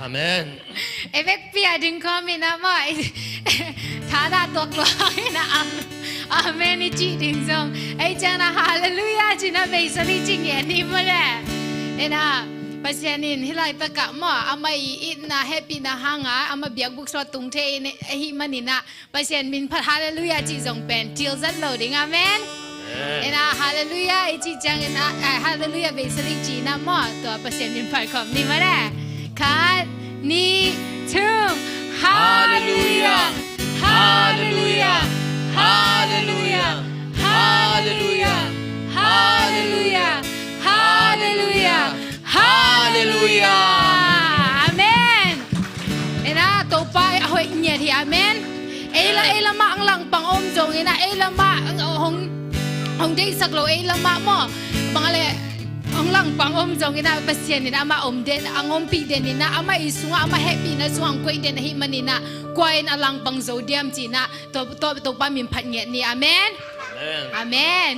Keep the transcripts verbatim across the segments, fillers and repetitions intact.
Amen. I vekpi a ding khawm in ah maw, i thadah tuak lua in ah, am-, amen i cih ding zong, ei ciang in ah halleluiah ci-in ah veisal i ci ngiat ni maw le. In ah, Pasian in hih laitak ah maw, amah i itna hehpihna hangah amah biakbuk sung ah tung thei in ahih manin ah, Pasian min phat halleluiah cih zong pen tilzat lo ding. Amen. Amen. In ah halleluiah i cih ciang in ah, eh, halleluiah veisal i ci in ah maw, tua Pasian min phat khawm ni maw le. Khat, nih, thum. Halleluiah. Halleluiah. Halleluiah. Halleluiah. Halleluiah. Halleluiah. Halleluiah. Amen. In ah Topa a hoih ngiat hi. Amen. Ei la, ei lamah ang langpang om zong in ah, ei lamah ang hong, hong deihsak lo, ei lamah maw, bang a le, ang langpang om zong in ah, Pasian in amah om den, ang ompih den in ah, amah i sungah, amah hehpihna sungah ang koih den ahih manin ah, kua in a langpang zo diam ci-in ah, to, to, Topa min phat ngiat ni. Amen. Amen. Amen.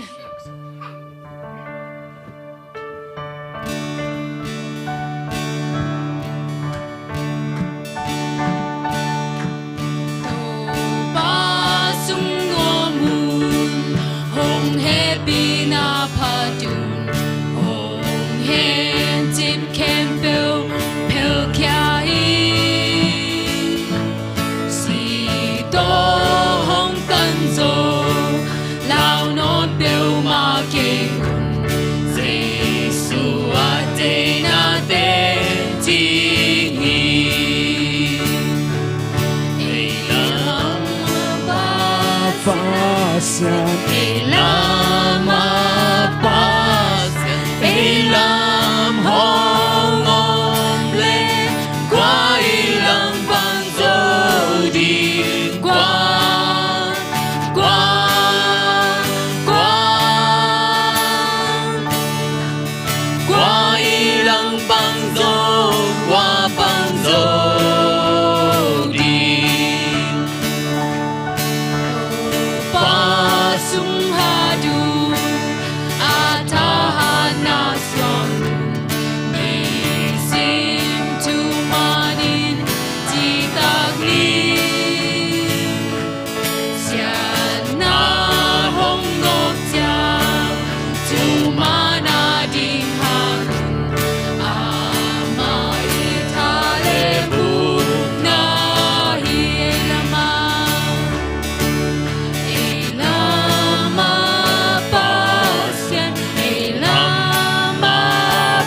Topa sung nuam un, hong hehpihna phat un, hong hencip khempeuh phelkhia hi. Sih tawh hong tan zo, lau nawn peuhmah kei un, Jesu a teinate cing hi. Ei lam a Pasian, ei lam a Pasian, ei lam hong om leh, kua i langpang zo ding, kua, kua, kua, kua i langpang zo, kua pang zo ding. Topa sung hat un, a thahatna suang un, nisim thumanin citak hi. Siatna hong gawp ciang, thuman a ding hang un, amah i tha le bukna hi. Ei lam a, ei lam a Pasian, ei lam a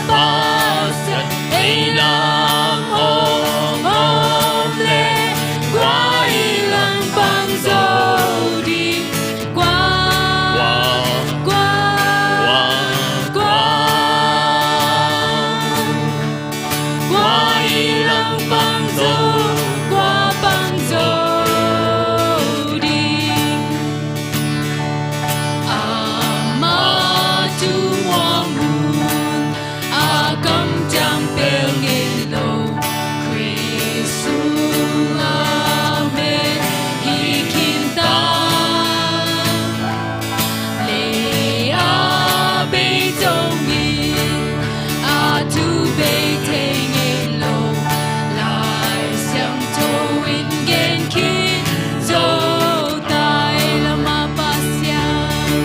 Pasian, ei lam hong om leh, kua i langpang zo ding, kua, kua, kua, kua i langpang zo, kua pang zo ding. Amah thu muang un, a kamciam pel ngei lo, Khrih sungah meh hi khin ta. Lei a bei zongin, a thu bei thei ngei lo, Lai Siangtho in gen khin zo ta. Ei lam a Pasian,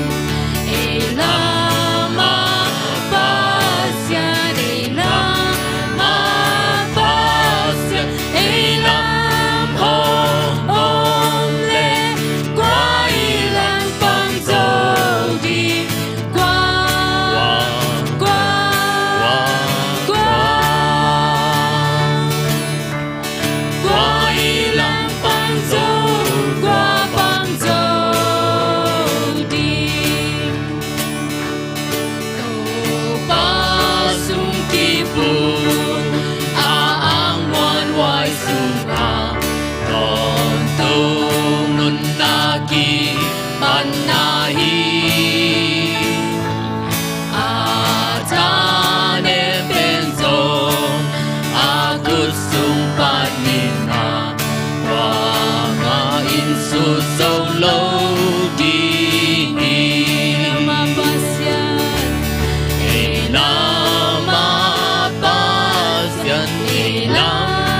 ei lam a Pasian, ei lam a Pasian, ei lam hong om leh, kua i langpang zo ding, kua, kua, kua, kua i langpang zo, kua pang zo ding. Topa sung kip un, a ang muanhuai sungah tawntung nunna kimanna hi. A thanem pen zong a khut sung pan in ah, kuamah in sut zo lo ding hi. Ei lam a Pasian, ei lam a Pasian, ei lam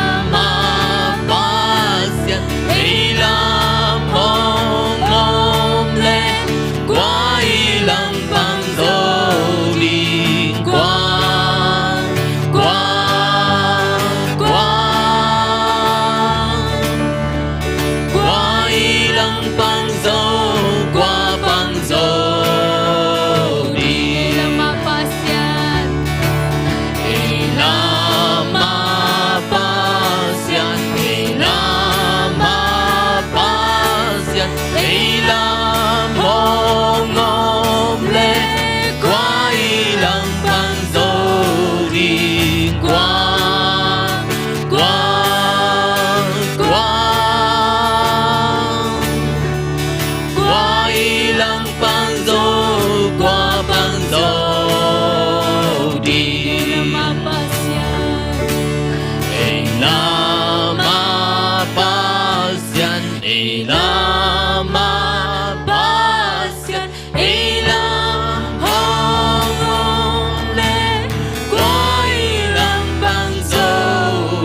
Ei lamah Pasian, ei lam hong om leh, kua i lampang zo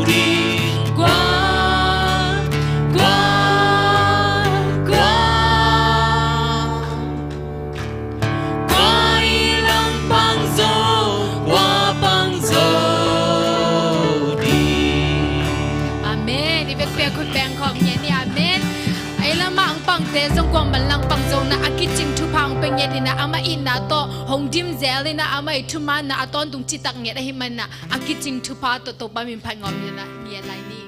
ding? Kua, kua, kua? Kua i lampang zo, kua pang zo ding? Amen. I vekpi a khut beng khawm ngen ni. Amen. Ei lamah hong pangte zong kuaman lampang zona a kicing thupha hong pia nget in ah, amah itna tawh hong dim zel in ah, amah i thumanna a tawntung citak nget ahih manin ah, a kicing thupha tawh Topa min phat ngawm in ah, ngen lai ni.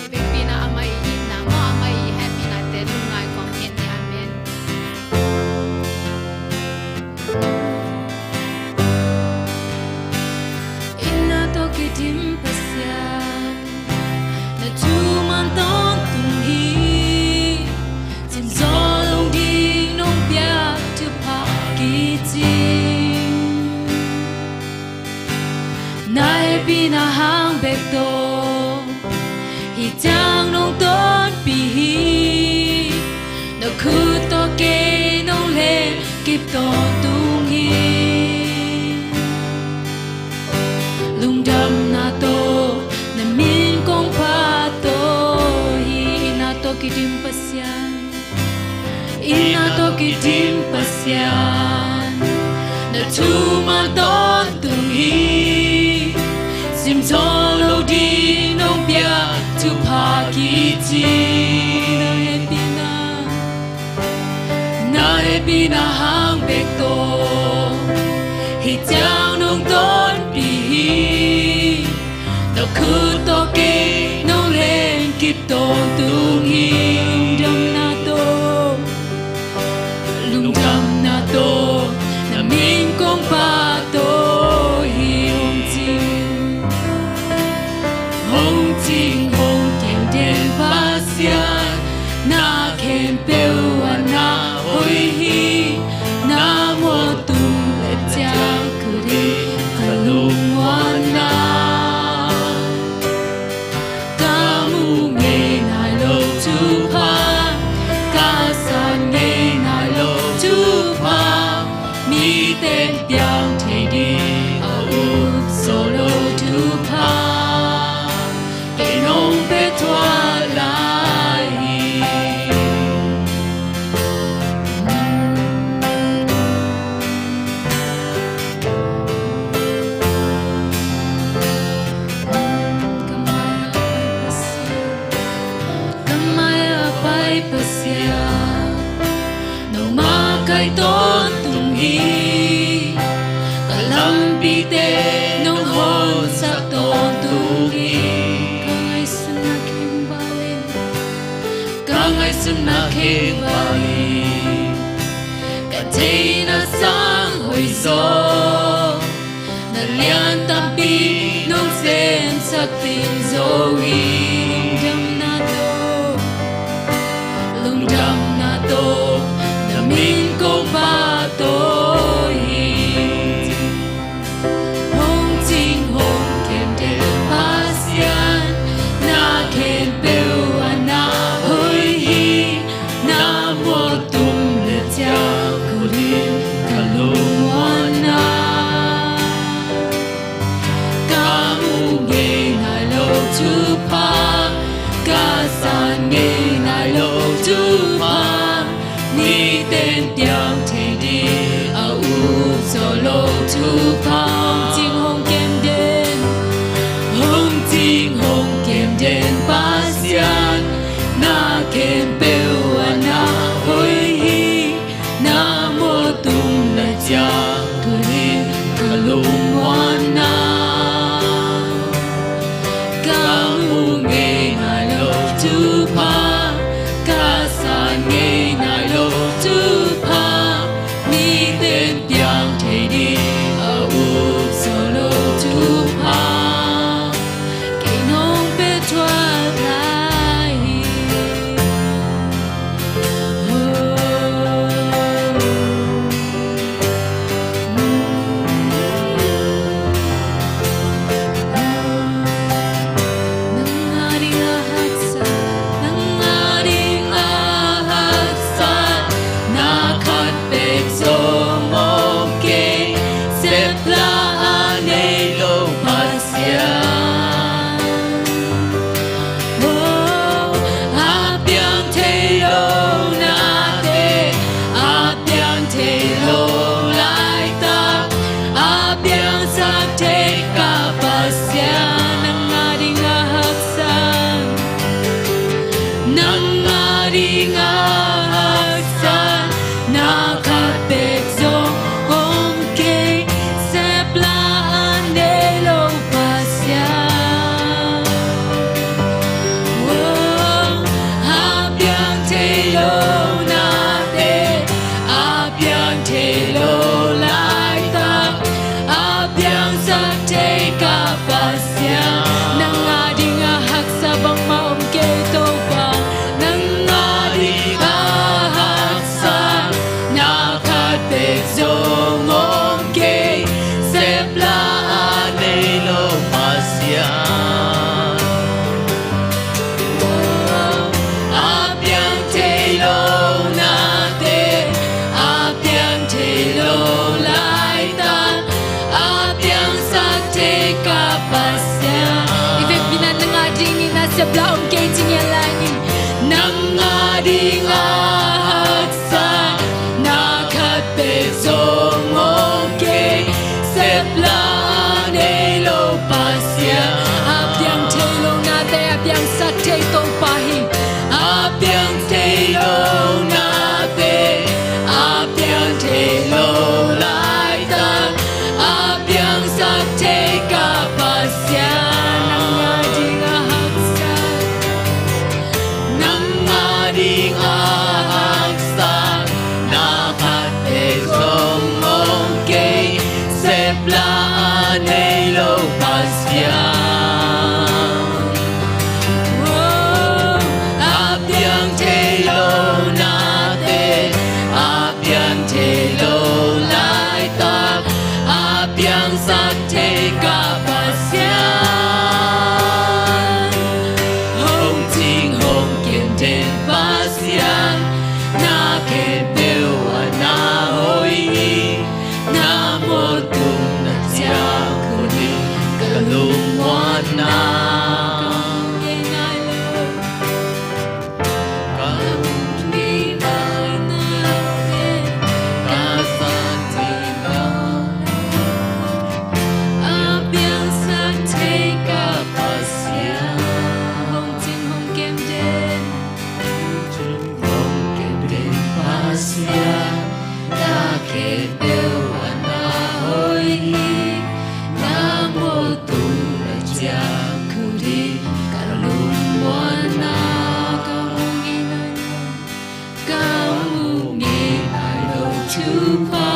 I vekpi in ah amah i itna maw, amah i hehpihna te lungngai kawm hen ni. Amen. Itna tawh kidim Pasian, na thuman tawntung hi. Simzaw lo ding nong piak thupha kicing, na hehpihna hang bek tawh hih ciang nong tonpih hi. Na khut tawh kei nong lenkip tawntung hi. Lungdamna tawh na min kong phat hi. Itna tawh kidim Pasian, itna tawh kidim Pasian, na thuman tawntung hi. Simzaw lo ding nong piak thupha kicing, na hehpihna, na hehpihna hang bek tawh hih ciang nong tonpih hi. Na khut tawh kei nong lenkip tawntung hi. Lungdamna tawh, lungdamna tawh na min kong phat hi. Hong cing, hong cing, hong kem den Pasian, na khempeuh ah na hoih hi. Na mual tung leh ciang khut hi ka lungmuanna. Ka muh ngei nai lo thupha, ka san ngei nai lo thupha, mite'n piang thei ding a up zo lo thupha, kei nong pia thuah lai hi. Ka mai a pai Pasian, nangmah kai tawntung hi. Ka lampite nong honsak tawntung hi. Ka ngaihsutna khempeuh in, ka ngaihsutna khempeuh in, ka theihna sang hoih zaw, na lian tampi nong semsak ding zo hi. Lungdamna tawh, lungdamna tawh na min kong phat hi. Hong cing, hong kem den Pasian, na khempeuh ah na hoih hi. Na mual tung leh ciang khut hi ka lungmuanna. Ka muh ngei nai lo thupha, ka san ngei nai lo thupha, mite'n piang thei ding a up zo lo thupha. Hong cing, hong kem den, hong cing, hong kem den Pasian, na khempeuh ah na hoih hi. Na mual tung leh ciang khut hi ka lungmuanna. Ka muh ngei nai lo thupha, ka san ngei nai lo thupha, mite'n piang thei ding a Pasian, na khempeuh ah na hoih hi. Na mawhtu na ciangkhuh ding ka lungmuanna. Ka muh ngei nai lo, ka muh ngei nai lo thupha,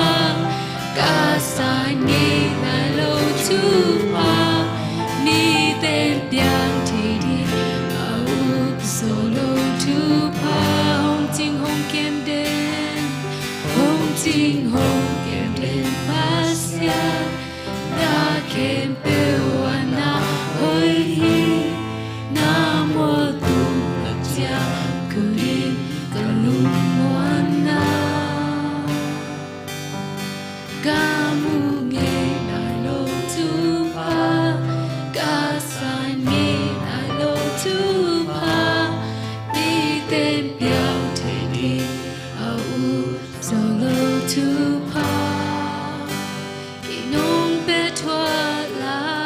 ka san ngei nai lo thupha, mite'n piang thei ding a up zo lo thupha. Hong cing hong kem den, hong cing hong kem den Pasian, na khempeuh ah na hoih hi. Na mawhtu na ciangkhuh ding ka lungmuanna. Ka muh ngei nai lo thupha, ka san ngei nai lo thupha, mite'n piang thei ding a up zo lo thupha. Kei nong pia thuah lai,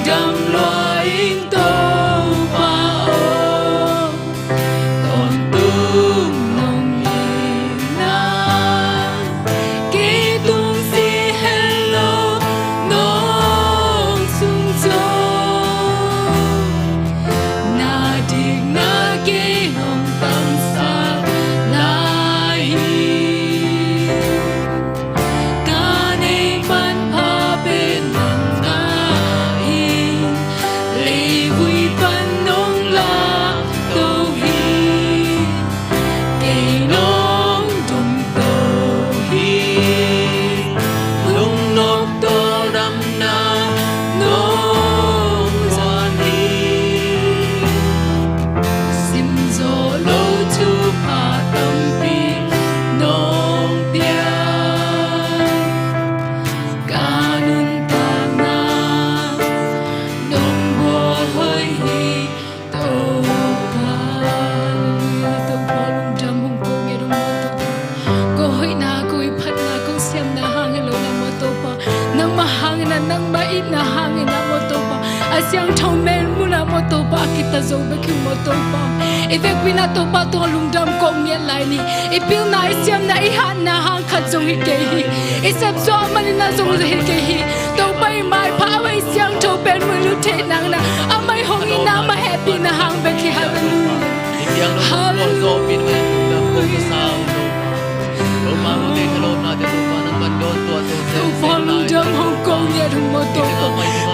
Dam lua ing Topa aw, tawntung nong itna, kei tung si het lo nong sung zo, na dikna kei nong tamsak lai hi. Ka neih manpha pen nang na hi, leivui pan nong lakto hi. Kei nong dongto hi, lungnop tawldamna nong zuan hi. Simzawh lo thupha tampi nong pia, ka nuntakna nong bawl hoih hi Topa. Halleluia. Topa lungdam hong ko nget hong maw Topa. Ko hoihna, ko phatna, ko siamna hang hi lo na maw Topa, nangmah hangin ah, nangmah itna hangin ah maw Topa, a siangtho mel munah maw Topa, a kita zo bek hi maw Topa. I vekpi-in ah Topa tungah lungdam ko nget lai ni. I pilna, i siamna, i hatna hang khat zong hi kei hi. I sepsuah manin ah zong hi kei hi. Topa i maipha a, i siangtho pen mun lut theih nang na, amah i hong itna, amah hehpihna hang bek hi. Halleluia. Halleluia. Topa lungdam hong ko nget hong maw Topa.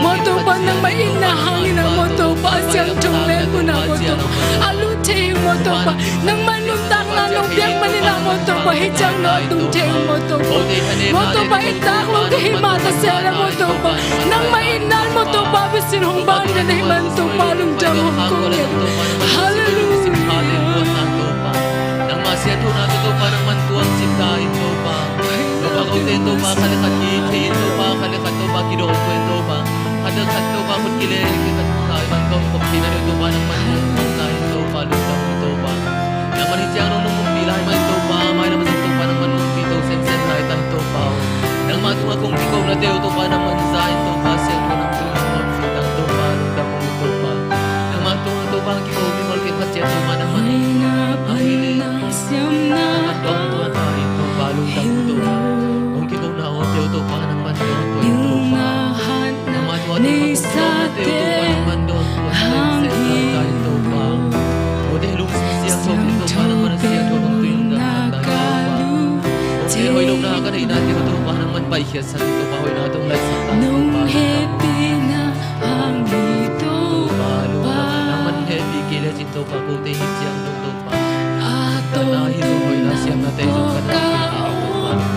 Maw Topa nangmah itna hangin ah maw Topa, a siangtho mel munah maw Topa, a lut thei hi maw Topa. Nangmah nuntakna nong piak manin ah maw Topa, hih ciang nong tung thei hi maw Topa. Maw Topa i tak lo ka hih mah ta se leh maw Topa, nangmah itna maw Topa, bisin hong ban den ahih man Topa lungdam hong ko nget. Halleluia. Nangmah siathuhna tawh Topa nangman tuang cin ta in Topa. Topa kote Topa khat le khat kithei in Topa, khat le khat Topa kidawm tua in Topa, khat le khat Topa khut kile in khat ta in man kong khop thei na deuh Topa nangman tuang ta in Topa, lungdam in Topa. Nangman hih ciang nong nungpi lai man Topa, mailam a zong Topa nangman nungpi to semsem lai ta in Topa. Nangmah tungah kong kikopna teuh Topa nangman za in Topa, siangtho nang tungah nong nungpi ta in Topa, lungdam in Topa. Nangmah tungah Topa kiko mimal kei khat ciat Topa nangman. Siamna a dong tua ta in Topa lungdam Topa. Kong kikopna aw teuh Topa nangman dong tua in Topa. Nangmah tua Topa kong kikopna teuh Topa nangman dong tua in Topa. Ute lungsim siangtho in Topa nangman a siangtho bang tuin dong ta in Topa. Ute hoih lohna ka theihna teuh Topa nangman paikhiatsak in Topa, hoihna tawh laisak ta in Topa. Nangman hehpih kei lecin Topa kote hih ciang dong Topa. Ka na hi lo hoihna siamna te zong ka na hi lo Topa.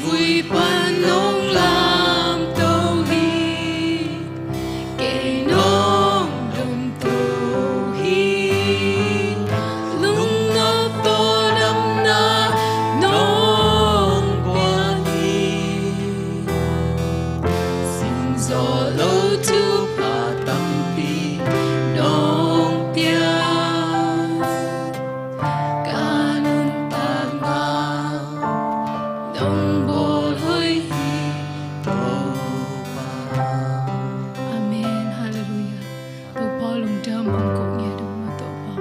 Vui pan nong lamto hi, kei nong domto hi. Lungnop tawh damna nong pia hi. Sim zawh lo thupha tampi nong pia. Ka nuntakna nong bawl hoih hi, Topa. Amen. Halleluiah. Topa lungdam hong ko ngiat ung maw Topa.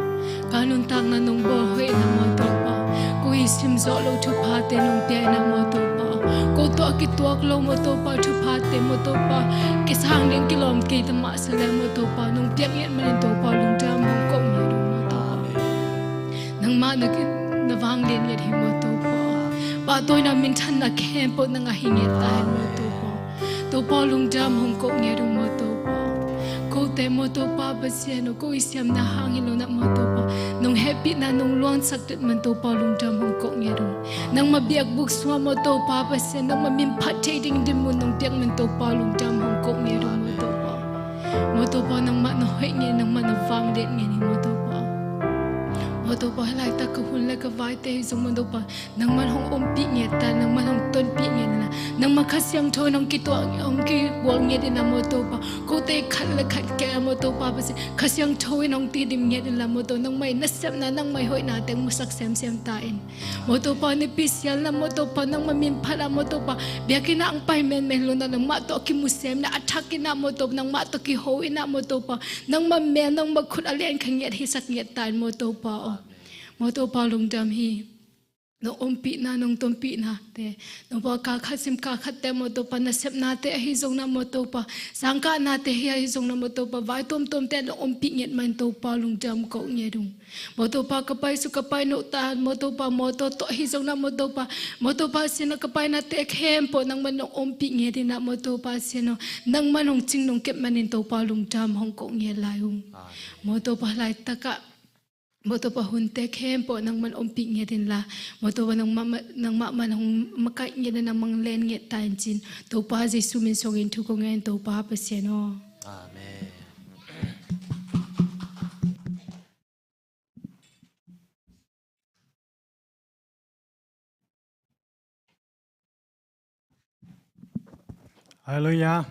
Ka nuntakna nong bawl hoih in ah maw Topa. Ko i sim zawh lo thuphate nong pia in ah maw Topa. Ko tawh a kituak lo maw Topa, thuphate maw Topa. Kisang ding kilawm kei ta mah sa leh maw Topa, nong piak ngiat manin Topa lungdam hong ko ngiat ung maw Topa. Nangmah na ki-, na vanglian ngiat hi maw Topa. Pahtawina minthanna khempeuh nang a hi ngiat ta hen maw Topa. Topa lungdam hong ko ngiat ung maw Topa. Kote maw Topa Pasian aw, ko i siamna hang hi lo in ah maw Topa, nong hehpihna nong luangsak det man Topa lungdam hong ko ngiat ung. Nangmah biakbuk sungah maw Topa Pasian, nangmah min phat thei ding dinmun nong piak man Topa lungdam hong ko ngiat ung maw Topa. Maw Topa nangmah na hoih ngiat, nangmah na vanglian ngiat hi maw Topa. Maw Topa hih laitak ka hun le ka vaite hi zong maw Topa, nangman hong ompih ngiat ta, nangman hong tonpih ngiat in la, nangmah Kha Siangtho in hong kituak, hong kibual ngiat in la maw Topa. Kote khat le khat kei a maw Topa Pasian, Kha Siangtho in hong tidim ngiat in la maw Topa, nangmah i nasepna, nangmah i hoihna teng musak semsem ta in. Maw Topa nipi sial na maw Topa, nangmah min phat a maw Topa, biakinn ah hong pai menmen lo na, nangmah tawh kimu sem na, a thak in ah maw Topa, nangmah tawh kiho in ah maw Topa, nangmah mel, nangmah khut a lian kha ngiat hisak ngiat ta in maw Topa aw. Maw Topa lungdam hi. Nong ompihna, nong tonpihnate, nong pua ka khat sim ka khatte maw Topa, nasepnate ahi zong na maw Topa, sangkahnate hi ahi zong na maw Topa, vai tuamtuamte nong ompih ngiat man Topa lungdam ko ngiat ung. Maw Topa ka pai su ka pai note maw Topa, mawtaw tawh ahi zong na maw Topa, maw Topa Pasian aw ka painate khempeuh nangman nong ompih ngiat in ah maw Topa Pasian aw, nangman hong cing nong kep manin Topa lungdam hong ko ngiat lai ung. Maw Topa laitakah maw Topa hunte khempeuh nangman ompih ngiat in la, maw Topa nangmah, nangmah man hong makaih ngiat in, nangman len ngiat ta in cin, Topa Jesu min suangin thu ko ngen Topa Pasian aw. Amen. Halleluiah.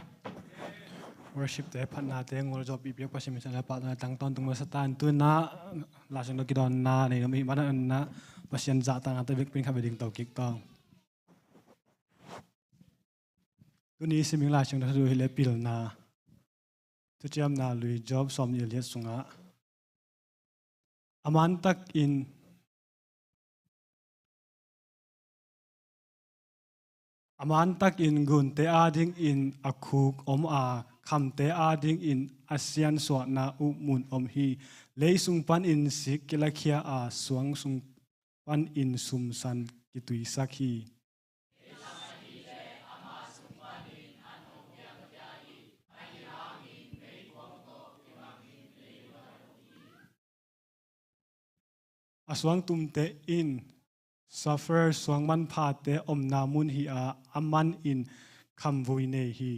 Worship te phatnate ngol zawh pihpiak Pasian min suangin la pah tawh na tang tawntung masa ta in, tu in ah Lai Siangtho kidawnna nei nuam i hih manin ah Pasian zahtakna te bek pen khat bek ding to kik tawng. Tuni simming Lai Siangtho thu hi le Pilna Thuciamna Lui, Job sawmnih le giat sungah, a mantakin, a mantakin gunte adingin a khuk om a, khamte adingin a siansuahna uh mun om hi. Lei sung panin sik kilakhia a, suang sung panin sumsan kituisak hi. A suangtumte in sulfur suang manphate omna mun hi a, a man in khamvui nei hi.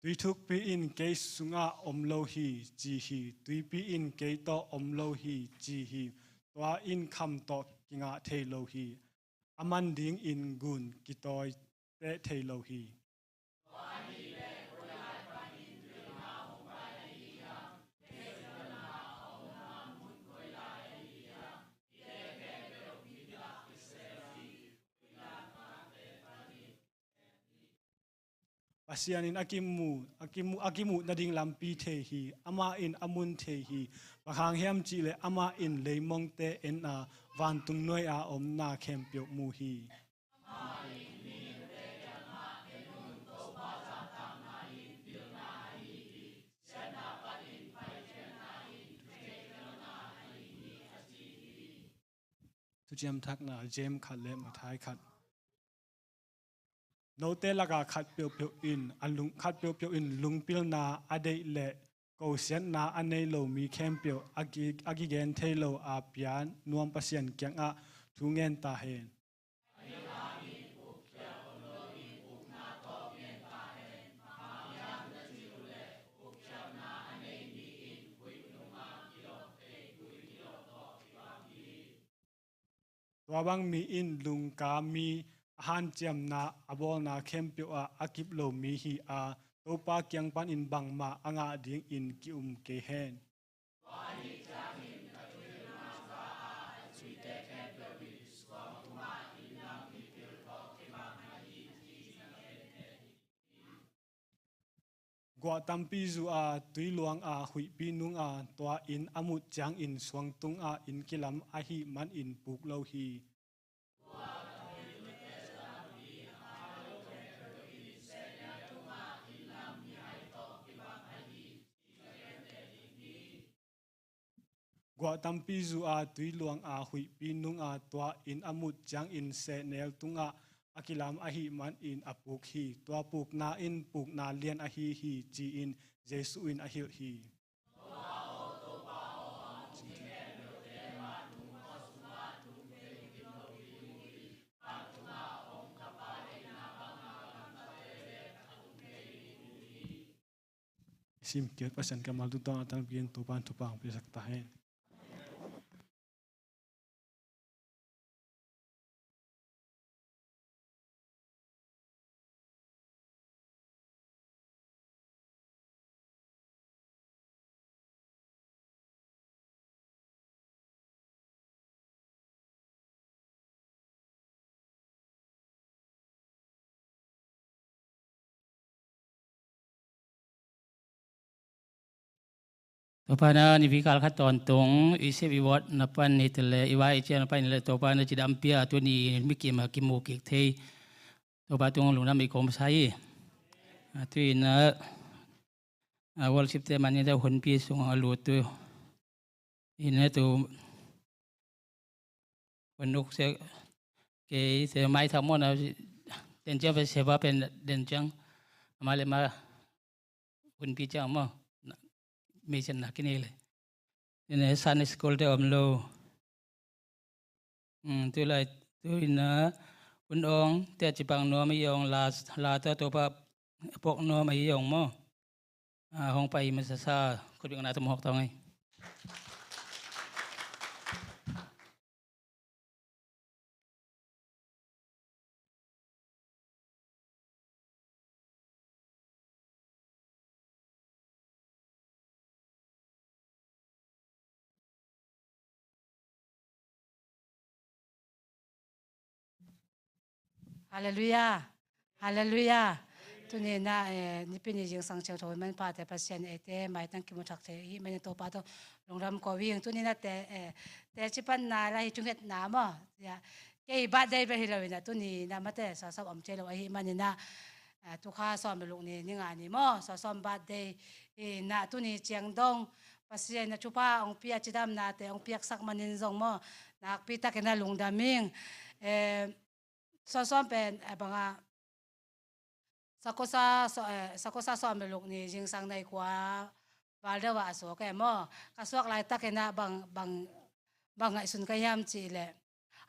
Tui thukpi in kei sungah om lo hi, ci hi. Tuipi in kei tawh om lo hi, ci hi. Tua in kham tawh kingah thei lo hi. A man dingin gun kitawi teh thei lo hi. Pasian in a kimu, a kimu, a kimuh nading lampi thei hi. Amah in a mun thei hi. Bang hang hiam cihleh amah in leimongte en a, vantung nuai a om na khempeuh mu hi. Thuciam Thakna, James khat le Matthai khat. Note lakah khat peuhpeuh in a lung, khat peuhpeuh in lungpilna a deih leh kosiatna a nei lo mi khempeuh a ki, a kigen thei lo a pia nuam Pasian kiangah thu ngen ta hen. Tua bang mi in lungka mi a hanciamna a bawlna khempeuh ah a kip lo mi hi a, Topa kiang panin bangmah a ngah dingin ki-um kei hen. Guah tampi zu a tui luang a huihpi nung a tua inn a mut ciangin suangtung ah inn kilam ahih manin puk lo hi. Guah tampi zu a tui luang a huihpi nung a tua inn a mut ciangin sehnel tungah a kilam ahih manin a puk hi. Tua pukna in pukna lian ahi hi, ci-in Jesuh in a hilh hi. Sim kik Pasian kammal tungtawn a tangpi in Topa in thupha hong piasak ta hen. Topa na nipi kal khat tawntung i sep i vot na pan ni tele i vai i cian na pan ni le Topa na cidam pia tuni mi kim a kimu kik thei Topa tung lungdam i kom sa hi. A tu in a, a worship te man ni da hunpi sung a lut tu. In a tu hun uk se kei se mai tham mo na den ciang pe se ba pen den ciang ama le ma hunpi ciang mo. Mei sen na kini le. In a Sunday school te om lo. Tu lai tu in a hun ong te a cipang nuam a hi ong la, la ta Topa pok nuam a hi ong maw. A hong pai masa sa khutbeng na tum hok tong ei. Halleluiah. Halleluiah. Tuni na, eh, nipi ni zingsang ciang tho man pate Pasian eite maitang kimu thak thei hi man Topa to lungdam ko wing. Tuni na te, eh, te cipan na la hi cunget na mo. Ya. Kei birthday be hi lo ina tuni na mate sa sa om thei lo ahi man ina. Ah, tukha sawm le luk ni, ni nga ni maw, sawm sawm birthday hi na tuni ciang dong Pasian na thupha hong pia cidamnate hong piaksak manin zong maw, nakpi takin a lungdam ing. Eh, sawm sawm pen, eh, banga, sakosa, so, eh, sakosa sawm le luk ni zingsang nai kua val deuh ah a suak e maw. Ka suak laitakin ah bang, bang, bang ngaihsun ka hiam cih leh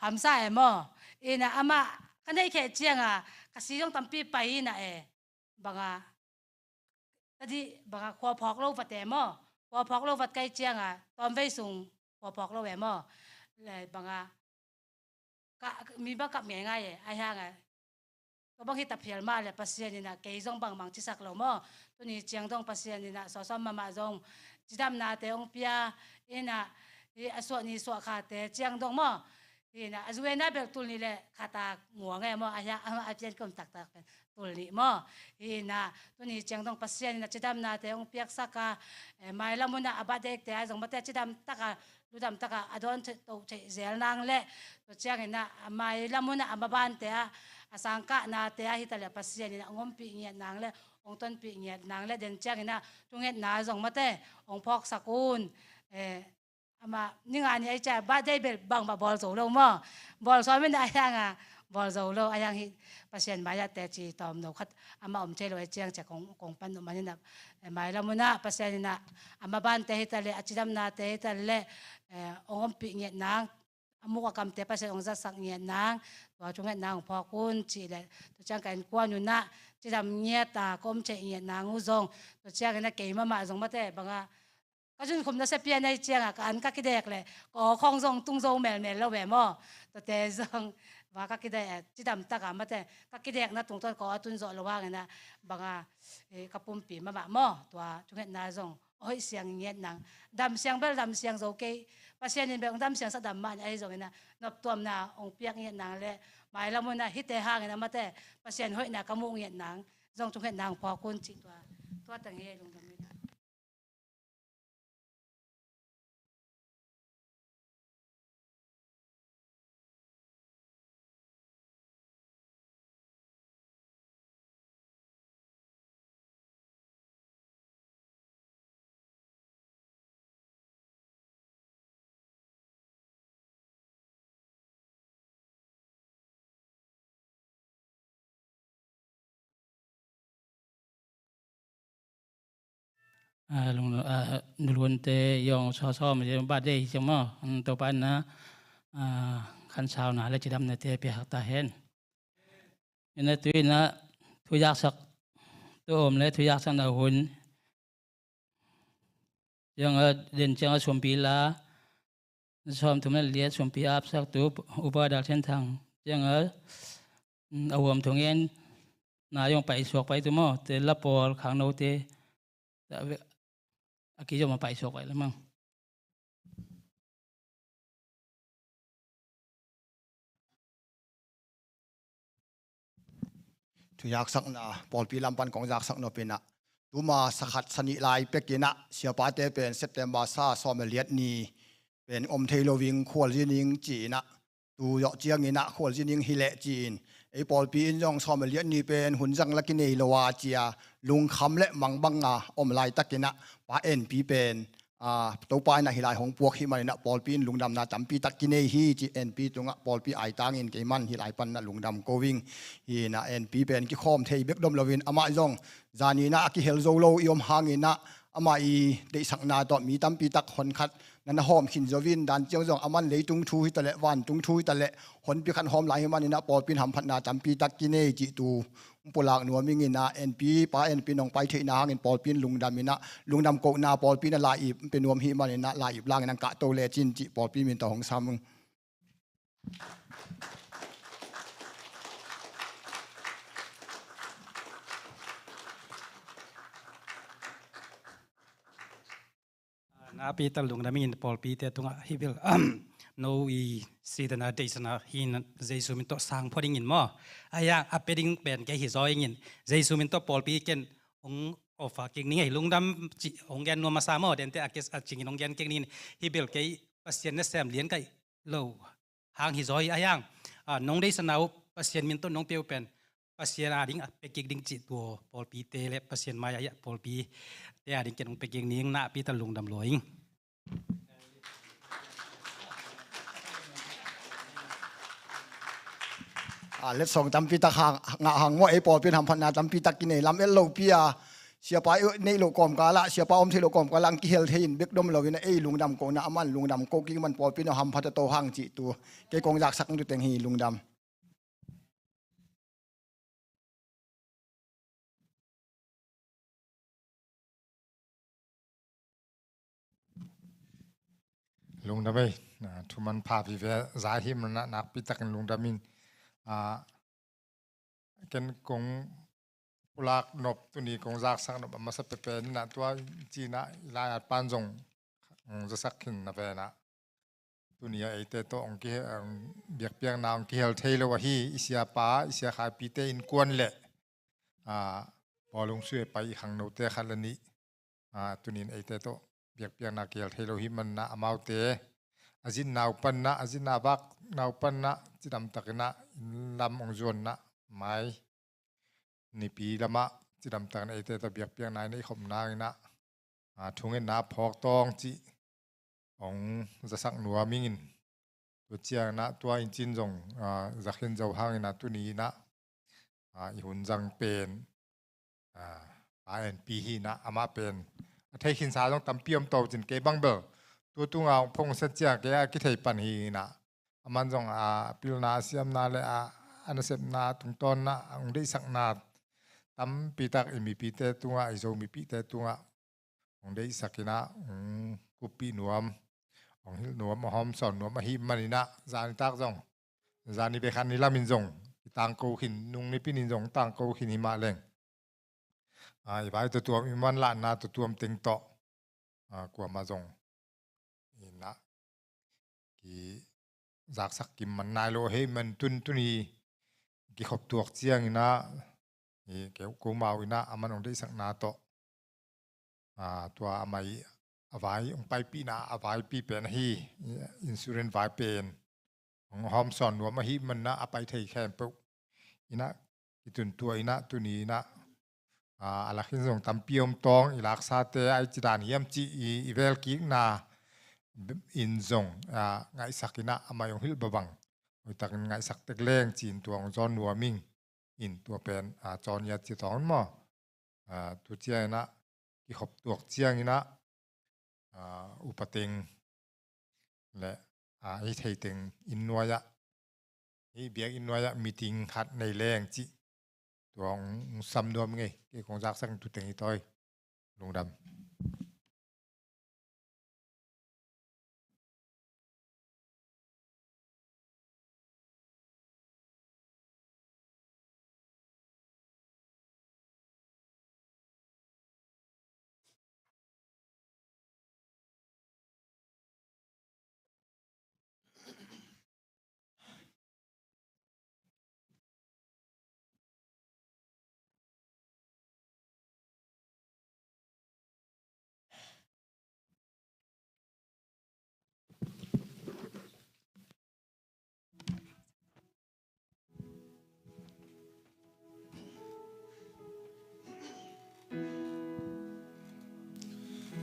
hamsa e maw. Ina amah ka neih kheh cianga ka si zong tampi pai ina e. Banga tadi banga khua phawk lo vat e maw. Khua phawk lo vat kai cianga tawmvei sung khua phawk lo e maw. Le banga ka, mi bang kap ngeingai e, a hianga. Tua bang hi ta phial mah le Pasian ina kei zong bangmang cisak lo maw. Tuni ciang dong Pasian ina sawsawm mahmah zong cidamnate hong pia ina hi a suah ni suah khate ciang dong maw. Ina a zuena bel tul ni le khata nguang e maw, a hia a pian kom taktak pen tul ni maw. Ina tuni ciang dong Pasian ina cidamnate hong piaksak a, eh, mailam una a birthday te a zong mate cidam taka ludam taka a dawn to thei zel nang le, tua ciangin ah a mailam hun ah a mabante ah a sangkahnate ah hita le Pasian in ah hong ompih ngiat nang le hong tonpih ngiat nang le, den ciangin ah thungetna zong mate hong phawksak un. Eh, amah ni nga ni a i ciah birthday bel bangmah bawl zo lo maw? Bawl sawm in ah a hiang a Bawl zo lo, a hiang hi Pasian mai-ah teci tawm no khat amah om thei lo, a ciang cia kong, kong pan uh maninah, mailam unah Pasian inah a mabante hi taleh, a cidamnate hi taleh, eh, hong ompih ngiat nang, a muk a kamte Pasian hong zatsak ngiat nang, tua thungetna hong phawk un cih leh, tua ciang ka innkuan unah cidam ngiat a ka om theih ngiat nang uh zong, tua ciang inah keimah mah zong mate bangah ka zunkhum nasia pian ahi ciangah ka an ka kidek leh ka aw khawng zong tung zo melmel lo ve maw? Tuate zong bangah ka kidek, cidam takah mate ka kidekna tungtawn ka aw a tun zawh lo hanginah bangah, eh, ka pumpi mahmah maw? Tua thungetna zong hoih siang ngiat nang. Dam siang bel dam siang zo kei, Pasian in bel hong dam siangsak dam mah ni ahi zonginah noptuamna hong piak ngiat nang leh mailam unah hihte hanginah mate Pasian hoihna ka muh ngiat nang zong thungetna hong phawk un cih tua, tua teng hi ei lungdam inah. A, lung, a, nulunte yong sawsawm, yong ba dei hi ciang maw, an Topa na, a, khansauna le cidamnate piak ta hen. Ina tu ina thu yaksak, tu om le thu yaksakna hun. Ciang a, den ciang a sumpi la, sawm thum le liat sumpi apsak tu, Upa Dal Thian Thang. Ciang a, a huam thungen, na yong pai suak pai tu maw, te la pawl khang no te, a ki yom a pai suak pai la mang. Thuyaksakna, pawlpi lam pan kong zaksak nop inah, tuma sakhat sanih lai pek inah, siapate pen September sa sawm le liat ni pen om thei lo ing, khualzin ing ci inah, tu zawh ciang inah khualzin ing hi leh ci-in, ei pawlpi in zong sawm le liat ni pen hun zang la kinei lo a cia, lungkham le mangbang a om laitak inah, Pa En Pi pen, a, Topa inah hih lai hong puak hih man inah pawlpi in lungdamna tampi tak kinei hi ci. En Pi tungah pawlpi aitangin keiman hih lai pan na lungdam ko ing. Hi inah En Pi pen kikhawm thei bek dom loin amah zong zan inah a kihel zo lo i om hang inah amah i deihsakna tawh mi tampi tak honkhat na na hawm khin zo in, dan ciang zong aman leitung thu hi taleh, vantung thu hi taleh, honpi khat hawm lai hi man inah pawlpi in hamphatna tampi tak kinei cih tu pulak nuam ing inah, En Pi, Pa En Pi nong pai theihna hangin pawlpi in lungdam inah, lungdam kohna pawlpi in a lai-ip pe nuam hi man inah, lai-ip lang inah kah to lecin cih pawlpi min tawh hong sam ing. Nakpi tak lungdam ing pawlpite tungah hi bel, no i sitana deihsakna hi inah Jesu min tawh sang phot ing in maw. A hiang a pe ding pen kei hi zaw ing in, Jesu min tawh pawlpi ken hong offer kik ning ei, lungdam cih hong gen nuam masa maw, dente a kes a cingin hong gen kik ning in, hi bel kei Pasian nasem lian kaih lo hang hi zaw hi. A hiang, a, nong deihsakna uh Pasian min tawh nong pe uh pen Pasian ading a pe kik ding cih tua pawlpite le Pasian mai-ah pawlpite ading ken hong pe kik ning, nakpi tak lungdam lua ing. A, letsong tampi tak hang, ngah hang maw, ei pawlpi in hamphatna tampi tak kinei, lam et lopi a, siapa i neih loh kawmkal ah, siapa om theih loh kawmkal ah ang kihel thei in bek dom loin ei lungdam kohna aman lungdam ko kik man pawlpi in hamphat a to hang cih tu kei kong zaksak tu teng hi. Lungdam. Lungdam ei, a, thu manpha vive za hi man inah nakpi takin lungdam ing. A, ken kong pulak nop tuni, kong zaksak nop a masa pepen inah tua ci inah i lai-at pan zong, mm, zaksak khin na ven ah. Tuni a eite tawh hong kihe-, hong biakpiakna hong kihel thei lo ahi i siapa, i siakhaipite innkuan le, a, bawlung sui pai i khangnote khat le nih, a, tunin eite tawh biakpiakna kihel thei lo hi man inah amaute a zin nau pan inah, a zin a vak nau pan inah cidam tak inah inn lam hong zuan inah mai Nipi lamah cidamtakin eite tawh biakpiakna i neih khop nang inah, a, thungetna phawk tawng cih hong zasak nuam ing in. Tua ciangin ah tua in cin zong, ah, zakhin zo hangin ah tuni in ah, ah, i hun zang pen, ah, Pa En Pi hi in ah, amah pen a thei khinsa zong tampi om to cin, kei bang bel tu tunga hong phongset ciang kei a kithei pan hi in ah, aman zong a pilna, a siamna le a, a nasepna, a tungtawnna, a hong deihsakna tampi tak i mipite tungah, i Zo mipite tungah hong deihsak in ah, hong kuppih nuam, hong hilh nuam, hong hawmsawn nuam ahih manin ah, zanitak zong, zani bek khat ni lamin zong i tangko khin, nung nipi nin zong tangko khin hi mah leng, a, i vai tuamtuam, i manlahna tuamtuam teng tawh, a, kuamah zong in ah kizaksak kim man nai lo ahih man, tun, tuni kikhop tuak ciangin ah, i keu, komau in ah aman hong deihsakna tawh, a, tua amah i a vai hong paipihna, a vaipi pen ahi, insurance vai pen hong hawmsawn nuam ahih manin ah a pai thei khempeuh in ah kituntua in ah tuni in ah, a, a lak in zong tampi om tawng, i laksate a i ci dan hiam cih i, i velkikna in zong, a, ngaihsak in ah amah hong hilh babang hoihtakin ngaihsak tek leng ci-in tua hong zawn nuam ing. In tua pen, a, cawn i a ci tawng maw? A, tu ciangin ah kikhop tuak ciangin ah, a, upa teng le, a, i thei teng inn nuai-ah, i biakinn nuai-ah meeting khat nei leng cih tua hong, hong sam nuam ngei. Kei kong zaksak tu teng hi tawi. Lungdam.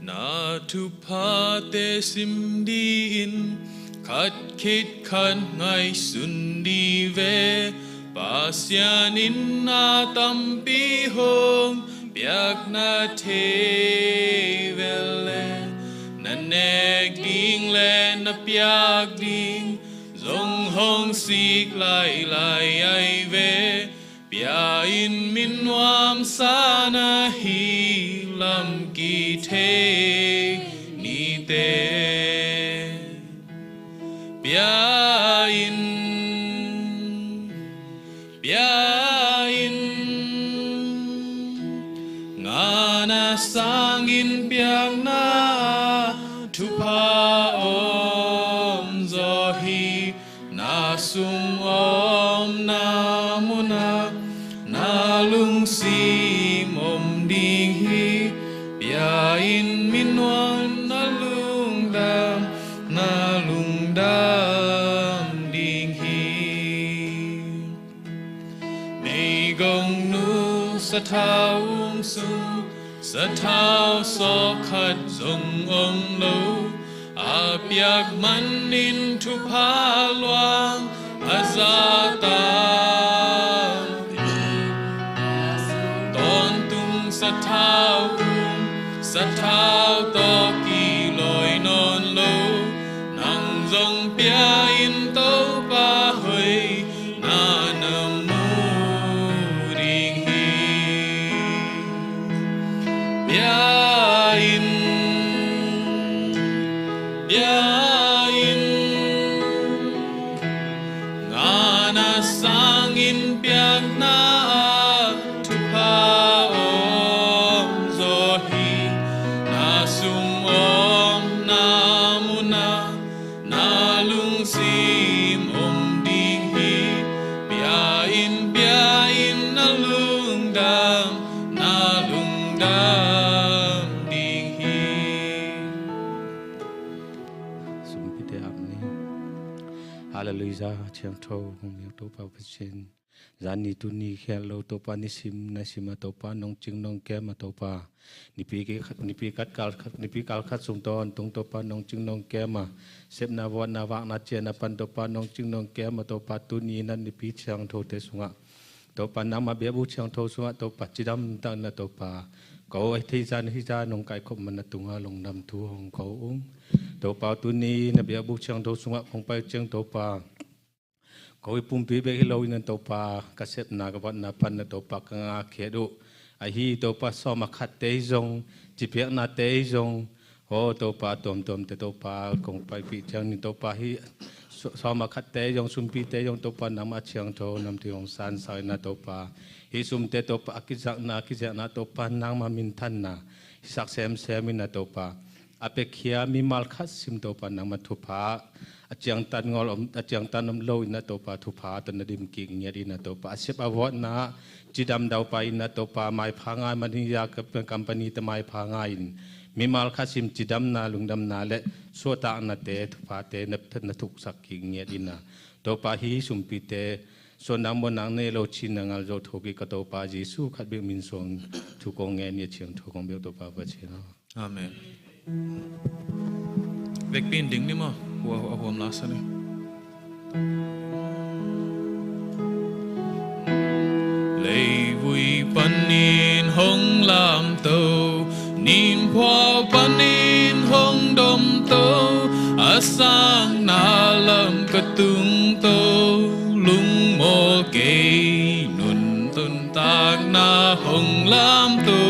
Na thuphate sim dingin khat khit khat ngaihsun ding ve. Pasian in na tampi hong piak na thei ve leh, na nek ding le na piak ding zong hong sik lailai ahi ve. Pia in, mi nuamsa na hi lam kithei nite. Pia in, pia in, ngana sangin piakna thupha om zaw hi. Na sum omna munah na lungsim om ding hi. Pia in, mi nuam, na lungdam, na lungdam ding hi. Meigongnu sathau um sung, sathau sawkhat zong om lo. A piak manin thupha luang a za tampi. Tawntung sathau um, sathau tawh kilawi nawn lo. Nang zong pia in, Topa hoih na na mu ding hi. Pia in, pia in, ngana sangin piakna ah thupha om zaw hi. Na sum omna munah na lungsim om ding hi. Pia in, pia in, na lungdam, na lungdam ding hi. Sumpite ap ni. Halleluijah, thiangtho kong miang Topa Pasian. Zan ni tuni khial lo Topa, nisim nasim a Topa nong cing nong kem a Topa, nipi khat, nipi khat kal khat, nipi kal khat sung tawntung Topa nong cing nong kem a, sepna vuatna vakna ciahna pan Topa nong cing nong kem a Topa, tuni in a nipi siangthote sungah Topa, nangmah biakbuk siangtho sungah Topa, cidam tak in a Topa, ko a thei zan hi zan hong kaikhop man a tungah lungdam thu hong ko ung. Topa, tuni na biakbuk siangtho sungah kong pai ciang Topa, ko i pumpi bek hi lo in a Topa, ka sepna ka vuatna pan a Topa, ka ngakhiat uh ahi Topa, sawm a khatte zong, cipiaknate zong, aw Topa, tuamtuamte Topa, kong paipih ciangin Topa, hih sawm a khatte zong, sumpite zong Topa, nangmah siangtho namtui hong sansak in a Topa, hih sumte Topa, a kizakna, a kiziakna Topa, nangmah minthanna hisak semsem in a Topa, a piakhia mimal khat sim Topa, nangmah thupha a ciangtan ngol om, a ciangtan om lo in a Topa, thupha tawh na dim kik ngiat in a Topa, a sep a vuatna cidam daupai in a Topa, maipha ngai, manager, company te maipha ngai in, mimal khat sim cidamna, lungdamna le suahtaknate, thuphate na, na thuksak kik ngiat in a Topa, hih sumpite suan dang muan dang nei lo, cin na ngal zo thokik ka Topa Jesu khat bek min suang thu kong ngen, i a ciangtho kong biak Topa Pasian aw. Amen. Vekpi in ding ni maw, hua, hua, huam la sa ni. Leivui panin hong lamto, ninphual panin hong domto, a sakna lam ka tungto, lungmawl kei, nunton takna hong lamto.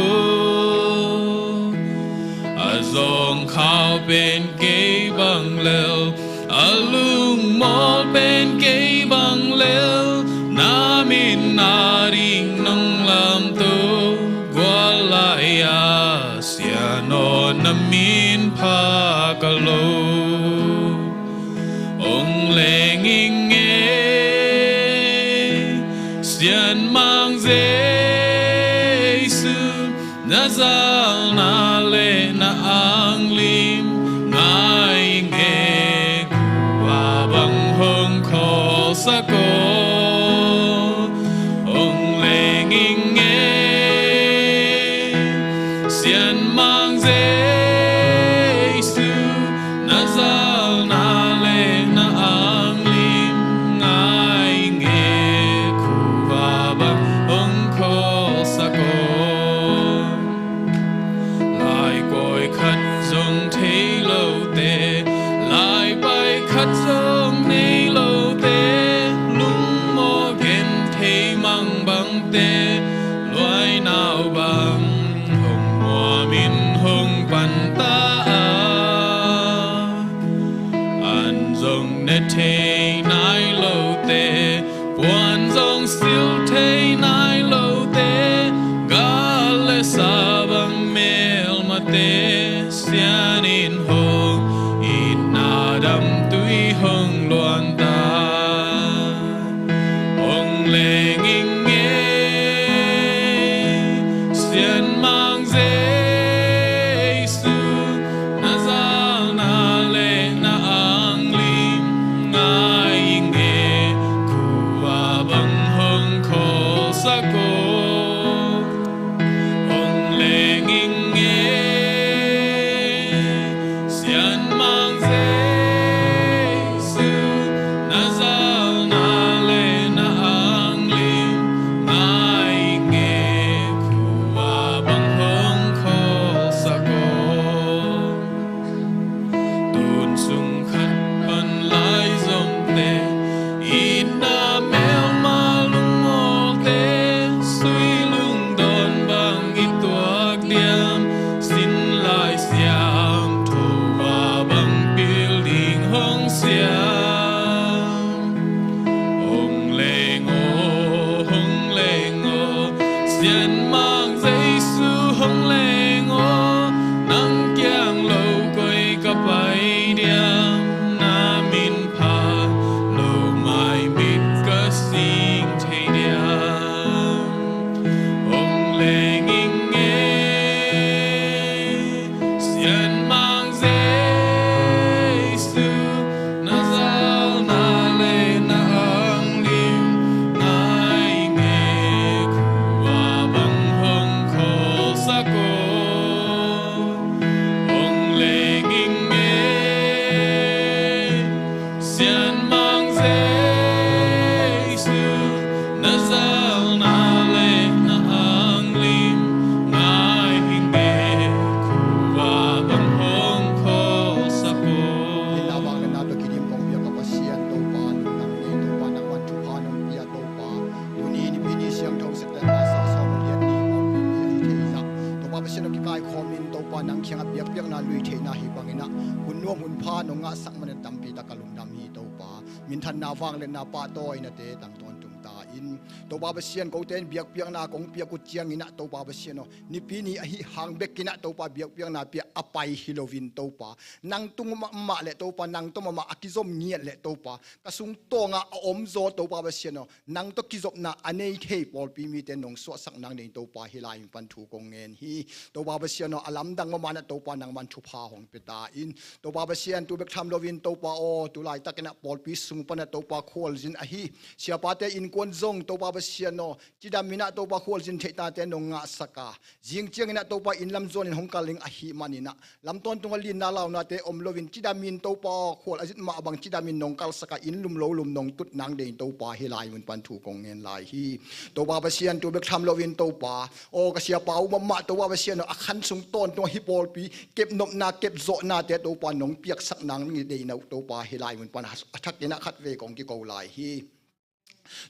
A zawngkhal pen kei bang lel, a lungmawl pen kei bang lel, na min a ding nong lamto, gual lai-a Sian aw, na min pha ka lo. Ong leng ing e, Sian Mang Jesu, na zalna le na anglim ngai ing e, kua bang hong khawlsak aw. Ong leng ing e, Sian Mang Jesu, na zalna le na anglim ngai ing e, kua bang hong khawlsak aw. Laikawi khat zong thei lote, laipai khat zong nei lote, lungmaw genthei mangbangte, luainau bang hong muam in hong pan ta a, an zong ne thei nai lote, puan zong sil thei nai lote, gal le sa bang melmate, Sian in hong itna damtui hong luan ta. Ong leng ing e, Sian Mang Jesu, na zalna le na anglim ngai ing e, kua bang hong khawlsak aw. Ong leng ing e, Sian Mang Jesu, na zalna le na anglim ngai ing e, kua bang hong khawlsak aw. Tun sung khat pan lai zomte, itna melma lungmawlte, Na zalna le na anglim ngai hing be, khuva bang hong khawlsak aw. Inn na vang le na tawh kidim kong piak a Pasian Topa, lungdam nei Topa, nangman thupha nong pia Topa. Tuni nipi ni siangtho September sa sawm le giat ni pawlpi ni ahi thei zah Topa Pasian aw, kikaikhawm in Topa nang kiangah biakpiakna lui theihna hi bangin ah hun nuam hun pha nong ngahsak manin tampi tak ka lungdam hi Topa. Minthanna vangliatna pahtawinate tang tawntung ta in, Topa Pasian, kote in biakpiakna kong piak uh ciangin ah Topa Pasian aw, nipi ni ahi hang bekin ah Topa biakpiakna pia a pai hi loin Topa, nang tung mahmah le Topa nang tawh mahmah a kizom ngiat le Topa ka sungtawngah a omzaw Topa Pasian aw, nang tawh kizopna a nei thei pawlpi mite nong suahsak nang nei Topa, hih lai pan thu kong ngen hi. Topa Pasian aw, a lamdang mahmah in ah Topa nangman thupha hong pia ta in, Topa Pasian, tu bek tham loin Topa aw, tu laitakin ah pawlpi sung pan ah Topa khualzin ahi siapate innkuan zong Topa Pasian aw, cidamin ah Topa khualzin theih tate nong ngahsak a, zing ciangin ah Topa inn lam zuanin hong kal ding ahih manin ah lam tawntungah linna launate om loin cidamin Topa aw, khual a zit mah bang cidamin nong kalsak a, inn lum lo lum nong tut nang dein Topa, hih lai mun pan thu kong ngen lai hi. Topa Pasian, tu bek tham loin Topa aw, ka siapa uh mahmah Topa Pasian aw, a khan sung tawntungah hih pawlpi kepnopna kepzawhnate Topa nong piaksak nang deihna uh Topa, hih lai mun pan a thakin ah khatvei kong kiko lai hi.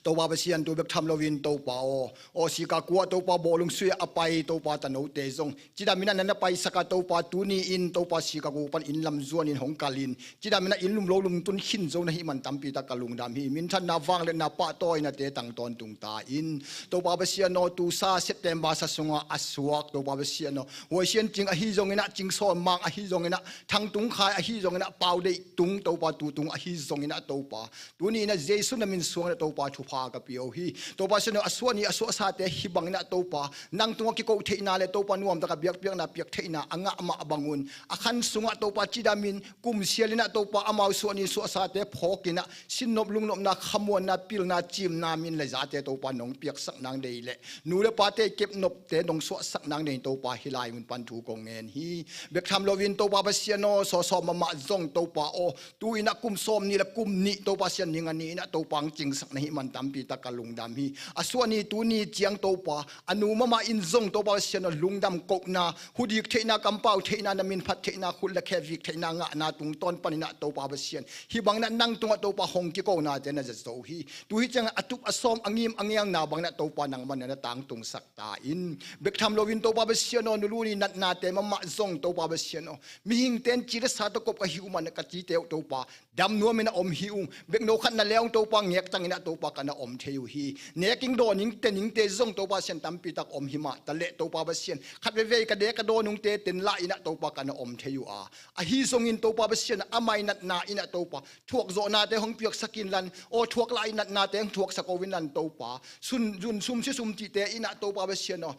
Topa Pasian, tu bek tham loin Topa aw, aw, Chicago ah Topa bawlung sui a pai Topa tanote zong cidamin ah na na paisak a Topa, tuni in Topa Chicago pan inn lam zuanin hong kalin cidamin ah inn lum lo lum tun khin zo na hih man tampi tak ka lungdam hi. Minthanna vangliatna pahtawinate tang tawntung ta in, Topa Pasian aw, tu sa September sa sungah a suak Topa Pasian aw, Huaisian Cing ahi zongin ah, Cing Sawn Mang ahi zongin ah, Thang Tung Khai ahi zongin ah, Pau Deih Tung Topa, tu tung ahi zongin ah Topa, tuni in ah Jesu na min suangin ah Topa thupha ka pia uh hi. Topa Pasian aw, a suah ni a suahsate hih bangin ah Topa nang tungah kiko theihna le Topa nuamtak a biakpiakna piak theihna a ngah mah bangun a khan sungah Topa cidamin kum sialin ah Topa amau suah ni suahsate phawkin ah sinnop lungnopna, khamuanna, pilna, cimna, min le zate Topa nong piaksak nang dei le nu le pate kepnopte nong suahsak nang dei Topa, hih lai mun pan thu kong ngen hi. Bek tham loin Topa Pasian aw, sawsawm mahmah zong Topa aw, tu in ah kum sawm ni le kum nih Topa Pasian, ni nga ni in ah Topa ang cingsak na hih man tampi tak ka lungdam hi. A suah ni tu ni ciang Topa a nu mahmah in zong Topa Pasian aw, lungdam kohna, hudik theihna, kampau theihna, na min phat theihna, khut le khe vik theihna ngahna tungtawn panin ah Topa Pasian, hih bangin ah nang tungah Topa hong kikonate na za zo hi. Tu hi ciangah a tup a sawm a ngim a ngiangna bangin ah Topa nangman na na tangtungsak ta in, bek tham loin Topa Pasian aw, nulu ni natnate mahmah zong Topa Pasian aw, mihingte in ci le sa tawh kop ka hi uh man ka cite uh Topa dam nuamin a om hi ung. Bek no khat na le ung Topa, ngek tangin ah Topa ka na om thei uh hi. Nek ing dawn ing ten ingte zong Topa Pasian tampi tak om hi mah ta leh Topa Pasian, khat veivei ka dek ka dawn ungte ten lah in ah Topa ka na om thei uh a, ahi zongin Topa Pasian, a mai natna in ah Topa thuakzawhnate hong piaksak inlan, aw, thuak lai natnate hong thuaksak ko inlan Topa, sun, zun sum si sum cihte in ah Topa Pasian aw,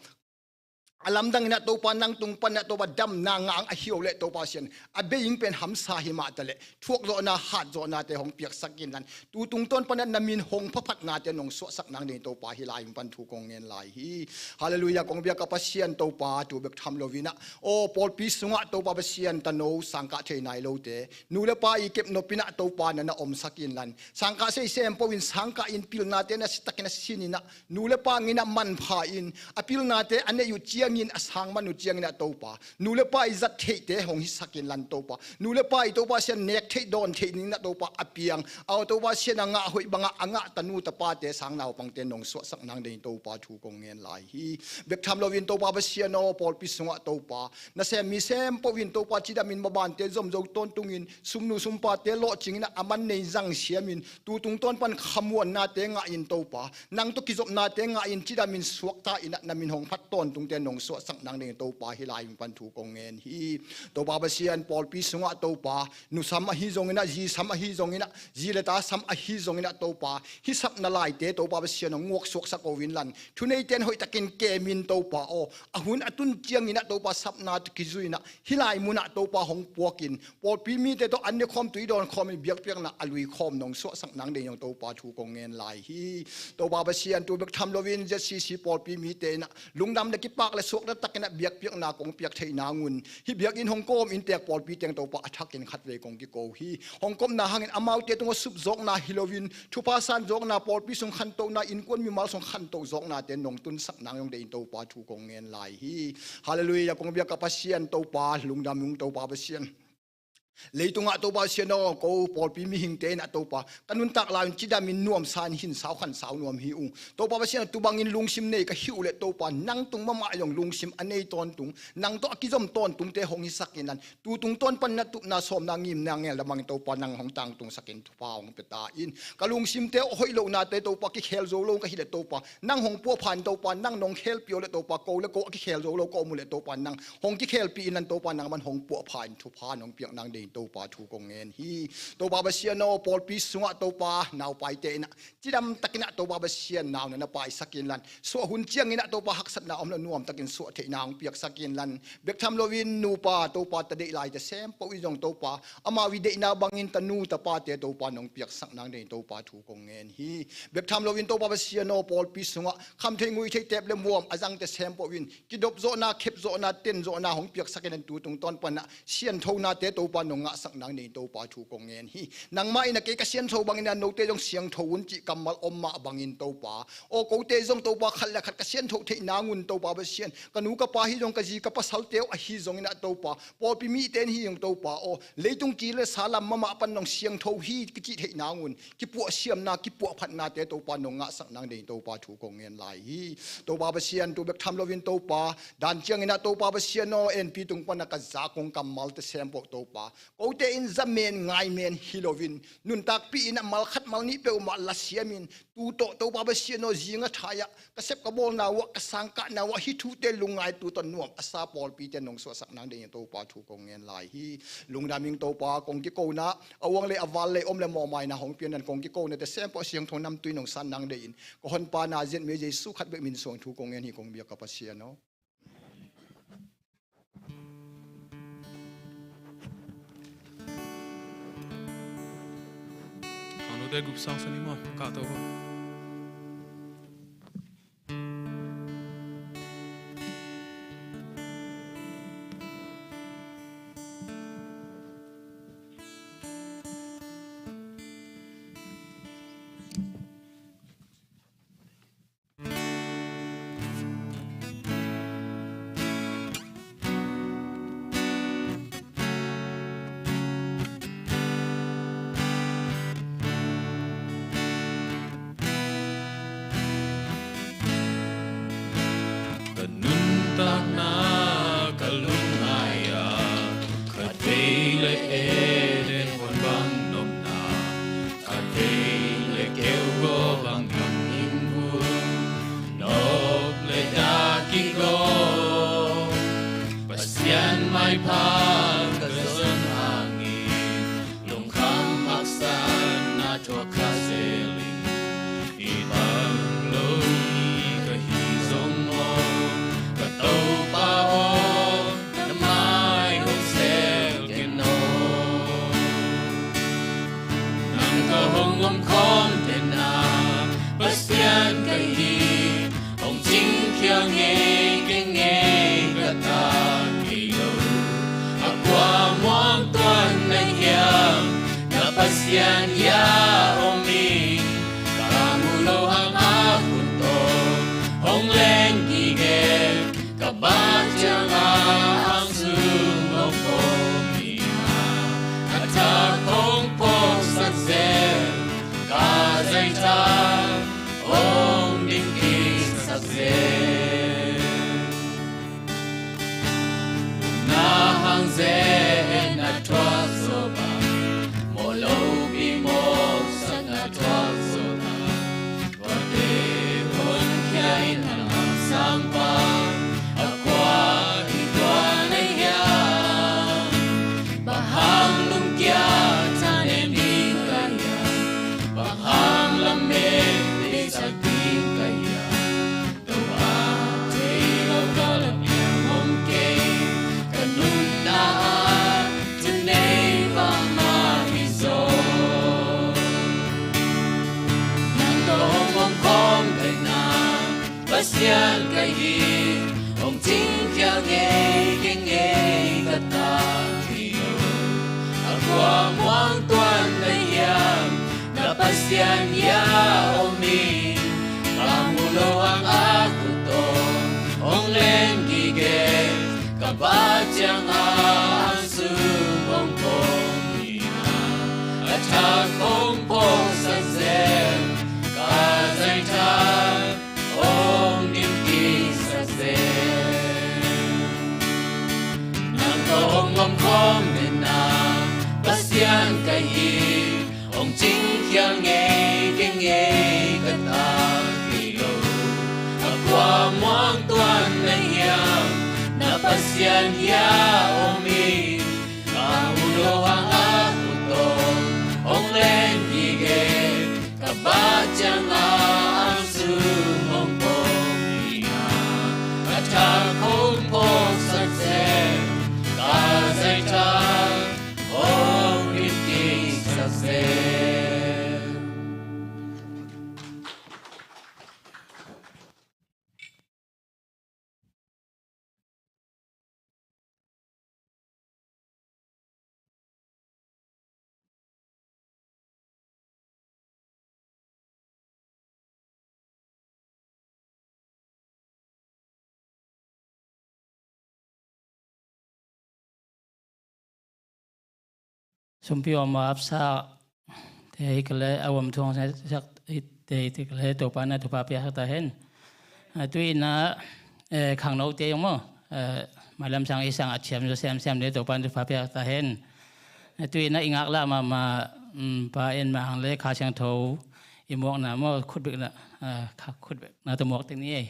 a lamdang in ah Topa nang tung pan ah Topa damna ngah ang ahi uh leh Topa Pasian, a bei ing pen hamsa hi mah ta leh thuakzawhna hatzawhnate hong piaksak inlan, tu tungtawn pan ah na min hong phaphatnate nong suahsak nang dei Topa, hih lai mun pan thu kong ngen lai hi. Halleluiah, kong biak a Pasian Topa, tu bek tham loin ah, aw, pawlpi sungah Topa Pasian, tano sangkah thei nai lote, nu le pa i kepnop in ah Topa na na omsak inlan, sangkah sei sem po in sangkah in pilnate na sitakin a sin in ah nu le pa ngin ah manpha in, a pilnate a neih uh ciangin, a sang man uh ciangin ah Topa, nu le pa i zat theihte hong hisak inlan Topa, nu le pa i Topa Pasian nek theih dawn theih in ah Topa a piang, aw, Topa Pasian a ngah hoih bangah a ngah tanu tapate sang naupangte nong suahsak nang dei Topa, thu kong ngen lai hi. Bek tham loin Topa Pasian aw, pawlpi sungah Topa nasem mi sem po in Topa cidamin mabante zomzo tawntungin, sumnu sumpate lawhcingin ah a man nei zang siamin, tu tungtawn pan khamuannate ngah in Topa, nang tawh kizopnate ngah in cidamin suakta in ah na min hong phat tawntungte nong suahsak nang dei Topa, hih lai mun pan thu kong ngen hi. Topa Pasian, pawlpi sungah Topa, nu sam ahi zongin ah, zi sam ahi zongin ah, zi le ta sam ahi zongin ah Topa, hih sapna laite Topa Pasian aw, nguak suaksak ko inlan, thuneite in hoihtakin kem in Topa aw, a hun a tun ciangin ah Topa sapna tawh kizui in ah hih lai mun ah Topa hong puakin, pawlpi mite tawh an ne khawm, tui dawn khawmin biakpiakna a lui khawm nong suahsak nang dei nong Topa, thu kong ngen lai hi. Topa Pasian, tu bek tham loin Z C C pawlpi mite in ah lungdam le kipak le suakta takin ah biakpiakna kong piak theih nangun, hih biakinn hong kawm inntek pawlpi teng Topa a thakin khatvei kong kiko hi. Hong kopna hangin amaute tungah supzawkna hi loin, thupha sanzawkna, pawlpi sung khantohna, innkuan mimal sung khantoh zawknate nong tunsak nang zong deihin Topa thu kong ngen lai hi. Halleluiah, kong biak ka Pasian Topa, lungdam ung Topa Pasian. Leitungah Topa Pasian aw, ko pawlpi mihingte in ah Topa, ka nuntak lai-un cidamin nuamsa in hinsau khansau nuam hi ung. Topa Pasian aw, tu bangin lungsim nei ka hih uh leh Topa, nang tung mahmah zong lungsim a nei tawntung, nang tawh a kizom tawntungte hong hisak inlan, tu tungtawn panin ah tupna sawmna ngimna ngelna bangin Topa nang hong tangtungsakin thupha hong pia ta in. Ka lungsimte hoih lohnate Topa, kikhel zo lo ka hih leh Topa, nang hong puahpha in Topa, nang nong khelpih uh leh Topa, ko le ko a kikhel zo lo ka om uh leh Topa, nang hong kikhelpih inlan Topa, nang man hong puahpha in thupha nong piak nang deihin Topa thu kong ngen hi. Topa Pasian aw, pawlpi sungah Topa, naupaite in ah cidam takin ah Topa Pasian, nauna na paisak inlan, suah hun ciangin ah Topa haksatna om lo nuam takin suah theihna hong piaksak inlan, bek tham loin nupa Topa, ta deih laite sempoh in zong Topa, amau i deihna bangin tanu tapate Topa nong piaksak nang deihin Topa thu kong ngen hi. Bek tham loin Topa Pasian aw, pawlpi sungah khamthei nguithei tep le muam a zangte sempoh in kidop zawhna, khep zawhna, ten zawhna hong piaksak inlan, tu tungtawn panin ah sianthonate Topa nong ngahsak nang deihin Topa thu kong ngen hi. Nangmah in ah kei ka siantho bangin ah note zong siangtho un cih kammal om mah bangin Topa aw, kote zong Topa khat le khat ka siantho theih nangun Topa Pasian, ka nu ka pa hi zong, ka zi ka pasalte uh ahi zongin ah Topa, pawlpi mite in hi zong Topa aw, leitung kil le sa lam mahmah pan nong siangtho hi kicih theih nangun, kipuahsiamna, kipuahphatnate Topa nong ngahsak nang deihin Topa thu kong ngen lai hi. Topa Pasian, tu bek tham loin Topa, dan ciangin ah Topa Pasian aw, enpi tung panin ah ka za kong kammalte sempoh Topa, kote in za men ngai men hi loin, nuntakpih in ah mal khat mal nih peuhmah lasiamin, tu tawh Topa Pasian aw, zing a thai-ah ka sep ka bawlna uh ah, ka sangkahna uh ah hih thute lungngaih tu tawh nuam a sa pawlpite nong suahsak nang deihin Topa thu kong ngen lai hi. Lungdam ing Topa, kong kikona a uang le a val le om le mawhmaina hong pianin kong kikonate sempoh siangtho namtui nong san nang deihin ka honpa Nazareth mi Jesu khat bek min suang thu kong ngen hi, kong biak ka Pasian aw. Kano te group sang sani mo, ka to ko. Ka nuntakna ka lungngai-ah, khatvei le et e huan bang nopna, khatvei le keugaw bang gam in vun, nop le dah kigaw, Pasian maipha ka zon hangin, lungkham haksatna thuak kha zel ing. I bang lo hi ka hi zong maw, ka Topa aw, na mai hong sel ken aw. Nang ka hong omkhawm tenna Pasian ka hi, hong cingkhia ngei kei ngei ka ta kei lo. A kua muang tuan na hiam, na Pasian hia om ing. Ka mu lo hang a hun tawh hong leng gige, ka bat ciang a hang sung hong pom ing a, a thak hong phawksak zel, ka zaitha hong ding kiksak zel. Na hang zen na thuak zo bang, mawh lopi mawhsak na thuak zo bang, tuate honkhia in a ngamsang bang, a kua in tua na hiam? Bang hang lungkia thanem ding ka hiam? Bang hang lamet deihsak ding ka hiam? Topa, thei lo ka la piang om kei, ka nunna ah thu nei bangmah hi zaw. Nang tawh hong omkhawm ka hi na, Pasian ka hi, hong Cingkhial ngei kei ngei ka tak hi lo. A kua muang tuan na hiam, na Pasian hia om in. Ka mu lo hang a khut tawh hong len gige, ka va ciang a hang sung hong pong hi a, a thak hong phawksak zel, ka zai thak hong dim kiksak zel. Nang tawh hong om khawm in a, Pasian ka hi, hong cingkhial ngei kei ngei ka tak hi lo. A kua muang tuan na hiam, na Pasian hia om in. Ka mu lo hang a khut tawh hong len gige, ka va ciang a hang sung hong pong hi a, a thak hong phawksak zel, ka zai thak hong dim kiksak zel. Sumpi om a apsa te hi ka le, a om thuang sak te hi ka le, Topa na thupha piaksak ta hen. A, tu ina, eh, khangno te yong mo, eh, mailam sang i sang a thiam zo siam siam le Topa na thupha piaksak ta hen. A, tu ina i ngak la ma ma, mm, pa en ma hang le Kha Siangtho i muak na mo, khut bek na, ah, kha khut bek na to muak ting ni ei.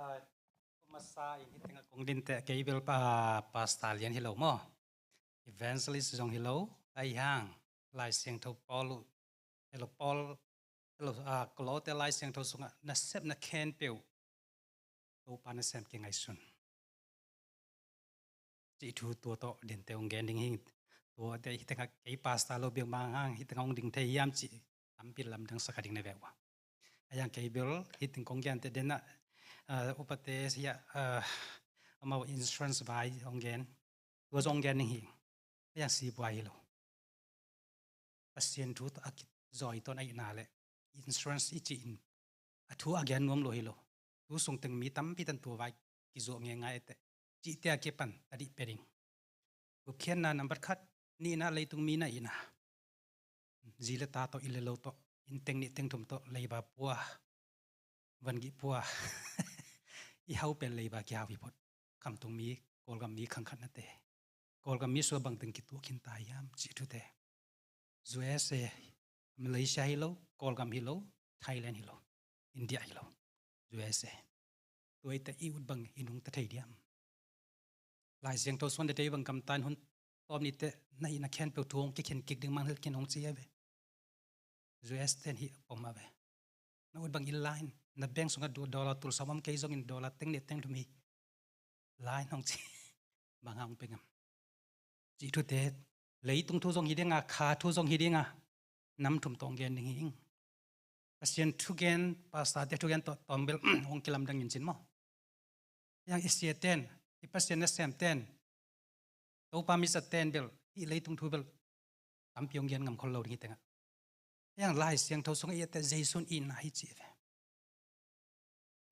Ah, masa in hi tengah kong din teh kei bel pa, Pastor Lian hi lo maw. Evangelist zong hi lo, ahi hang Lai Siangtho Paul uh, hi lo Paul, hi lo, ah, Kolote Lai Siangtho sungah nasepna khempeuh Topa nasem kingaihsun. Cih thu tua tawh dente hong gen ding hi. Tua te hi tengah kei pastor lo biak mang hang hi tengah hong ding thei hiam cih tampi lamdang sa kha ding na ve uh a. Ahi hang kei bel hi teng kong gen te den ah, ah, upate sia, ah, amau insurance vai hong gen. Tua zong gen ning hi. Ahi hang sibuai hi lo. Pasian thu tawh a kizoi tawn a ihna le insurance i cih in a thu a gen nuam lo hi lo. Tu sung teng mi tampi tan tua vai kizuak ngeingai teh. Cihte a kipan a dih pia ding. Gupkhiatna nambat khat, nihna leitung mi na ihna. Zi le ta tawh, inn le lo tawh, inn teng nih teng thum tawh, leiba pua, vangih pua. I hau pen leiba kihau hi phot. Khamtung mi, Kawlgam mi khangkhatnate. Kawlgam mi sua bangteng kituak khin ta hiam cih thute. U S A, Malaysia hi lo, Kawlgam hi lo, Thailand hi lo, India hi lo, U S A. Tua i te i ut bang i nungta thei diam. Lai Siangtho suan te tei bang kamtan hun tawm ni te na ihna khempeuh thu hong kikhen kik ding mang hel khin hong ci a ve. U S ten hi pom a ve. Na ut bang i line, na bank sungah du-, dollar tul sawm om kei zongin dollar teng nih teng thum hi. Line hong ci. Bang hang peng am. Cih thute, leitung thu zong hi dinga, kha thu zong hi dinga, nam thum tawh hong gen ding hi ing. Pasian thugen, pastor te thugen tawh tawm bel hong kilamdang in cin maw. Yang i sia ten, i Pasian nasem ten, Topa misa ten bel, i leitung thu bel tampi hong gen ngam khol lo ding hi tengah. Yang Lai Siangtho sungah i ate Jesu in itna hi ci ve.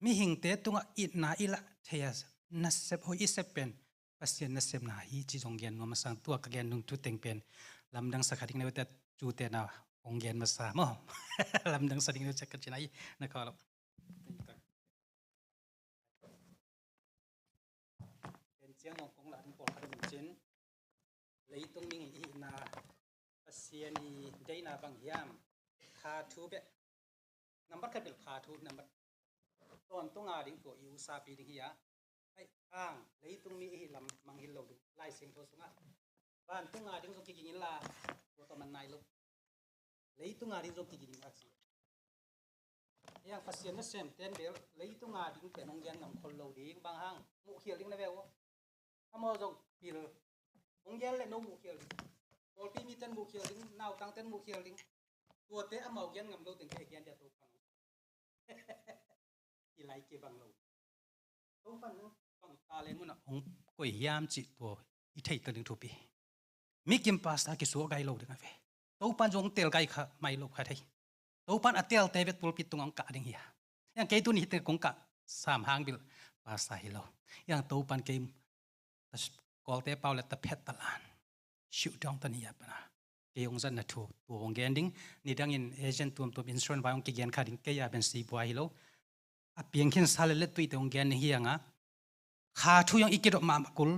Mihingte tungah itna i lah thei a, nasep hoih i sep pen Pasian nasepna hi ci zong gen nuam a sang, tua ka gen nung thu teng pen lamdang sa kha ding na ve te, cute na hong gen masa maw. Lamdang sa ding na ve cek ka cina i na kha lo. Ken ciang hong kong lah ding pawlkhat in cin, leitung mi i hihna, Pasian i deihna bang hiam, kha thu beh. Nambat khat bel kha thu, nambat tawntung a ding tua i usapi ding hi a. Ahi hang leitung mi i hih lam mangngilh lo ding, Lai Siangtho sungah vantung a ding zong kiging inla, tua tawh man nai lo. Leitung a ding zong kiging a ci. Hiang Pasian nasem ten bel leitung a ding pen hong gen ngam khol lo ding, bang hang, muh khial ding na ve uh. Amau zong pil, hong gen le no muh khial ding. Pawlpi mi ten muh khial ding, nautang ten muh khial ding. Tuate amau gen ngam lo teng kei gen dia Topan. I lai kei bang lo. Topan nang bang talent mun ah hong koih hiam cih tua i thei ta ding thupi. Mi kim pastor kisuak gai lo ding a ve. Topan zong tel gai kha mai lo kha thei. Topan a telte vet pulpit tungah hong kah ding hi a. Hiang kei tuni hite kong kah sam hang bel pastor hi lo. Hiang Topan kei Kawlte pau le ta phet ta lan. Siuh dong ta ni a pana. Kei hong zatna thu tua hong gen ding. Nidangin agent tuamtuam insurance vai hong kigen kha ding kei a ben si buai hi lo. A piang khin sa le let tuite hong gen ding hi a nga. Kha thu zong i kidop mahmah kul.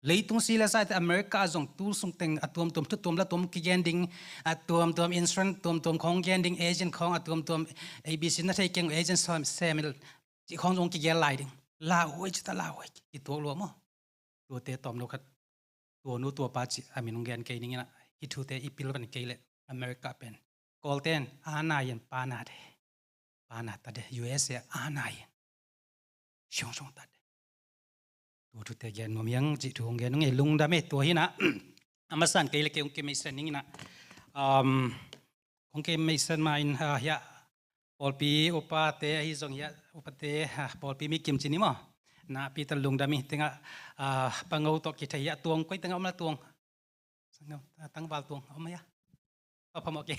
Leitung si le sa te America zong tu sung teng a tuamtuam thu tuam la tuam kigen ding. A tuamtuam insurance tuamtuam khong gen ding. Agent khong a tuamtuam A B C na thei keng agent sem, sem cih khong zong kigen lai ding. Lauhuai cih ta lauhuai. Kituak lua maw. Tuate tawm lo khat. Tua nu tua pa cih a min hong gen kei ning ina. Hih thute i pil van kei le America pen. Kawlten a na yen pa na de. Pa na ta de. U S A a na yen. Siong siong ta de. Tua thute gen nuam hiang cih thu hong gen hong ei lungdam e tua hi na. A masan kei le kei hong kimeisen ning ina. Um, hong kimeisen ma in, ah, hiah pawlpi upate ahi zong hiah upate, ah, pawlpi mi kim ci ni maw. Na pi ta lungdam i tengah, ah, Pango tawh kithei hiah tuang koi tengah om la tuang. Sangam, ah, tangval tuang om hiah. A phamawh kei.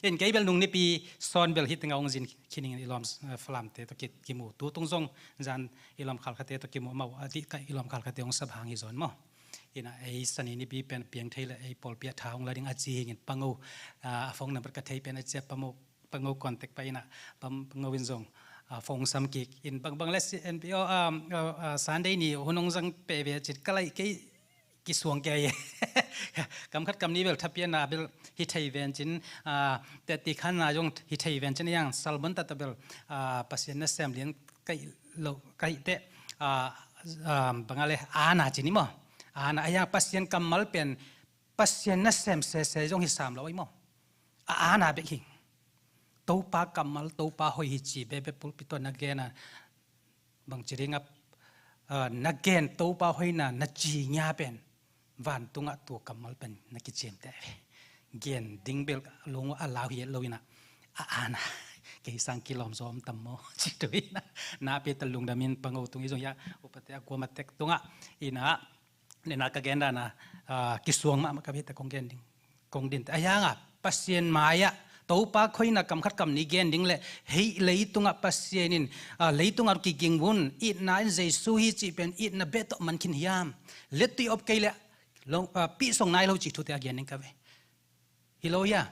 In kei bel nung nipi sawn bel hi tengah hong zin khining i lawm, ah, Falamte tawh ki, kimu. Tu tung zong zan i lawm khalkhate tawh kimu mau a dih kaih i lawm khalkhate hong sap hang hi zawn maw. Ina ei sani nipi pen piang thei le ei pawlpi a tha hong la ding a ci hingin Pango, ah, a phone number ka thei pen a cia Pango, Pango contact pa ina Pam-, Pango in zong, ah, phone sam kik in bangbang le si N P O, ah, ah, ah, Sunday ni hun hong zang pe ve cit ka lai kei kisuang kei. Kam khat kam ni bel thapian na bel hi thei ven cin, ah, te ti khan na zong hi thei ven cin yang salmon ta ta bel, ah, Pasian nasem lian kaih lo, kaih te, ah, ah, bang a le, a na ci ni maw. A na a yang Pasian kammal pen, Pasian nasem sese zong hi sam lo i maw. A, a na bek hi. Topa kammal, Topa hoi hi ci bebe pulpit tawh na gen a. Bang ci ding a, ah, na gen Topa hoina na ci ngia pen. Vantungah tua kammal pen na kiciamteh ve. Gen ding bel lung a lau hi lo ina. A, a na. Kei sang kilawm zaw om tam maw. Ci tu ina. Na pi ta lungdam in Pango tung i zong hiah upate a kuama tek tungah ina. Nena ka gen dan a, ah, kisuang mahmah ka bia ta kong gen ding. Kong din ta. A hiang a, Pasian mai ah, Topa khoina kam khat kam ni gen ding le, hei leitungah Pasian in, ah, leitungah kiging vun, itna in Jesu hi cih pen, itna beh tawh man khin hiam. Lettui op kei le, lo, ah, pi song nai lo cih thute a gen ding ka ve. Hi lo hia,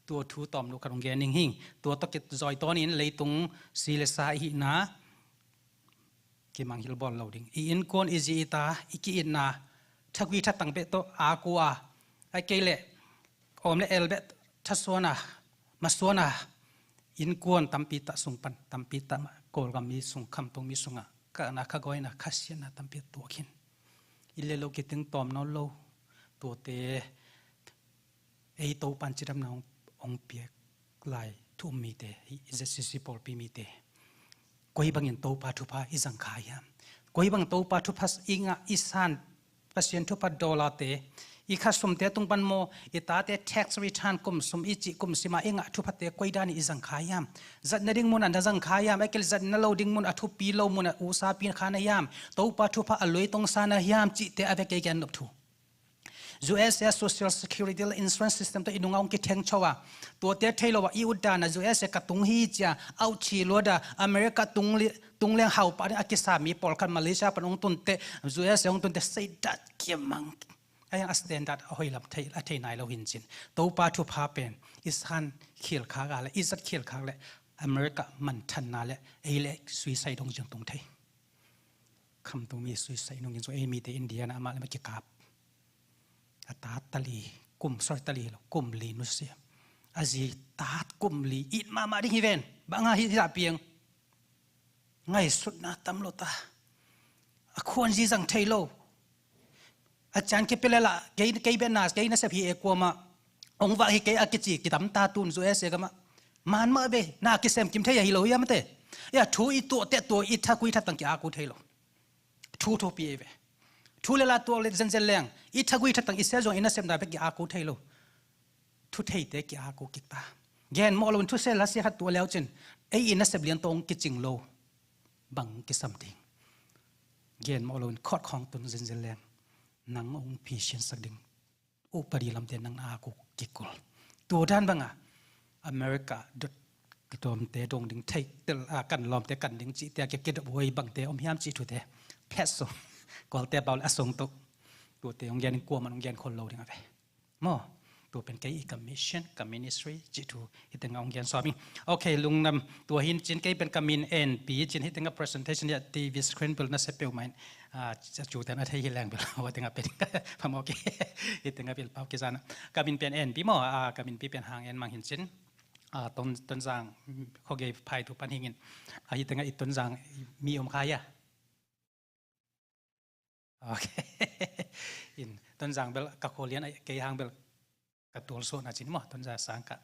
tua thu tawm lo ka rung gen ding hing, tua tawh kizoi tawn in leitung si le sa i hihna, kimang hilbawl lo ding. I innkuan i zi i ta, i ki-itna, thagui thatang beh tawh a kua, a kei le, om le el beh thasuana, masuana, innkuan tampi tah sung pan, tampi tah mah, Kawlgam mi sung, khamtung mi sungah, kahna, khagawina, khasiatna tampi tuak hin. I le lo kiting tawm nawn lo, tuate, ei Topan cidamna hong, hong piak lai thu um mite, hih Z C C pawlpi mite. Koi bangin Topa thupha i zang kha hiam? Koi bang Topa thupha i ngah i san Pasian thupha dawlate, i kha sumte tung pan maw, i tate tax return kum sum i cih kum sima i ngah thuphate koi danin i zang kha hiam? Zatna ding munah na zang kha hiam? A kil zatna lo ding munah thupi lo munah usapi kha na hiam? Topa thupha a luitong sa na hiam cihte a vek kei gen nop thu. U S A Social Security le insurance system tawh i nungah hong kitheng cho a. Tuate thei lo a i ut dan a U S A ka tung hi cia, auchi luat a, America tung li, tung leng hau pah ding a kisa mi pawlkhat Malaysia pan hong tunte, U S A hong tunte, seidat kiamang. A yang a standard a hoih lam thei, a thei nai lo hin cin. Topa thupha pen, i san khial khak a le, i zat khial khak le, America manthanna le, ei le suicide dong zing tung thei. Khamtung mi suicide nungin zong ei mite India na amah le ma kikap. A tat tali, kum, sorry, tali lo, kum li nusia. A zi tat kum li, it mahmah ding hi ven. Bang a hi, hi zah piang. Ngaihsutna tam lo ta. A khuan zi zang thei lo. A cian kei pia le lah, kei, kei bia na, kei nasep hi e kuamah. Ong vak hi kei a kici kitam ta tun USA gamah. Man mah ve, na kisem kim thei ahi lo hiam te. Ia thu i tuahte tua i thagui thatang ki-aku thei lo. Thu thupi ei ve. Thu le la tuak le zenzen leng i thagui thatang i sia zong i nasepna bek ki-aku thei lo. Thu theite ki-aku kik ta. Gen mawh loin thu sia la sia khat tuah leu cin ei i nasep lian tawng kicing lo. Bang kisam ding. Gen mawh loin khawt khawng tun zenzen leng nang ong phisiansak ding. Upadi lamte nang na aku kikul. Tua dan banga America dot kitomte dong ding thei tel a kan lawmte kan ding cihte a kikidop huai bangte om hiam cih thute. Phet sung. Kawlte pau le a sung tuk. Tuate hong gen in kuaman hong gen khol lo ding a ve. Maw. Tua pen kei i ka mission, ka ministry cih thu. Hite nga hong gen sawm ing. Ok, lungdam tua hi in cin kei pen ka min en pi cin hite nga presentation ya T V screen bel na se peuhmah in. Ah, cu ten a thei hi leng bel. Hua te nga pen. Pam ok. Hite nga bel pau kizana. Ka min pen en pi maw. Ah, ka min pi pen hang en mang hi in cin. Ah, Ton, Tonzang, khuagei phai thu pan hingin. Ah, hite nga i Tonzang mi om kha ya. Ok. In, Tonzang bel ka khualian ai, kei hang bel ka tual suahna cin maw, Tonzang sang ka.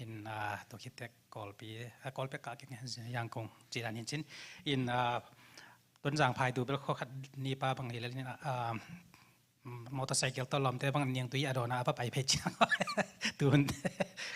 In, ah, tua khit tek Kawlpi, ah, Kawlpi ka keng Yangon ci dan hi in cin. In, ah, Tonzang phai tu bel khua khat ni pa bang hi le in, ah, motorcycle tawh lawmte bang niang tui a dawn a, a va pai phei ciang. Tun,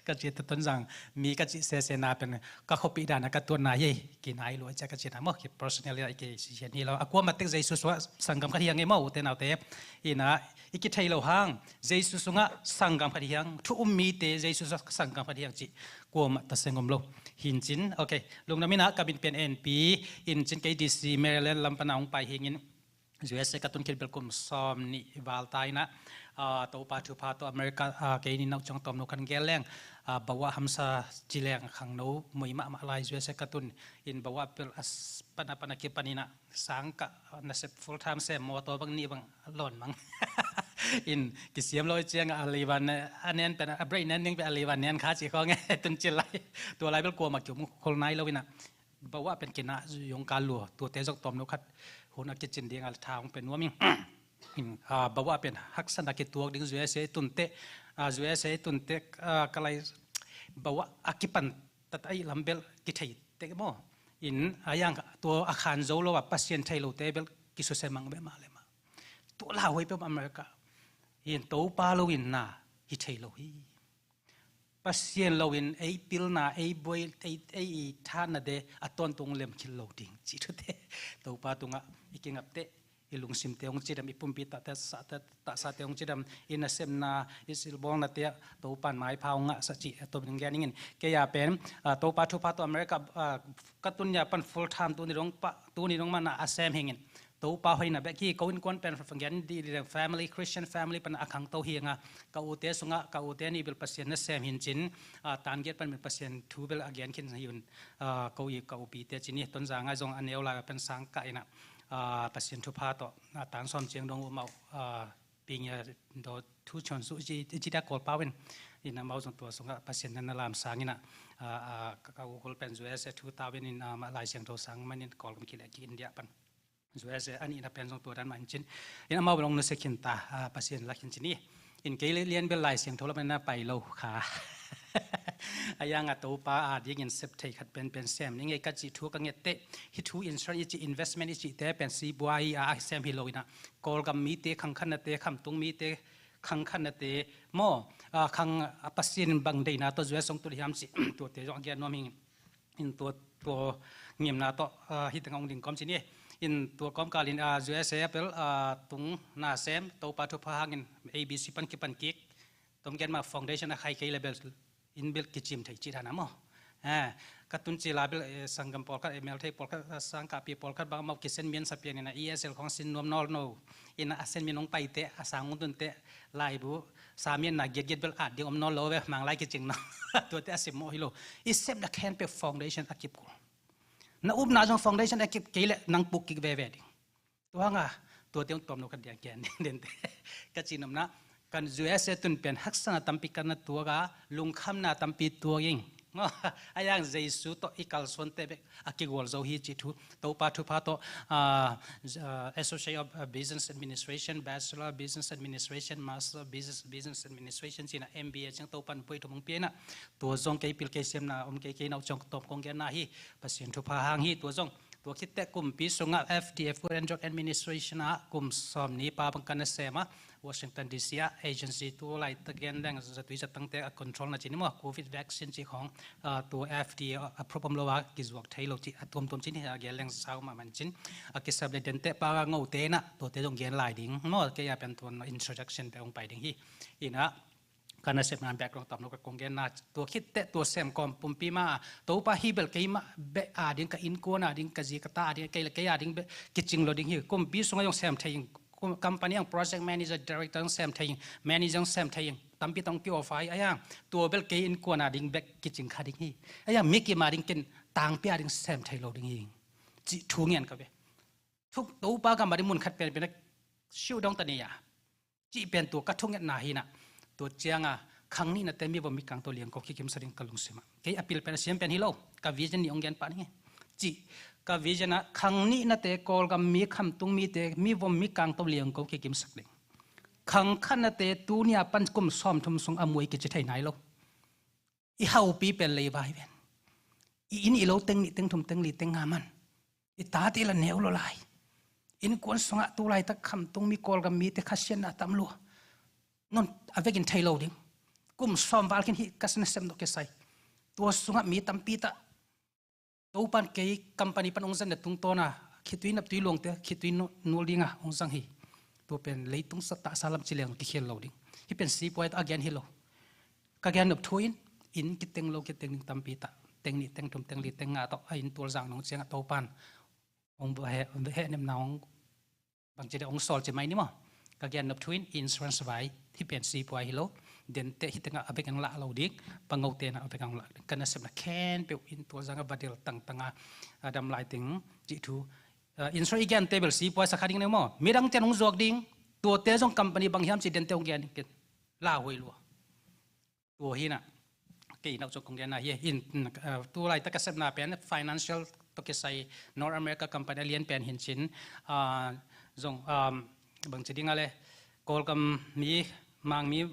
ka ci ta Tonzang, mi ka ci sese na pen, ka khuapi dan a ka tuan na hi, ki nai lua cia ka ci na maw, ki personal ya, ki si hian hi lo. A kuamah tek Jesu sungah sanggam khat hi hang e maw, ute naute. Ina, i kithei lo hang, Jesu sungah sanggam khat hi hang, thu um mite, Jesu sungah sanggam khat hi hang ci, kuamah ta seng om lo. Hi in cin, ok, lungdam ina, ka min pen en pi, in cin kei D C Maryland lam pana hong pai hingin, U S A ka tun khit bel kum sawm nih val ta ina, ah, Topa thupha tawh America, ah, kei ni nauh ciang tawm no kan gel leng, ah, bawah hamsa ci leng khangno mui mahmah lai U S A ka tun in bawah bel a s-, pana pana kipan ina sang ka, ah, nasep full time sem motor bang ni bang lawn mang. In kisiam lo ciang a leivan a nen pen a brake nen ning pen a leivan nen kha ci khawng e tun ci lai. Tua lai bel kuamah kium khol nai lo ina. Bawah pen kinah zong ka lua, tuate zong tawm no khat hun a kicin ding a tha hong pe nuam ing. In, ah, bawah pen haksan a kituak ding U S A tun teh, ah, U S A tun teh, ah, ka lai bawah a kipan tat a i lam bel kithei teh maw. In, a yang tua a khan zo lo a Pasian thei lote bel kisuse mang beh mah le mah. Tua la huai peuh America. In Topa lo in na hi thei lo hi. Pasian lo in ei pilna, ei buai, ei, ei i thatna de a tawntung lem khil lo ding. Ci thute, Topa tungah i kingapte, i lungsimte hong cidam, i pumpi tahte, sahte, tahsate hong cidam, i nasemna, i silbawlnate ah, Topa in maipha hong ngahsa ci, a tawp ding gen ingin. Kei a pen, ah, Topa thupha tawh America, ah, ka tun ya pan full time tuni dong pah, tuni dong mana a sem hingin. Topa hoihna bek hi, ko innkuan pen gen dih dih leng family, Christian family pan a khangto hi anga, ka ute sungah, ka ute nih bel Pasian nasem hi in cin, ah, tan giat pan bel Pasian thu bel a gen khin hi un, ah, ko i ka upite ci ni, Tonzang a zong a neu lai pen sang ka ina, ah, Pasian thupha tawh, ah, tan sawm ciang dong uh mah uh, ah, ping ya daw thu chon su ci, ci da Kawl pau in, ina mau zong tua sungah Pasian na na lam sang ina, ah, ah, ka, ka ukul pen U S A thu tau in, in, ah, mah Lai Siangtho sang man in Kawl kam ki le ki India pan. U S A a nihna pen zong tua dan mah in cin. In amau bel ong nusia khin ta, ah, Pasian la khin cin hi. In kei le lian bel Lai Siangtho lam na pai lo kha. A yang a Topa a dingin sep thei khat pen pen sem ni ngei ka cih thu ka nget teh. Hi thu insurance i cih investment i cih te pen si buai a sem hi lo ina. Kawlgam mite khangkhatnate, khamtung mite khangkhatnate maw, ah, khang, ah, Pasian bang deihna tawh U S A ong tut hiam cih. Tuate zong a gen nuam hi. In tua, tua ngimna tawh, ah, hi teng hong ding kawm ci ni. In tua kawmkal in, ah, U S A a pel, ah, tung nasem, Topa thupha hangin A B C pan kipan kik. Tom gen mah foundation a khai kei le bel in bel kicim thei ci dan a maw. Eh, ka tun ci la bel, eh, sanggam pawlkhat, eh, melthei pawlkhat, eh, sangkahpi pawlkhat bang amau kisen mian sa pian in a E S L khawng sin nuam nawl no. In a sen mian hong paite, a sang hong tunte, laibu, sa mian na giatgiat bel at ding om nawl lo ve, Manglai kicing nawl. Tuate a sim mawh hi lo. I sep na khen pe foundation a kip kul. Na upna zong foundation a kip kei le nang puk kik veve ding. Tua hanga, tuate hong tawm lo khat dia kian den te. Ka ci nopna, kan U S A tun pen haksana tampi kan na tuak a, lungkhamna tampi tuak ing. Ahi hang Jesu tawh i kalsuante bek a kigual zo hi cih thu. Topa thupha tawh, ah, ah, Associate of, ah, Business Administration, Bachelor of Business Administration, Master of Business, Business Administration ci-in ah M B A ciang Topa in buai thum hong pia in ah, tua zong kei pil kei siamna om kei, kei nau ciang tawm kong genna hi. Pasian thupha hang hi tua zong. Tua khit teh kumpi sungah F D A, Food and Drug Administration ah kum sawmnih pa bang ka na sem a, Washington D C ah agency tu laitak gen leng zatui zatangte a control na ci ni maw, covid vaccine cih khawng, ah, tua F D A approve om lo a kizuak thei lo cih a tuamtuam ci ni, a gen leng sau mahmah cin. A kisap le dente pa a ngote in ah tuate zong gen lai ding maw, kei a pen tua introduction bek hong pai ding hi. In ah ka nasepna background tam lo ka kong genna, tua khit teh tua sem kawm pumpi mah a, Topa hih bel keimah bek a ding, ka innkuan a ding, ka zi ka ta a ding, kei le kei a ding bek kicing lo ding hi. Kumpi sungah zong sem thei ing, kum-, company ah project manager, director zong sem thei ing, manager zong sem thei ing, tampi tawh hong ki-offer hi. Ahi hang tua bel kei innkuan a ding bek kicing kha ding hi. Ahi hang mi kim a ding, ken tangpi a ding sem thei lo ding hi cih thu ngen ka ve. Thuk Topa gam a ding mun khat penpen a siu dong ta ni a cih pen tua ka thungetna hi in ah, tua ciang a khang nihnate mi vom mi kang tawh liangko kikimsak ding ka lungsim ah. Kei a pil pen a siam pen hi lo, ka vision nih hong gen pah ning e. Cih ka vision ah khang nihnate Kawlgam mi, khamtung mite mi vom mi kang tawh liangko kikimsak ding. Khang khatnate tuni a pan kum sawmthum sung a muai kici thei nai lo. I haupi pen leiba hi ven. I inn i lo teng nih teng thum teng li teng nga man, i tate la neu lo lai. Innkuan sungah tu laitak khamtung mi Kawlgam mite khasiatna tam lua. Non a vekin thei lo ding. Kum sawm val khin hih ka nasep tawh kisai, tua sungah mi tampi tah Topa in kei company pan hong zetna tungtawn a khitui naptui luangte khitui nu-, nul ding a hong zang hi. Tua pen leitung sa tahsa lam ci leng kikhel lo ding. Hih pen sipuai tawh a gen hi lo. Ka gen nop thu in, inn kiteng lo kiteng ding tampi tah, teng nih teng thum teng li teng nga tawh a inn tual zang nung ciang a Topa in hong heh, heh nemna hong bangci ding hong sawl ci mai ni maw. Ka gen nop thu in insurance vai, hih pen sipuai hi lo. Dente hih tengah a bek hong lah lo ding, pangote na a bek hong lah ding. Ka nasepna khempeuh inn tual zang a va del tangtang a, a dam lai teng cih thu. Ah, insurance i gente bel sipuai sa kha ding ni maw. Midangte in hong zuak ding, tuate zong company bang hiam ci dente hong gen ding ken. Lauhuai lua. Tua hi in ah, kei nau zong kong genna hi in, ah, tu laitak ka sepna pen financial tawh kisai North America company a lian pen hi in cin, ah, zong, um, bangci ding a le, Kawlgam mi, Mang mi,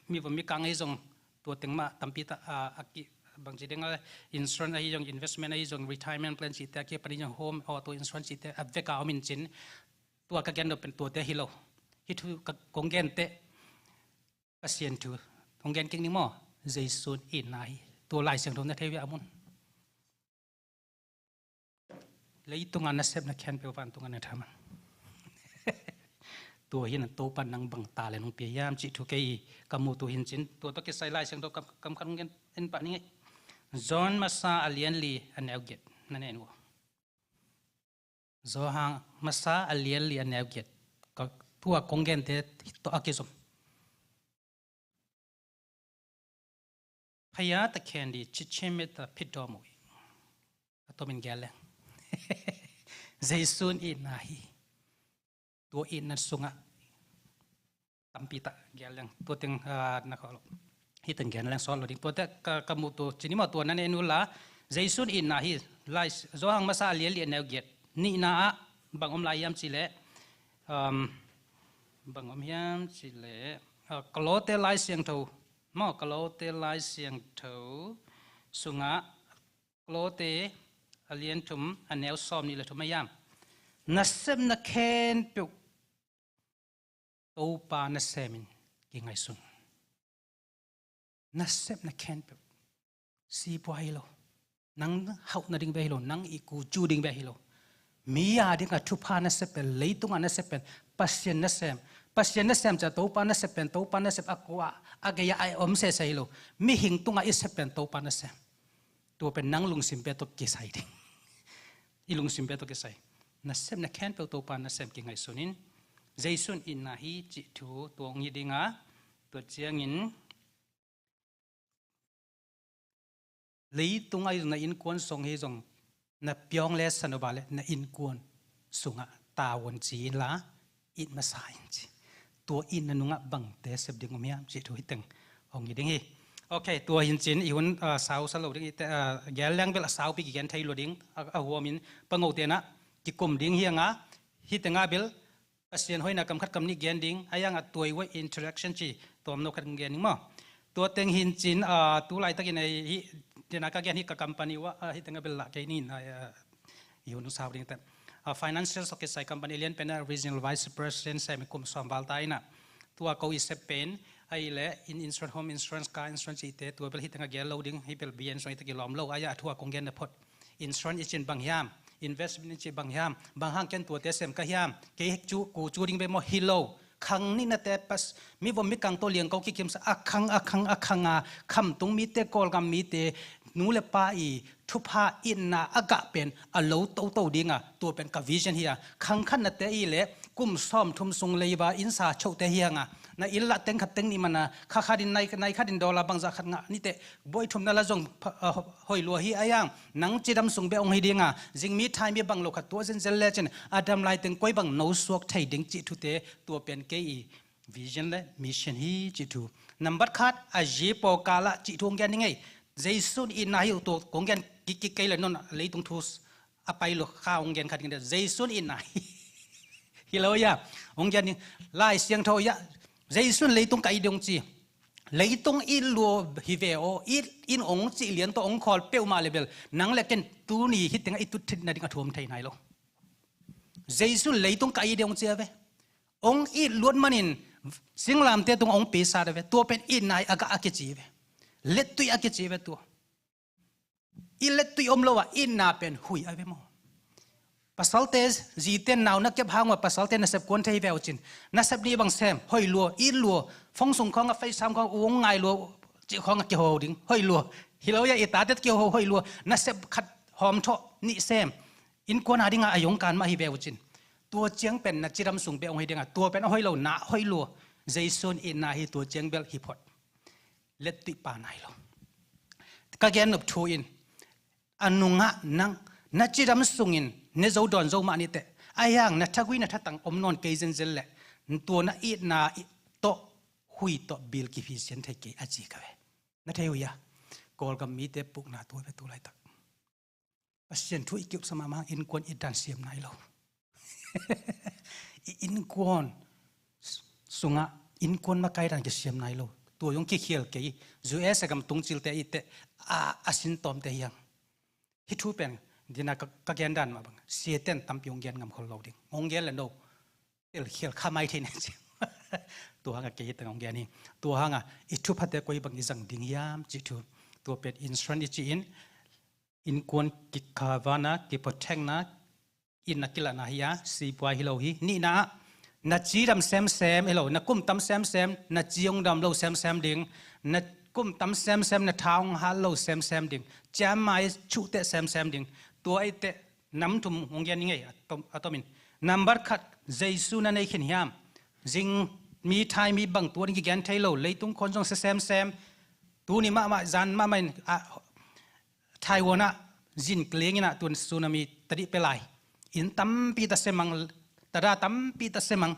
mi vom mi kang ahi zong tua teng mah tampi tah, ah, a ki, bangci ding a le, insurance ahi zong, investment ahi zong, retirement plan cihte a kipan ahi zong, home, auto insurance cihte a vek a om in cin, tua ka gen nop pen tuate hi lo. Hih thu ka kong gente Pasian thu hong gen kik ning maw. Jesu in itna hi. Tua Lai Siangtho na thei ve a mun. Leitunga nasepna khempeuh vantungah na thaman. Tua hi in ah Topa in nang bang talent hong pia hiam cih thu kei ka muh tu hi in cin. Tua tawh kisai Lai Siangtho kam, kam khat hong gen en pah ning ei. John masa a lian li a neu giat na en uh. Johan masa a lian li a neu giat. Ka, tua kong gente tawh a kizom. Phaya ta khen di, chichim ta phit dawm uh. A tomin gen leng. Jesu in itna hi. Tua itna sungah tampi tah gen leng. Tua teng, ah, na kha lo. Hih teng gen leng sawt lo ding. Tua teh ka, ka muh tu cin hi maw, tua na en uh la. Jesu in itna hi. Lai, Johan masa a lian li a neu giat. Nihna ah bang om lai hiam cih leh, um, bang om hiam cih leh, ah, Kolose Lai Siangtho maw, Kolose Lai Siangtho sungah, Kolose a lian thum a neu sawm nih le thum a hiam. Nasepna khempeuh Topa nasemin kingaihsun. Nasepna khempeuh. Sipuai hi lo. Nang hauh nading bek hi lo. Nang i kucu ding bek hi lo. Mi a dingah thupha nasep pen, leitunga nasep pen Pasian nasem. Pasian nasem ci-a Topa nasep pen, Topa nasep a kua, a gei-a a om sese hi lo. Mihing tungah i sep pen Topa nasem. Tua pen nang lungsim bek tawh kisai ding. I lungsim bek tawh kisai. Nasepna khempeuh Topa nasem kingaihsun in. Jesu in itna hi cih thu tua hong hi ding a. Tua ciangin leitung ahi zong na innkuan sung hi zong na piawng le san uh ba le na innkuan sungah tavuan ci inla, it masa in ci. Tua itna nungah bangte sep ding om hiam cih thu hih teng hong hi ding hi. Ok, tua hi in cin i hun, ah, sau sa lo ding i te, ah, gel leng bel a saupi kigen thei lo ding, a, a huamin pango tenah kikum ding hi hang a, hi tengah bel Pasian hoihna kam khat kam nih gen ding, a hang a tuai wai introduction ci tawmno khat gen ding maw. Tua teng hi in cin, ah, tu laitakin ei hi, tenah ka gen hi ka company uh ah, hi tengah bel lah kei ning, ah, i hun sau ding te. Ah, financial sokisai company lian pen a regional vice president sem i kum sawm val ta inah. Tua ko i sep pen, ahih leh in insurance, home insurance, car insurance i te, tua bel hi tengah gel lo ding, hi bel bian song i te kilawm lo, a hang a thu a kong gen na phot. Insurance i cin bang hiam, investment i cin bang hiam, bang hang ken tuate sem ka hiam, kei cu, ku cu ding bek maw hi lo. Khang nihnate pas, mi vom mi kang tawh liangko kikimsa, a khang, a khang, a khang a, khamtung mite, Kawlgam mite, nu le pa i thupha itna a gah pen a lo toto ding a, tua pen ka vision hi a. Khang khatnate i leh kum sawmthum sung leiba inn sa chote hi hang a, na inn lah teng khat teng nih man a, kha khatin nai, nai khatin dollar bangzah khat ngah ni teh, buai thumna la zong pha-, a, hoih lua hi a hang, nang cidam sung bek hong hi ding a, zingmi thaimi bang lo khat tua zenzel lecin a dam lai teng koi bang no suak thei ding cih thute, tua pen kei i vision le mission hi cih thu. Nambat khat, a zi pawlkal ah cih thu hong gen ding ei. Jesu in itna hi uh, tua kong gen kikkik kei le non leitung thu a pai lo kha hong gen khat ding de. Jesu in itna hi. Hi lo ia, hong gen ding. Lai Siangtho ia, Jesu in leitung ka it ding hong ci. Leitung it lua hi ve aw, it in hong cih lian tawh hong khawl peuhmah le bel, nang le ken tuni hi tengah i tut thitna ding a thuam thei nai lo. Jesu in leitung ka it ding hong ci a ve. Hong it luat manin singlamte tung hong pisat a ve. Tua pen itna hi a gah a kici ve. Lettui a kici ve tua. I lettui om lo a itna pen hui a ve maw. Pasalte zite nau na kep hang ua pasalte nasep kuan thei ve uh cin. Nasep nih bang sem, hoih lua, it lua, fong sung khawng a feisam khawng u hong ngai lua, cih khawng a kiho ding, hoih lua. Hi lo ia i tate kiho, hoih lua. Nasep khat hawm thawh nih sem. Innkuan a ding a a yong kan mah hi ve uh cin. Tua ciang pen na cidam sung bek hong hi ding a, tua pen a hoih lo, na hoih lua. Jesu in itna hi tua ciang bel hi phot. Lettui pa nai lo. Ka gen nop thu in, a nungah nang, na cidam sungin ne zo dawn zo mah ni teh. A hang na thagui na thatang om nawn kei zenzel leh, tua na itna i tawh, hui tawh bil kiphi sian thei kei a ci ka ve. Na thei uh ia, Kawlgam mite pukna tua ve tu laitak. Pasian thu i kiup sa mahmah hang innkuan i dan siam nai lo. I innkuan sungah innkuan makai dan kisiam nai lo. Tua zong kikhial kei. U S A gam tung cilte i teh a, a sin tawmte hiang. Hi thu pen dina ka, ka gen dan mah bang. Siaten tampi hong gen ngam khol lo ding. Hong gen le no. Telkhial kha mai thei na ci. Tua hanga kei hi teng hong gen hi. Tua hanga i thuphate koi bang i zang ding hiam ci thu. Tua pen insurance i ci in, innkuan kikhavana, kiprotectna, itna kilahna hi a, sipuai hi lo hi. Nihna ah, na cidam semsem hi lo, na kum tam semsem, na ci hong dam lo semsem ding, na kum tam semsem, na tha hong hat lo semsem ding, ciammai chuhteh semsem ding. Tua i teh nam thum hong gen ning ei, a tom, a tomin. Nambat khat, Jesu na nei khin hiam? Zing mi thai mi bang tua ding kigen thei lo, leitung khawn zong sia semsem. Tuni mahmah, zan mahmah in, a, Taiwan ah zin kling in ah tun tsunami tadih pia lai. Inn tampi ta semang, tada tampi ta semang.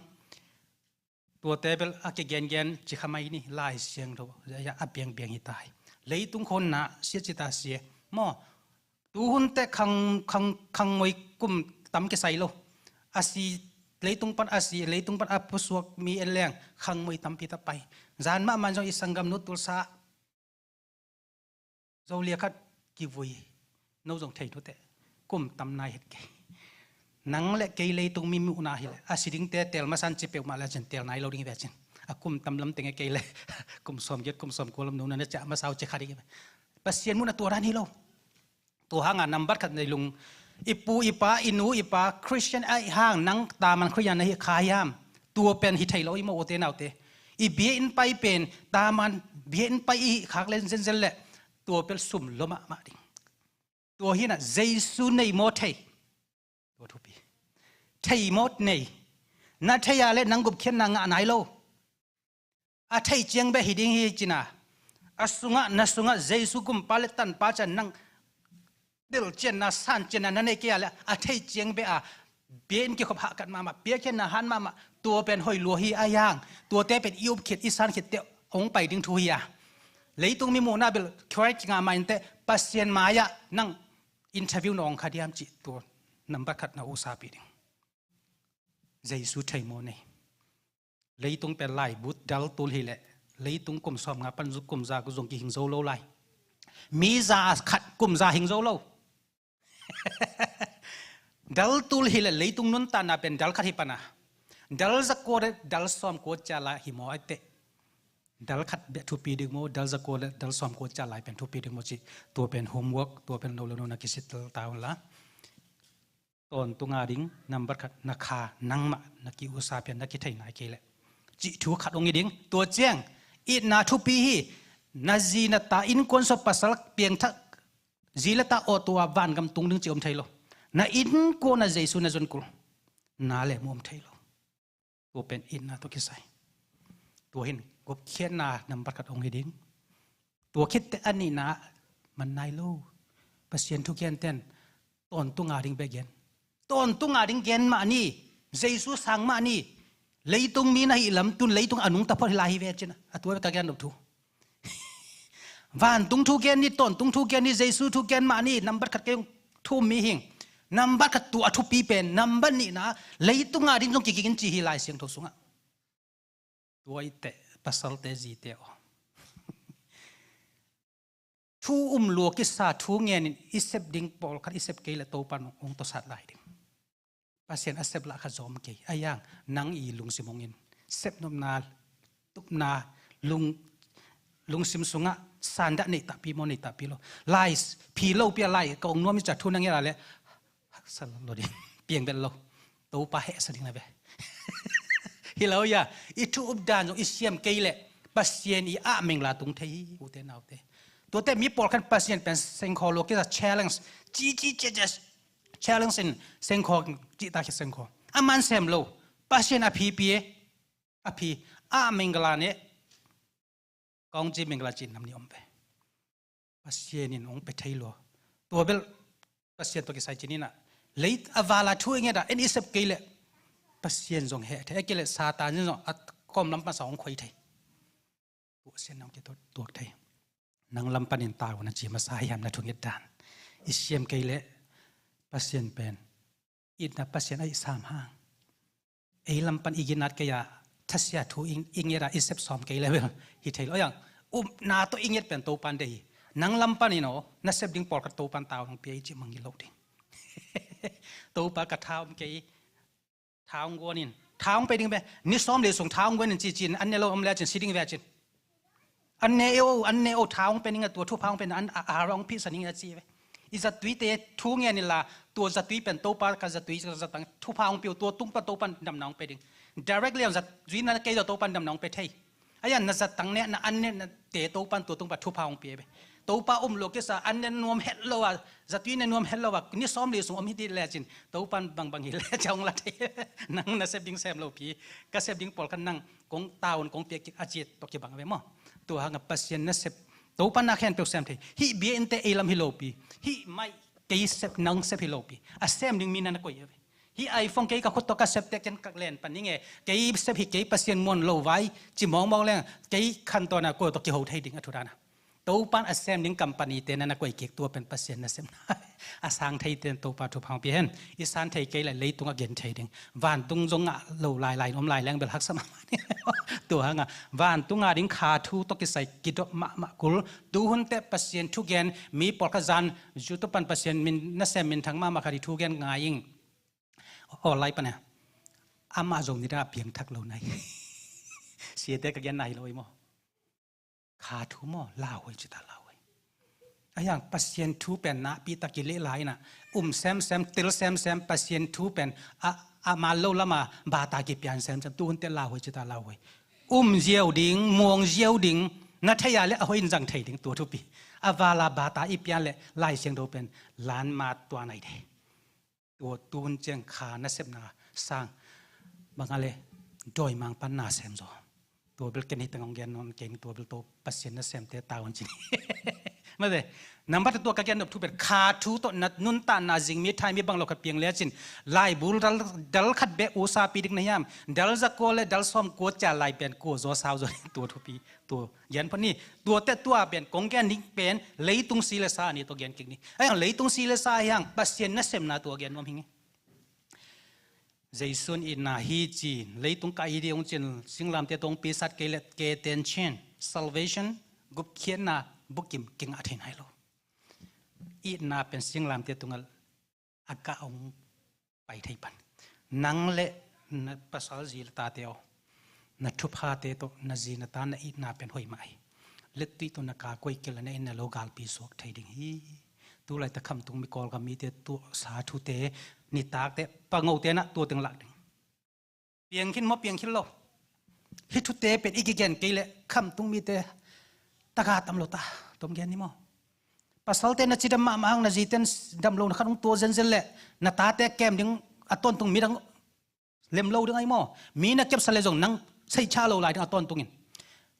Tuate bel a kigengen ci kha mai ni, Lai Siangtho a piangpiang hi ta hi. Leitung khawn na sia ci ta sia. Maw, tuhun teh khang, khang, khangmoi kum tam kisai lo. A si, leitung pan a si, leitung pan a pusuak mi en leng khangmoi tampi ta pai. Zan mahmah zong i sanggamnu Tulsa Zo lia khat kivui. No zong thei thuteh. Kum tam nai het kei. Nang le kei leitung mi muhna hileh a si dingte tel masan ci peuhmah le cin tel nai lo ding hi ve cin. A kum tam lam teng e kei le kum sawm giat kum sawm kua lam nuna na ciah masa uh ci kha ding hi ve. Pasian muhna tua dan hi lo. Tua hanga nambat khat nei lung i pu i pa i nu i pa Christian aih hang nang taman Christian na hi kha hiam? Tua pen hi thei lo i mawh ute naute. I bia in pai pen taman bia in pai i hih khak le zenzel le tua pel sum lo mahmah ding. Tua hinah Jesu nei maw thei? Tua thupi. Thei maw nei? Na thei a le nang gupkhiatna ngah nai lo. A thei ciang beh hi ding hi cina. A sungah, na sungah Jesu gumpa le tanpa cian nang delcianna, sancianna na nei kei a le a thei ciang beh a bia in kikhop hahkat mahmah, piakhiatna han mahmah, tua pen hoih lua hi a hiang. Tuate pen i upkhit, i sankhitte hong pai ding thu hi a. Leitung mi muhna bel khuai kingah mah inteh, Pasian mai-ah nang interview na ong kha diam cih tua nambat khat na usapih ding. Jesu thei maw nei? Leitung pen lai but dal tul hileh, leitung kum sawmnga pan kum za zong kihing zo lo lai. Mi za khat kum za hing zo lo. Dal tul hileh leitung nuntakna pen dal khat hi pana. Dal zakua le dal sawmkua cia lai hi maw aiteh. Dal khat beh thupi ding maw, dal zakua le dal sawmkua cia lai pen thupi ding maw cih. Tua pen homework, tua pen no le no na kisit ta un la. Tawntung a ding, nambat khat na kha, nangmah na ki-usa pian na kithei nai kei leh. Cih thu khat ong hi ding, tua ciang, itna thupi hi, na zi na ta innkuan sawt pasal piangthak, zi le ta awtua vangam tung ding cih om thei lo. Na innkuan na Jesu na zon kul. Na le mu om thei lo. Tua pen itna tawh kisai. Tua hin gupkhiatna nambat khat ong hi ding. Tua khitteh a nihna man nai lo. Pasian thugen ten tawntung a ding beh gen. Tawntung a ding gen mah ni. Jesu sang mah ni. Leitung mi na hih lam tun leitung a nungta phot hi lai hi ve cin. A tua beh ka gen nop thu. Vantung thu gen ni, tawntung thu gen ni, Jesu thu gen mah ni, nambat khat kei thu mi hing. Nambat khat tua a thupi pen, nambat nihna, leitung a ding zong kikik in ci hi Lai Siangtho sungah. Tua iteh, pasalte zite aw. Thu um lua kisa thu ngenin i sep ding pawlkhat i sep kei le Topa nong ong tawsat lai ding. Pasian a sep lah kha zom kei. A yang, nang i lungsim hong in. Sep nopna, tupna, lung, lungsim sungah sandah nei tahpi maw nei tahpi lo. Lai, phi lo pia lai, ka ong nuam i ca thu na ngen a le. Haksa lo ding. Piang bel lo. Topa hehsa ding na ve. Hi lo ya, i thu up dan zong i siam kei le. Pasian i ah mengla tung thei hi, ute naute. Tuate mi pawlkhat Pasian pen sengkhaw lo kisa challenge. Ci, ci, ci, ci. Challenge in sengkhaw, cihtak hi sengkhaw. A man sem lo. Pasian a phi pi e. A phi. A mengla ne. Kong ci mengla ci nam ni om ve. Pasian in ong pe thei lo. Tua bel Pasian tua kisai cin ina. Leit a vala thu i nget a, en i sep kei le. Pasian zong heh thei. A kei le Satan zong a kom lam pasa ong khoi thei. Tua sian nong kei tuak thei. Nang lam panin tau na ci masa hiam na thunget dan. I siam kei le Pasian pen. Itna Pasian a i sam hang. Ei lam pan i ginat kei a, thasia thu i nget a i sep sawm kei le bel. Hi thei lo yang. Upna tawh i nget pen Topan dei hi. Nang lam panin aw, na sep ding pawlkhat Topan tau nong pia i ci mang hi lo ding. Topa ka tha om kei. Tha hong guan in. Tha hong pe ding ve. Ni sawm le sung tha hong guan in ci cin. An ne lo om le cin si ding ve cin. An ne o, an ne o tha hong pe ning a tua thupha hong pe ning a, a, a hong phihsa ning a ci ve. I zatuite thu ngen in la tua zatui pen Topa ka zatui ka zatang thupha hong piu tua tung pan Topan damna hong pe ding. Direct lian zatui na kei tua Topan damna hong pe thei. A yan na zatang ne na an ne na te Topan tua tung pan thupha hong pia ve. Topa um lo kisa an ne nuam het lo a, zatui ne nuam het lo a, ni sawm li sung om hi ti le cin, Topan bangbang hi le cawng la thei. Nang na sep ding sem lo pi, ka sep ding pawlkhat nang kong taun kong piak kik a ciat tawh kibang ve maw. Tua hanga Pasian na sep, Topan na khen peuh sem thei. Hih bia innte ei lam hi lo pi, hih mai kei sep nang sep hi lo pi. A sem ding mi na na koi a ve. Hih iPhone kei ka khut tawh ka sep tek cian ka len pan ning e. Kei sep hi kei Pasian muan lo vai. Ci mawngmawng leng kei khan tawna kua tawh kiho thei ding a thu dana. Topan a sem ding company te na na koi kik tua pen Pasian na sem. A sang thei ten Topa thupha hong pia hen. I san thei kei le leitung a gen thei ding. Vantung zong ngah lo lailai om lai leng bel haksa mahmah ni. Tua hanga vantung a ding kha thu tawh kisai kidop mahmah kul. Tuhun te Pasian thugen mi pawlkhat zan YouTube pan Pasian min na sem minthang mahmah khat i thugen ngai ing. Aw lai pan a. Amah zong nidang a piangthak lo nai. Siate ka gen na hi lo i maw. Kha thu maw, lauhuai cita lauhuai. A yang Pasian thu pen na pi ta kileh lai na. Um semsem, til semsem, Pasian thu pen a, a mal lo lama bata kipian semsem. Tuhun te lauhuai cita lauhuai. Um ziau ding, muang ziau ding. Na thei a le a hoih in zang thei ding tua thupi. A vala bata i pian le Lai Siangtho pen lan ma tua nai de. Tua tun ciang kha nasepna sang bang a le dawimang pan na sem zaw. Tua bel ken hi teng hong gen nawn keng tua bel to Pasian nasemte tau an cin. Mate, nambat tua ka gen nop thu pen kha thu tawh na nuntakna zing mi thai mi bang lo khat piang le cin, laibul dal, dal khat bek usapi ding na hiam, dal zakua le dal sawmkua cia lai pen kua zaw sau zaw tua thupi tua gen phot ni. Tuate tua pen kong gen ding pen leitung si le sa ni tua gen kik ni. Ai ang leitung si le sa hiang Pasian nasepna tua gen nuam hi nge. Jesu'n itna hi ci, leitung ka i ding hong cin, singlamte tawh hong pisat kei le keten cin, salvation, gupkhiatna, bukim kingah thei nai lo. Itna pen singlamte tungah a kah hong pai thei pan. Nang le na pasal zi le tate aw, na thuphate tawh na zi na ta na itna pen hoih mah hi. Lettui tawh na ka koih kei le na inn na lo galpi suak thei ding hi. Tulai ta khamtung mi Kawlgam mite tuahsa thute nitakte pangote na tua teng lak ding. Piang khin maw, piang khin lo? Hih thute pen i kigen kei le khamtung mite taka tam lo ta, tom gen ni maw? Pasalte na cidam mahmah hang na ziten dam lo na khat hong tua zenzen le na tate kem ding a tawntung midang lem lo ding ai maw? Mi na kepsa le zong nang seihcha lo lai ding a tawntungin.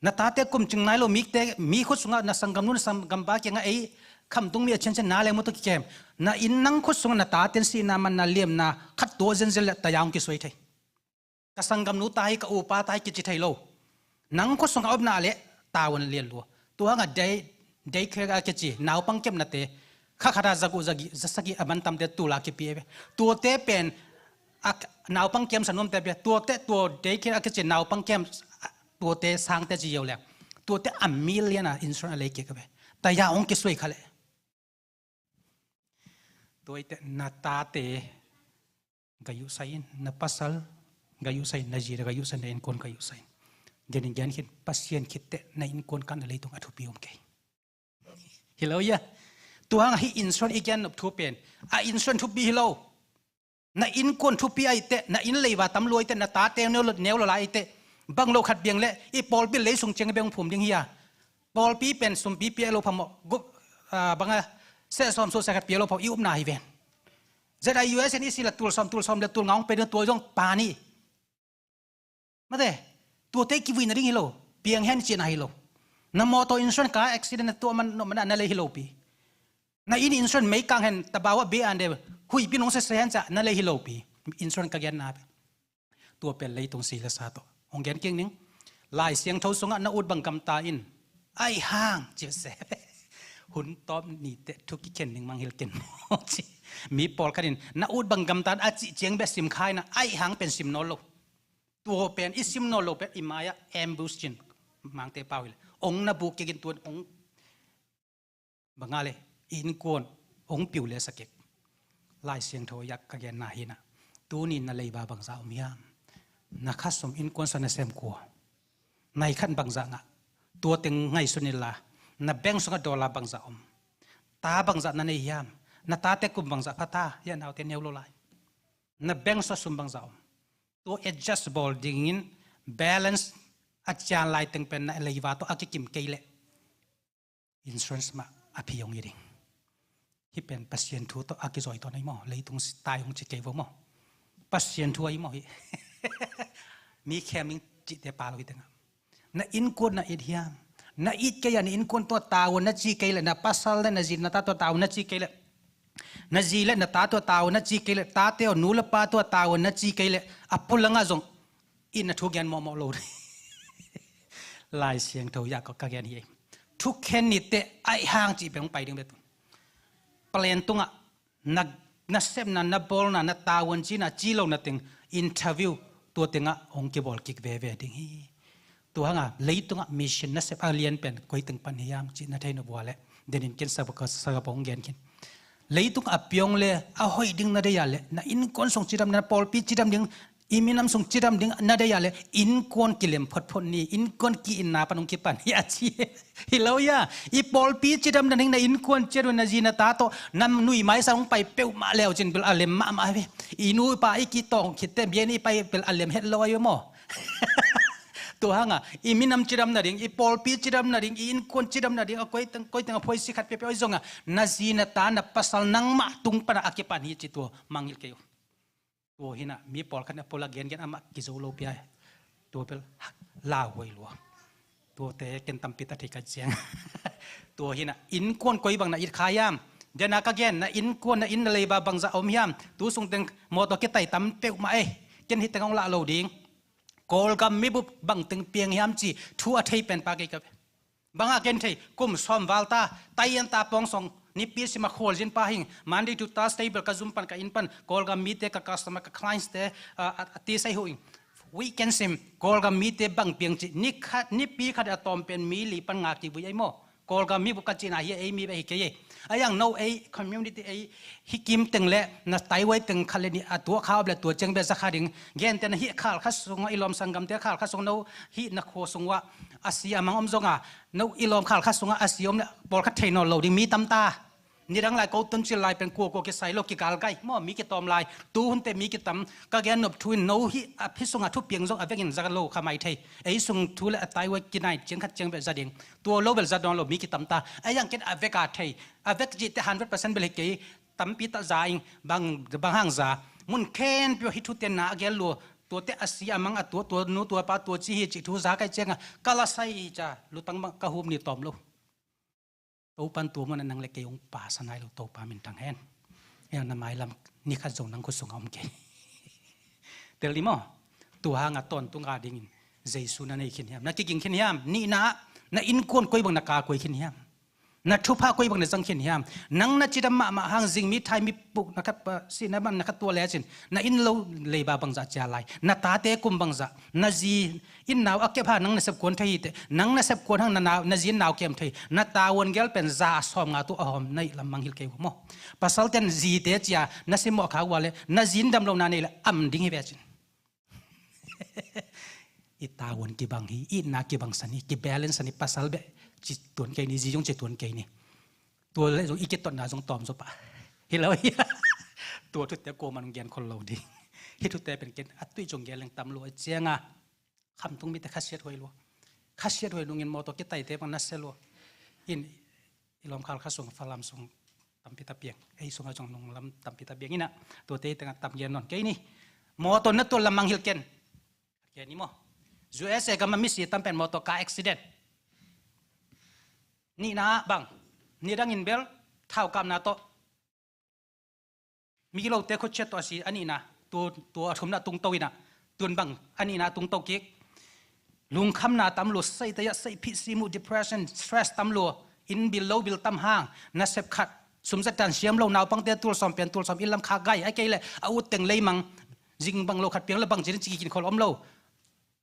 Na tate kum cing nai lo mikte, mi khut sungah na sanggamnu na sanggampa kiangah ei khamtung mi a ciancian na leng maw tawh kikem. Na inn nang khut sungah na taten sihna manna liamna khat tua zenzen le taya hong kisuai thei. Ka sanggamnu ta hi, ka upa ta hi kici thei lo. Nang khut sungah a omna le tavuan lian lua. Tua hangah day, day care a kici naupang kepnate kha khat a za guk za sagih a man tamte tula kipi e. Tuate pen a naupang kem sa nuamte bia. Tuate tua day care a kici naupang kem tuate sangte ci yo le. Tuate a million a insurance a lei kik a ve. Taya hong kisuai kha le. Tua i te na tate gayuhsai in, na pasal gayuhsai in, na zi gayuhsai in, na innkuan gayuhsai in. Gen in gen khin Pasian khit teh na innkuan kah na leitung a thupi om kei. Hi lo ia. Tua hang hih insurance i gen nop thu pen a insurance thupi hi lo. Na innkuan thupi ai teh, na inn leiva tam lua ai teh, na tate neu lo, neu lo lai ai teh. Bang lo khat biang le i pawlpi lei sung ciang i beng phum ding hi a. Pawlpi pen sumpi pia lo phamawh, gup, ah, banga seh sawm suah seh khat pia lo phamawh i upna hi ven. Z I U S N E C la tul sawm, tul sawm le tul nga hong pe ding tua zong pa ni. Mate, tuate kivui na ding hi lo, piang hen cihna hi lo. Na mawtaw insurance ka accident na tuah man, man, na lei hi lo pi. Na inn insurance meikang hen, tabawa be ande, huihpi nong sese hen ca, na lei hi lo pi. Insurance ka genna pi. Tua pen leitung si le sa tawh hong gen kik ning. Lai Siangtho sungah na ut bang gamta in, ai hang ci se. Hun tawp ni teh thu kikhen ning mangngilh ken maw ci. Mi pawlkhat in na ut bang gamta in a cih ciang beh sim kha in a, ai hang pen sim nawn lo. Tua pen i sim nawn lo pen i mai-ah ambush cin, Mangte pau hi le, ong na buk kik in tua ong banga le, i innkuan ong piu le sa kik. Lai Siangtho ah ka genna hi na. Tuni na leiba bangzah om hiam? Na khasum innkuan sa na sem kua? Nai khat bangzah ngah? Tua teng ngaihsun inla, na bank sungah dollar bangzah om? Ta bangzah na nei hiam? Na tate kum bangzah pha ta, hia naute neu lo lai? Na bank sungah sum bangzah om? Tua adjust bawl dingin balance a cian lai teng pen na leiba tawh a kikim kei leh insurance mah a phi hong hi ding. Hih pen Pasian thu tawh a kizawi tawh na hi maw? Leitung si tai hong ci kei vo maw? Pasian thu ahi maw hih? Mi khem ning cihte pa lo hi tengah. Na innkuan na it hiam? Na it kei a na innkuan tawh tavuan na ci kei leh, na pasal le na zi na ta tawh tavuan na ci kei leh, na zi le na ta tawh tavuan na ci kei leh, tate aw nu le pa tawh tavuan na ci kei leh, a pulangah zong itna thu gen mawhmawh lo. Lai Siangtho ah ka gen hi. Thukhen ni teh ai hang cih pen hong pai ding bek tun. Palen tungah na, na sepna, na bawlna, na tavuan cina ci lo na teng interview tua tengah hong kibawl kik veve ding hi. Tua hanga leitungah mission nasep a lian pen koi teng pan hiam cih na thei na vua leh denin ken sa ka sa ka hong gen khin. Leitung a piang le a hoih ding na deih a le, na innkuan sung cidam, na pawlpi cidam ding, i minam sung cidam ding na deih a le, innkuan kilem photphot ni, innkuan ki-itna pan hong kipan hi a ci. Hi lo ia, i pawlpi cidam nading, na innkuan cidam, na zi na ta tawh na nui maisa hong pai peuhmah leu cin bel a lem mahmah hi ve. I nupa i kitawng khitte bian i pai bel a lem het lo ahi ve maw? Tua hanga i minam cidam nading, i pawlpi cidam nading, i innkuan cidam nading, a koi teng, koi teng a phuaisi khat piapia oi zonga na zi na ta na pasal nangmah tung pana a kipan hi ci tua mangngilh kei uh. Tua hina mi pawlkhat na pawlak gengen amah kizo lo pia. Tua pel lauhuai lua. Tuate ken tampi ta thei ka ciang. Tua hi na, innkuan koi bang na it kha hiam? Dena ka gen, na innkuan, na inn, na leiba bangzah a om hiam? Tu sung teng mawtaw kitai tam peuhmah ei. Ken hi teng hong lah lo ding. Kawlgam mibup bang teng piang hiam ci thu a thei pen pa kei ka ve. Bang a ken thei, kum sawm val ta, tai an ta pawng song, nipi sim a khualzin pa hing, Monday to Thursday bel ka zum pan, ka inn pan, Kawlgam mite, ka customer, ka clients te, a, a, a ti sai hu ing. Weekend sim, Kawlgam mite bang piang ci, ni khat, nipi khat a tawm pen mi li pan nga kivui ei maw. Kawlgam mibup ka cihna hi, ei mi bek hi kei ei. A yang no ei community ei hi kim teng le na taiwai teng khat le nih a tuah kha op le tua ciang bek za kha ding. Gente na hih khal khat sungah, i lawm sanggamte khal khat sung, no hih na khua sungah a si a mang om zonga, no i lawm khal khat sungah a si om le pawlkhat thei nawn lo ding mi tam ta. Nidang lai ko tun cil lai pen kua kua kisai lo, kigalgai maw, mi kitawm lai. Tu hunte mi kitam, ka gen nop thu in no hih a phi sungah thupiang zong a vekin za lo kha mai thei. Ei sung thu le a taiwai kinai ciang khat ciang bek za ding. Tua lo bel za dawn lo mi kitam ta. A yang ken a vek a thei. A vek cihte hundred percent bel hi kei. Tampi tak za ing, bang, bang hang za. Mun khempeuh hih thute na a gel lua. Tuate a si a mang a tua, tua nu tua pa tua ci hi cih thu za kai cianga ka la sai hi ca, lutang bang ka hup ni tawm lo. Topan tua mun a nang le kei hong pasa nai lo, Topa min thang hen. Eng na mailam ni khat zong nang khut sungah om kei. Tel ni maw? Tua hanga tawntung a dingin Jesu na nei khin hiam? Na kiging khin hiam? Nihna, na innkuan koi bang na ka koi khin hiam? Na thupha koi bang na zang khin hiam? Nang na cidam mahmah hang zing mi thai mi puk na khat pa, sihna man na khat tua lecin, na inn lo leiba bangzah cia lai? Na tate kum bangzah? Na zi inn nau a kep ha nang na sep kuan thei hi teh. Nang na sep kuan hang na nau, na zi inn nau kem thei. Na tavuan gel pen za sawm nga tu a hawm na hih lam mang hil kei uh maw? Pasal ten zite cia na simmawh kha uh a le, na zi inn dam lo na nei le am ding hi ve cin. I tavuan kibang hi, itna kibang san hi, kibalance san hi, pasal beh ci tuan kei ni, zi zong ci tuan kei ni. Tua le zong i kitotna zong tawm zaw pah. Hi lo hi. Tua thute kuaman gen khol lo ding. Hih thute pen ken a tuih zong gen leng tam lo a cianga. Khamtung mite khasiat huai lua. Khasiat huai nungin mawtaw kitaite bang nasia lua. In i lawm khal kha sung, Falam sung tampi ta piang. Ei sungah zong nunglam tampi ta piang inah. Tuate tengah tam gen nawn kei ni. Mawtaw na tual lam mang hil ken. Gen ni maw? U S A gam a misi tam pen mawtaw car accident. Nihna bang. Nidangin bel thau kamna tawh. Migilote khuaciat tawh a si a nihna, tu, tua a thumna tungto inah, tun bang a nihna tungto kik. Lungkhamna tam lua, seitaiah seihphih simu, depression, stress tam lua, inn bil lo bil tam hang, nasep khat, sumzat dan siam lo, naupangte tulsawm pen tulsawm, inn lam khak gai, a kei le a ut teng leimang, zing bang lo khat piang le bang cin ci kikin khol om lo.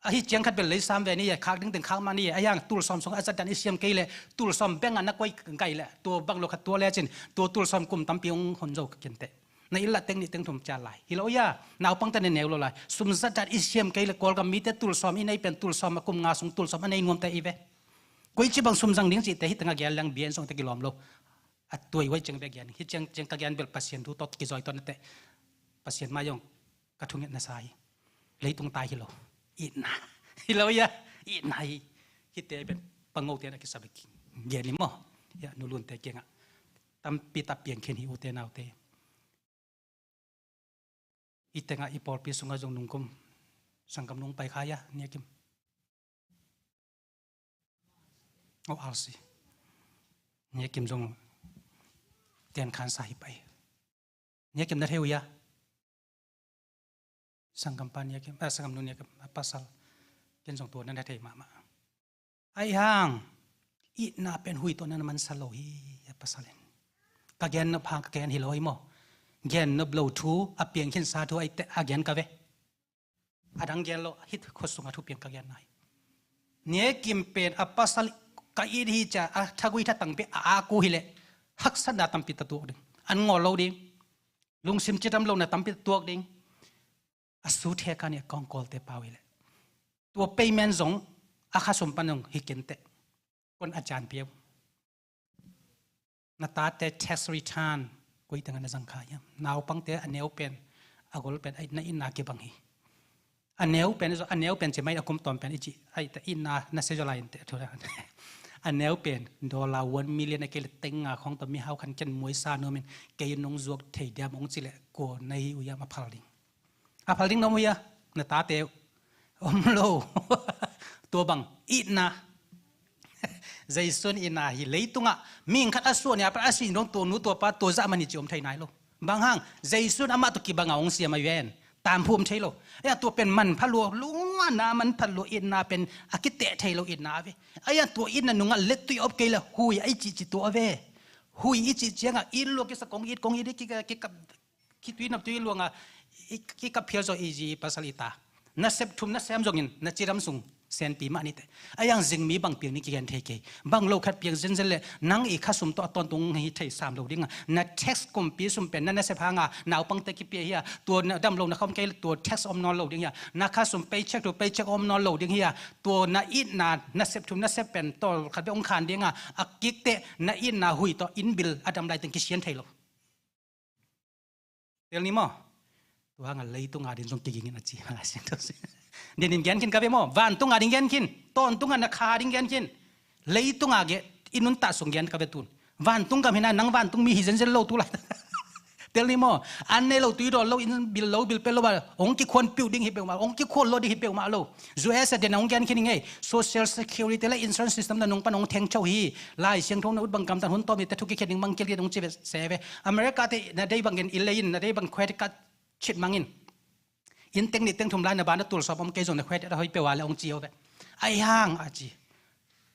Ahi ciang khat bel lei sam ve ni e, khak ding teng khak mah ni e, a hiang tulsawm sungah a zat dan i siam kei le, tulsawm bengah na koi gai le, tua bang lo khat tua lecin, tua tulsawm kum tampi hong hon zo ka kente. Na inn lah teng nih teng thum cian lai. Hi lo ia, naupangte na neu lo lai. Sum zat dan i siam kei le, Kawlgam mite tulsawm i nei pen tulsawm a kum nga sung tulsawm a nei nuamte i ve. Koici bang sum zang ding cihte hi tengah gen leng bian sungte kilawm lo. A tuai huai ciang bek gen. Hi ciang, ciang ka gen bel Pasian thu tawh kizawi tawh nate. Pasian mai zong ka thungetna sa hi. Leitung tai hi lo. Itna. Hi lo ia. Itna hi. Hihte pen pangote na kisap hi gen hi maw? Ia nulunte kiangah. Tampi tak piang khin hi ute naute. I tengah i pawlpi sungah zong nungkum. Sanggam nung pai kha ia, Nia Kim. Oh, R C. Nia Kim zong ten khan sa hi pai. Nia Kim na thei uh ia. Sanggam pa Nia Kim, ah, sanggam nu Nia Kim, a pasal. Ken zong tua na na thei mahmah. Ahi hang, itna pen hui tawh na na mansa lo hi, a pasal in. Ka gen nop hang ka gen hi lo hi maw? Gen nop lo thu, a piang khinsa thu ahi teh a gen ka ve. A dang gen lo, hih khua sungah thupiang ka gen nai. Nia Kim pen a pasal ka it hi cia, a thagui thatang pi a aku hi leh, haksatna tampi ta tuak ding. An ngawl lo ding. Lungsim cidam lohna tampi ta tuak ding. A su theka nih a kawngkawlte pau hi leh. Tua payment zong, a khasum pan zong hi kenteh. Kon a cian piau. Na tate tax return koi tengah na zang kha hiam? Naupangte a neu pen, a gol pen, ai, na itna kibang hi. A neu pen, a neu pen ci mai a kum tawm pen i ci, ai, ta itna na se zaw lai in te, a thu la. A neu pen, dollar one million a kei le teng nga khawng tawh mihau khan ken muaisa nuamin, kei nong zuak thei diam ong ci le, kua na hi uh hiam a phal ding. A phal ding na om uh hia, na tate uh. Om lo. Tua bang, itna. Jesu in itna hi leitungah mihing khat a suah ni a pat a sih ni dong tua nu tua pa tua zah man hi ci om thei nai lo. Bang hang, Jesu in amah tawh kibang a hong siam a hi ven. Tamphu om thei lo. Ahi hang tua pen manpha lua, lungah na manpha lua itna pen a kiteh thei lo itna a ve. Ahi hang tua itna nungah lettui a op kei le hui a i cihcih tua a ve. Hui i cih ciangah it lua kisa kong it, kong it, kika, kika, khitui naptui luangah i, kikap phial zawh i zi pasal i ta. Nasep thum nasem zongin na cidam sung senpi mah nite. Ahi hang zingmi bang piang ni kigen thei kei. Bang lo khat piang zenzen le nang i khasum tawh a tawntung hi thei sam lo dinga. Na tax kumpi sum pen na nasep hanga naupangte kipia hi a. Tua na dam lo na khawm kei le tua tax om nawn lo ding hi a. Na khasum paycheck to paycheck om nawn lo ding hi a. Tua na itna nasep thum nasep pen tawlkhat bek hong khan dinga. A kikte na itna hui tawh inn bil a dam lai teng kisian thei lo. Tel ni maw? Tua hanga leitunga ding zong kigingin a ci a Lai Siangtho. Denin gen khin ka ve maw? Vantunga ding gen khin. Tawntunga na kha ding gen khin. Leitunga ge i nuntak sung gen ka ve tun. Vantung gam hina nang vantung mi hi zenzen lo tu lai. Tel ni maw? An nei lo tui dawn lo in bil lo bil pe lo a hong kikhuan piuh ding hi peuhmah lo. Hong kikhuan lo ding hi peuhmah lo. U S a den a hong gen khin hi ngei. Social security le insurance system na nung pan hong theng cho hi. Lai Siangtho na ut bang kamtan hun tawm ni te thu kikhen ding bang kilkit hong ci ve se ve. America te na dei bangin i lei in na dei bang credit card chit mangin. Inn teng nih teng thum lai na ban a tul sawm om kei zong na credit a hoi peuh a le hong ci o ve. Ahi hang a ci.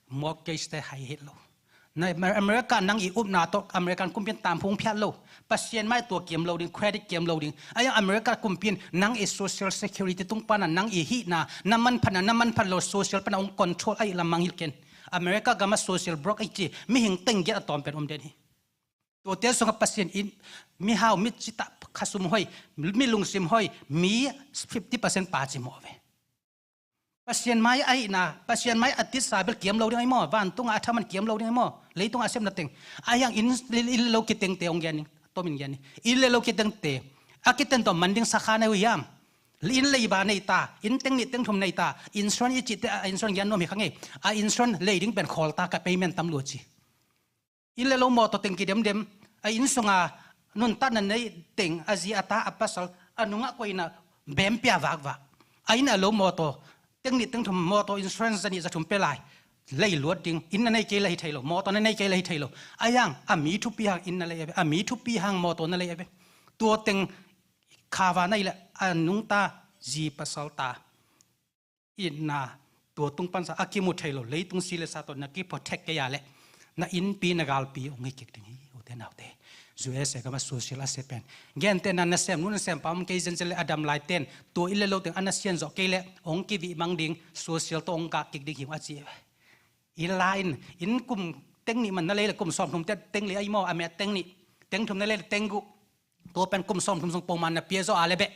Mortgage te hai het lo. Na America nang i upna tawh American kumpi'n tamphung phiat lo. Pasian mai tua kiam lo ding, credit kiam lo ding. Ahi hang America kumpi'n nang i social security tung pana nang i hihna, na manphatna, na manphat lo social pana hong control ahi lam mang hilh ken. America gama social broke ahi ci, mihing teng giat a tawm pen om den hi. Tuate sungah Pasian in mihau, mi citah khasum hoi, mi lungsim hoi, mi fifty percent pa ci mawh ve. Pasian mai ahihna, Pasian mai a titsa bel kiam lo ding ahi maw, vantunga a thaman kiam lo ding ahi maw, leitunga a sepna teng. Ahi hang inn, inn le lo kitengte hong gen ning, tomin gen ning. Inn le lo kitengte, a kiten tawh man ding sakha nei uh hiam? Inn leiba nei ta, inn teng nih teng thum nei ta, insurance i cihte a insurance gen nuam hi kha ngei. A insurance lei ding pen khawl ta ka payment tam lua ci. Inn le lo mawtaw teng kidemdem, a inn sunga nuntatna nei teng, a zi a ta a pasal, a nungah koina bem pia vakvak. A inn a lo mawtaw, teng nih teng thum mawtaw insurance za nih za thum pe lai, lei luat ding, inn na nei kei la hi thei lo, mawtaw na nei kei la hi thei lo. Ahi hang, a mi thupi hang inn na lei a ve, a mi thupi hang mawtaw na lei a ve. Tua teng khava na hi le, a nungta zi pasal ta. Itna tua tung pansa a kimu thei lo, leitung si le sa tawh na kiprotect kei a le, na innpi na galpi hong hi kik ding hi, ute naute. U S A gama social a se pen. Gente na nasem nu nasem pa om kei zenzen le a dam lai ten, tua inn le lo teng a na sian zawh kei le, hong kivih mang ding, social tawh hong gak kik ding hi a ci. Inn la in, inn kum teng nih man na lei le kum sawm thum te teng lei ahi maw, a met teng nih, teng thum na lei le teng guh. Tua pen kum sawm thum sung pongman na pia zaw a le beh.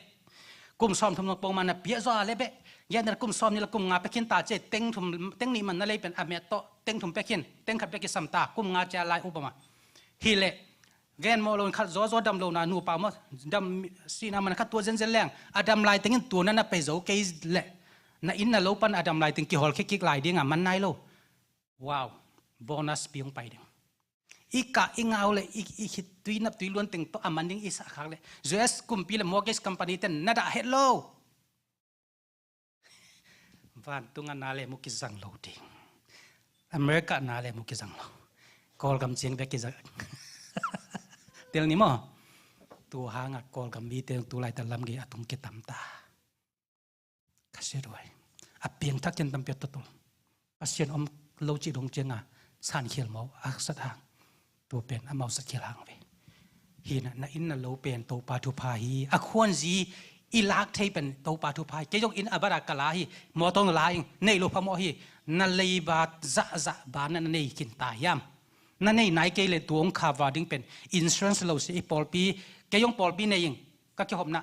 Kum sawm thum sung pongman na pia zaw a le beh. Gen na kum sawm nih la kum nga pekhin ta ci, teng thum, teng nih man na lei pen a met tawh, teng thum pekhin, teng khat pekhin sam ta, kum nga ci a lai upama. Hi le, gen mawh lo in khat zawzaw dam lo na nupa maw, dam sihna man khat tua zenzen leng, a dam lai tengin tua na na pei zo kei le, na inn na lo pan a dam lai teng kihawl khekik lai dinga man nai lo. Wow, bonus pi hong pai ding. I kah i ngau le, i, i khit tui nap tui luan teng tawh a man ding i sah khak le. U S kumpi le mortgage company ten na dah het lo. Vantunga na le mu kizang lo ding. America na le mu kizang lo. Kawlgam ciang bek kizang. Tel ni maw. Tua hanga Kawlgam mite tu laita lam gei a tung kitam ta. Ka sia duai. A piangthak ken tampi a totol. Pasian om lo cih dong cianga sankhial mau a sat hang. Tua pen a mau satkhial hang ve. Hina na inn na lo pen Topa thupha hi. A khuanzi i lak thei pen Topa thupha hi. Kei zong inn a bara ka la hi. Mawtaw na la ing. Nei lo phamawh hi. Na leiba zahzah ba na nei khin ta hiam? Na nei nai kei le tuang khava ding pen insurance lo si i pawlpi. Kei zong pawlpi nei ing. Ka kihopna.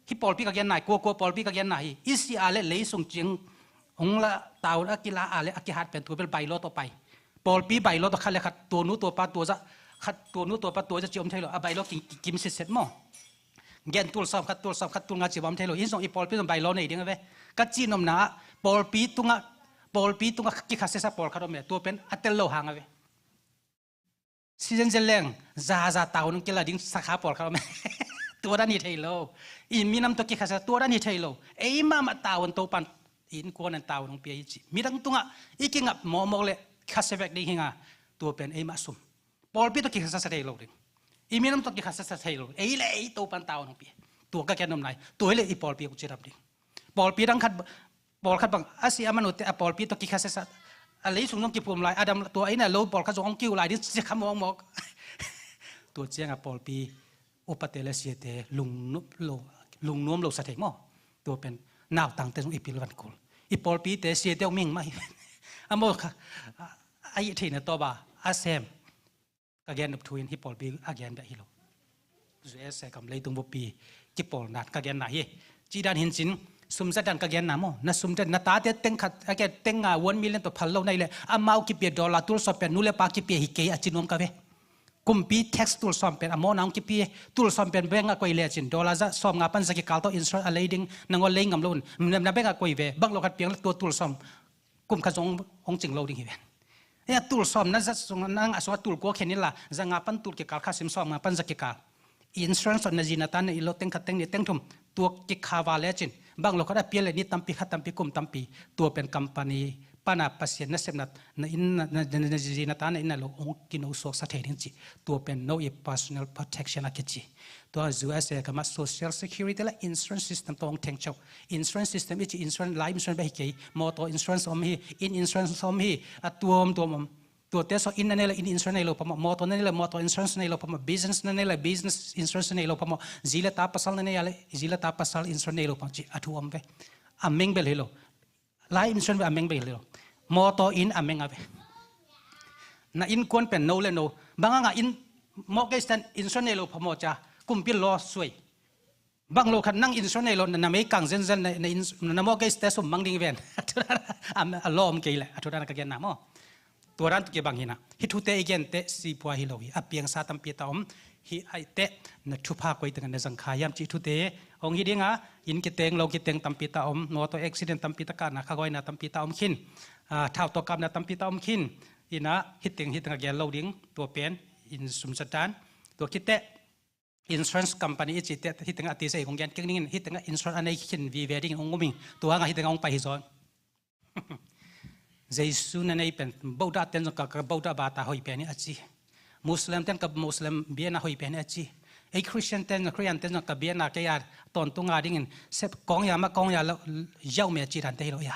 Hih pawlpi ka genna hi, kuakua pawlpi ka genna hi. I si a le leisung ciang hong la taun a kila a le a kihat pen tua bel bailo tawh pai. Pawlpi bailo tawh khat le khat tua nu tua pa tua za, khat tua nu tua pa tua za ci om thei lo. A bailo kim, kim sitset maw. Gen tul sawm khat tul sawm khat tul nga ci bawm thei lo. Inn zong i pawlpi zong bailo nei ding a ve. Ka ci nopna ah pawlpi tungah, pawlpi tungah kikha sesa pawlkhat om e. Tua pen a tel lo hang a ve. Season zel leng zaza taunung kila ding sakha pawlkhat om e. Tua dan hi thei lo. I minam tawh kikhasa tua dan hi thei lo. Ei mahmah taun Topan innkuan an taunung pia hi ci. Midang tungah i kingap mawkmawk le khasia vek ding hi nga, tua pen eimah sum. Pawlpi tawh kikhasia thei lo ding. I minam tawh kikhasia thei lo. Ei le ei Topan tau nong pi. Tua ka gen nop nai. Tua ei le i pawlpi kong cidam ding. Pawlpi dang khat, pawlkhat bang a si a manu te a pawlpi tawh kikhasia a lei sung zong kiphum lai, a dam tua inn a lo pawlkhat zong hong kiu lai ding ci kha mawkmawk. Tua ciang a pawlpi upate le siate lungnuam lo, lungnuam lo sa thei maw? Tua pen nautangte zong i pilvan kul. I pawlpite siate hong ming mah hi. A maw kha, a, a i theihna tawh ba a sem. Ka gen nop thu in hih pawlpi a gen beh hi lo. U S A gam leitung bupi kipawlna ka genna hi. Cih dan hi cin, sum zat dan ka genna maw? Na sum zat, na tate teng khat, a ke teng nga one million tawh phal lo na hi leh, amau kipia dollar tul sawm pen nu le pa kipia hi kei a ci nuam ka ve. Kumpi tax tul sawm pen a mawhna hong kipia, tul sawm pen bank a koih le cin, dollar za sawm nga pan za kikal tawh insurance a lei ding, nangawn lei ngam lo un, na, na bank a koih ve, bang lo khat piang le tua tul sawm kum khat zong hong cing lo ding hi ven. Hia tul sawm na zat sung, na ngah sung a tul kua khen inla, za nga pan tul kikal kha sim, sawm nga pan za kikal. Insurance tawh na zi na ta na i lo teng khat teng nih teng thum, tua kikha va le cin, bang lo khat a pia le ni tampi kha tampi kum tampi, tua pen company pan a Pasian nasepna, na inn na, na, na, na zi na ta na inn na lo hong kino suaksa thei ding ci. Tua pen no i personal protection a kici. Tua U S A gam ah social security le insurance system tawh hong theng chau. Insurance system i ci insurance, life insurance bek hi kei, motor insurance om hi, inn insurance om hi, a tuamtuam om. Tuate sawh inn na nei le inn insurance nei lo phamawh, motor na nei le motor insurance nei lo phamawh, business na nei le business insurance nei lo phamawh, zi le ta pasal na nei a le zi le ta pasal insurance nei lo phamawh ci a thu om ve. A meng bel hi lo. Life insurance ve a meng bek hi lo. Motor in a meng a ve. Na innkuan pen no le no. Bang hang a inn mortgage ten insurance nei lo phamawh cia, kumpi law suai. Bang lo khat nang insurance nei lo na, na mei kang zenzen na, na, ins-, na mortgage te sum mang ding ven. A law om kei le a thu dan ka genna maw? Tua dan tawh kibang hi na. Hih thute i gente sipua hi lo hi. A piangsa tampi ta om. Hih aite na thupha koi tengah na zang kha hiam cih thute hong hi ding a, inn kiteng lo kiteng tampi ta om, motor accident tampi ta, kahna khagoina tampi ta om khin, a, thau tawh kapna tampi ta om khin. Ina hih teng, hih teng a gel lo ding, tua pen inn sum zat dan. Tua khit teh insurance company i cih teh hih teng a ti se kong gen kik dingin, hih teng a insurance a nei khin vive dingin hong um ing. Tua hang a hih teng a hong pai hi zaw. Jesu na nei pen, Buddha ten zong ka, ka Buddha bata hoih pen hi a ci. Muslim ten ka Muslim biakna hoih pen hi a ci. Ei Christian ten, Christian ten zong ka biakna kei a tawntung a dingin sep kawng ya mah kawng ya lo, yau me a ci dan te hi lo ya.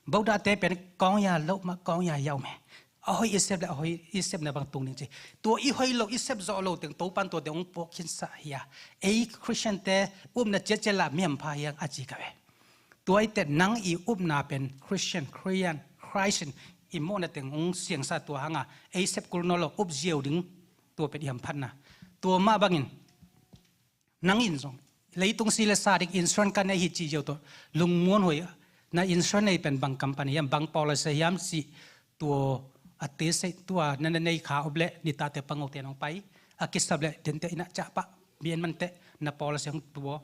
Buddha te pen kawng ya lo mah kawng ya yau me. A hoih i sep le a hoih i sepna bang tung ding ci. Tua i hoih lo i sep zawh lo teng Topan tua teng hong puak khinsa hi a. Ei Christian te upna ciatciat la miam pha hi ang a ci ka ve. Tua i teh nang i upna pen Christian, Christian, Christ in i mawhna teng hong siangsa tua hang a, ei sep kul nawn lo up ziau ding, tua pen i hamphatna. Tua mah bangin nang in zong leitung si le sa ding insurance ka nei hi ci ziau tawh lungmuan huai a, na insurance nei pen bang company hiam, bang policy hiam cih tua a te sei tua na, na nei kha up le nitate pango te nong pai a kisap le tente ina cah pah bian man teh na policy hong tua.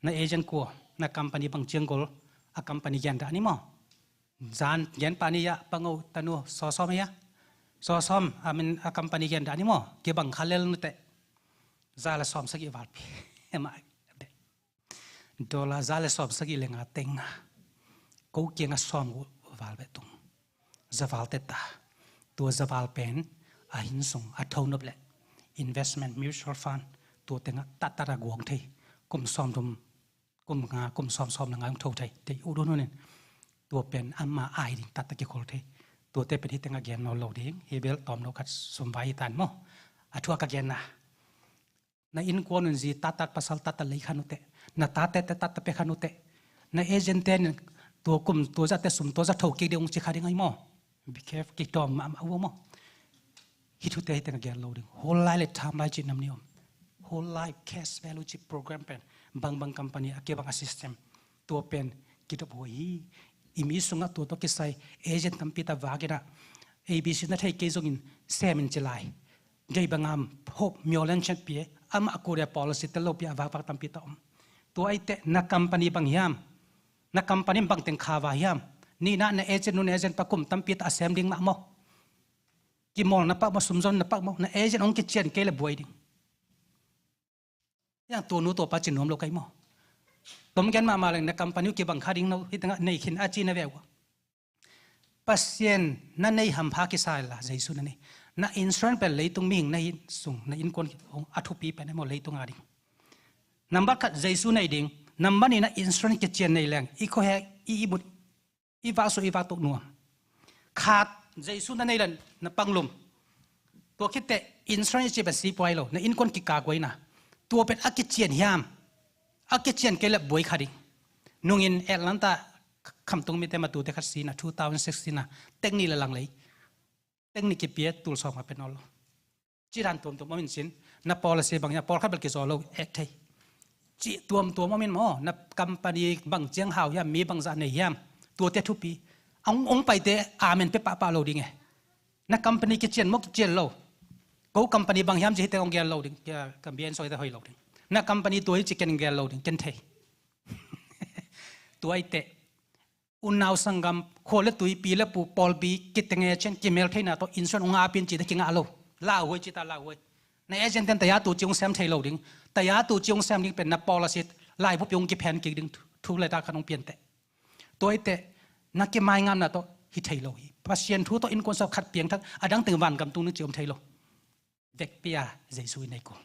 Na agent kua, na company bang ciang gol, a company gen dah ni maw? Zan gen pah ni ya, pango tanu sawsawm ya. Sawsawm, a min a company gen dah ni maw? Kibang kha lel nute. Za le sawm sagih valpi. Ema. Dollar za le sawm sagih le nga teng nga. Ko kiang a sawm gu val beh tung. Za val teta. Tua za val pen a hin sung a tho nop le investment mutual fund tua teng a tat tat a guang thei. Kum sawm thum, kum nga, kum sawm sawm le nga hong tho thei. Tei u dun hunin. Tua pen ama ai ding tat tat kikhol thei. Tua te pen hi teng a gen nawn lo ding. Hi bel tawm lo khat sum vai hi tan maw? A thu a ka genna. Na innkuan un zi tattat pasal tattat lei kha nute. Na tate te tattat pe kha nute. Na agent te nin tua kum, tua za te sum, tua za tho kik ding ung ci kha ding ai maw? Be careful, kitawm mahmah uh maw? Hih thute hi teng a gel lo ding. Whole life le term life cih nam ni om. Whole life cash value cih program pen. Bangbang company a kibang a system. Tua pen kidop huai hi. I mi sungah tua tawh kisai agent tampi ta vak inah A B C na thei kei zongin sem in ci lai. Gei bangam hope myo len chet pia, amah a kuria policy tel lo pia a vakvak tampi ta om. Tua aite na company bang hiam? Na company bang teng kha va hiam? Nihna na agent nun agent pa kum tampi ta a sem ding mah maw? Kimawlna pak maw, sumzonna pak maw? Na agent hong kician kei le buai ding. Yang tua nu tua pa ci nuam lo kai maw? Tom gen mahmah leng na company uh kibang kha ding no, hi tengah nei khin a ci na ve uh. Pasian na nei hampha kisa inla, Jesu na nei. Na insurance pen leitung mihing na hi sung, na innkuan a thupi pen e maw, leitung a ding. Nambat khat Jesu nei ding, nambat nih na insurance kician nei leng, i khuahek, i ihmut, i vaksuah, i vaktuk nuam. Khat, Jesu na nei leng na panglum. Tua khit teh insurance i cih pen si pua hi lo, na innkuan kikak huaina. Tua pen a kician hiam? A kician kei leh buai kha ding. Nungin Atlanta khamtung mite ma tute khat si na, two thousand sixteen na, tek nih le lang lei. Tek nih kipia, tul sawm nga pen awl lo. Cih dan tuamtuam om in cin, na policy bang hiam, pawlkhat bel kizaw lo, ek thei. Cih tuamtuam om in maw, na company bang ciang hau hiam, mi bangzah nei hiam, tuate thupi. Ong, ong paite amen pia pahpah lo ding e. Na company kician maw, kician lo? Ko company bang hiam ci hi teh ong gel lo ding, ka, ka bian soi te hoi lo ding. Na company tua hi ci ken gel lo ding, ken thei. Tua hi teh. Unau sanggam, khua le tui, pi le pu, pawlpi, kiteng agent, kimel theihna tawh insurance ong ngah pin ci te kingah lo. Lauhuai ci ta, lauhuai. Na agent ten taya tu ci ong sem thei lo ding. Taya tu ci ong sem ding pen na policy laibu pi ong kiphen kik ding thu, thu le ta khat ong pian teh. Tua hi teh, na kimaingamna tawh hi thei lo hi. Pasian thu tawh innkuan sa khat piangthak, a dang teng vangam tung ding ci om thei lo. Vekpi a Jesu i nei kul.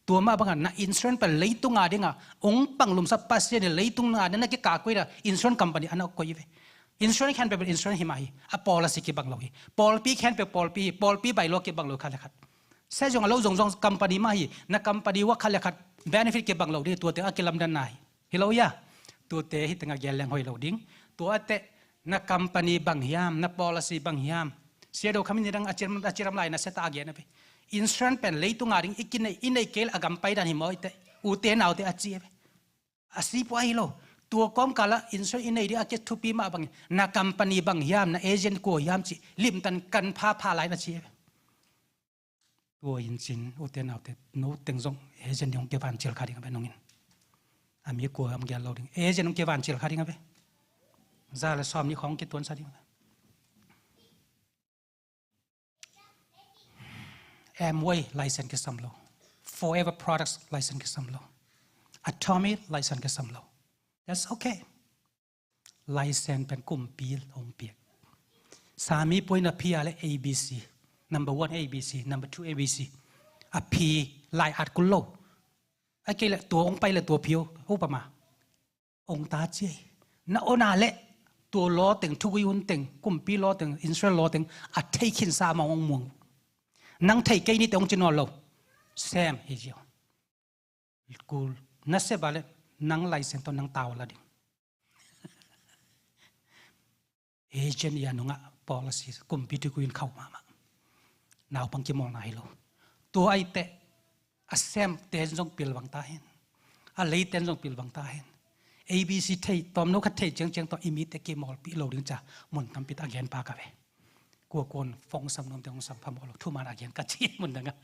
Tua mah bangah na insurance pen leitung a dingah ong panglumsa Pasian in leitung a dingah na kikak koih a insurance company a na koih ve. Insurance khempeuh pen insurance hi mah hi. A policy kibang lo hi. Pawlpi khempeuh pawlpi hi. Pawlpi bylaw kibang lo khat le khat. Sia zong a lo zong zong company mah hi. Na company uah khat le khat benefit kibang lo ding, tuate a kilamdanna hi. Hi lo hia? Tuate hi tengah gel leng hoi lo ding. Tua teh na company bang hiam, na policy bang hiam. Sia do khamin nidang a ciram, a ciram lai na sia ta a gen a ve. Insurance pen leitung a ding i kinei, i nei kei le a gam pai dan hi maw i teh. Ute naute a ci a ve. A si pua hi lo. Tua kawmkal ah insurance i nei ding a kithupi mah bang, na company bang hiam, na agent kua hiam ci limtan kan phapha lai na ci a ve. Tua in cin, ute naute, no teng zong agent ding hong kivancil kha ding a ve nungin. A mi kua hong gel lo ding. Agent hong kivancil kha ding a ve. Za le sawm nih khawng kituansa ding a ve. Amway license kisam lo. Forever Products license kisam lo. Atomy license kisam lo. That's okay. License pen kumpi hong piak. Sami puai na phi a le A B C. Number one A B C, number two A B C. A phi lai at kul lo. A kei le tua hong pai le tua phi o, upama. Ong ta ciai. Na ona le tua law teng, thugui hun teng, kumpi law teng, insurance law teng, a thei khinsa ma ong muang. Nang thei kei ni te ong ci nawn lo. Sem hi zio. Kul, na sep a le nang license tawh nang tau la ding. Agent i a nungah policy, kumpi thugui in khauh mahmah. Naupang kimawlna hi lo. Tua ai teh, a sem ten zong pilvang ta hen. A lei ten zong pilvang ta hen. A B C thei, tawmno khat thei ciangciang tawh i mite kimawlpih lo ding ca, mun tampi tah a gen pa ka ve. Kua kuan phone sam nuam te hong sam phamawh lo, thuman a gen ka ci mun dang a.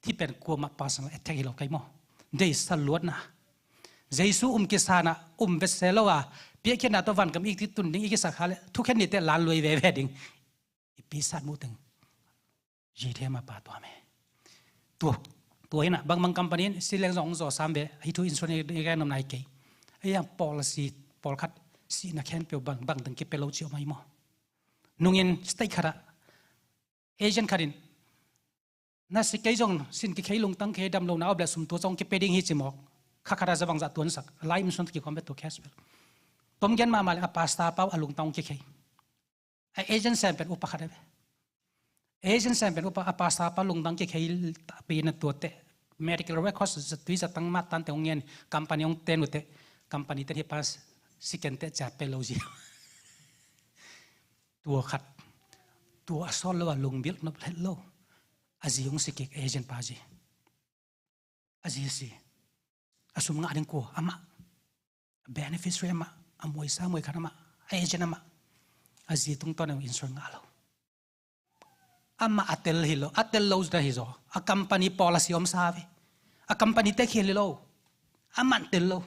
Thi pen kuamah personal attack hi lo kei maw. Deisa luatna. Jesu um kisana, um vese lo a, piakkhiatna tawh vangam i tun ding i kisak kha le, thukhen nite lan luai veve ding. I pisat mu teng. Zi them a pa tua me. Tua, tua hi na, bangbang company in, si leng zong hong zaw sam ve, hi thu insurance i gen nopna hi kei. Ei ang policy, pawlkhat, sihna khempeuh bang, bang teng kipia lo ci om ahi maw. Nungin state khat ah, agent khat in, na si kei zong sin kikhei lungtang khei dam lo na, a op le sum tua zong kipia ding hi ci mawk. Kha khat ah za bang zah tuansak, life insurance kikhawm ve tua cash vel. Tom gen mahmah le a pastor pa uh a lungtang hong kikhei. A agent sem pen upa khat a ve. Agent sem pen upa, a pastor pa lungdang kikhei pi na tua teh. Medical records zatui zatang mah tante hong ngen, company hong ten uh teh. Company ten hi pa si ken teh cia pe lo zi. Tua khat. Tua a sawt lo a lungbilh nop het lo. A zi hong si kik agent pa zi. A zi si. A sum ngah ding kua amah. A beneficiary amah. A muaisa muai khat amah. A agent amah. A zi tungtawn a insurance ngah lo. Amah a tel hi lo. A tel lo zina hi zaw. A company policy om sa ve. A company tek hi lo. Amah tel lo.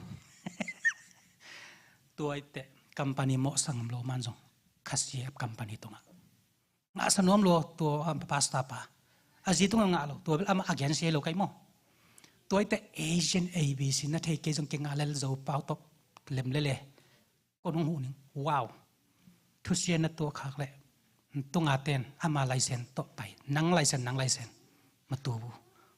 Tua i teh company mawh sangam lo man zong. Khasia company tungah. Ngahsa nuam lo tua, um, pastor pa. A zi tungah ngah lo, tua bel amah a gen sia lo kai maw. Tua i teh agent A B C na thei kei zong kingah lel zo pau tawh lem lele. Kon hong huh ning. Wow. Thusia na tua khak leh. Tunga ten ama license tawh pai. Nang license, nang license. Matubu.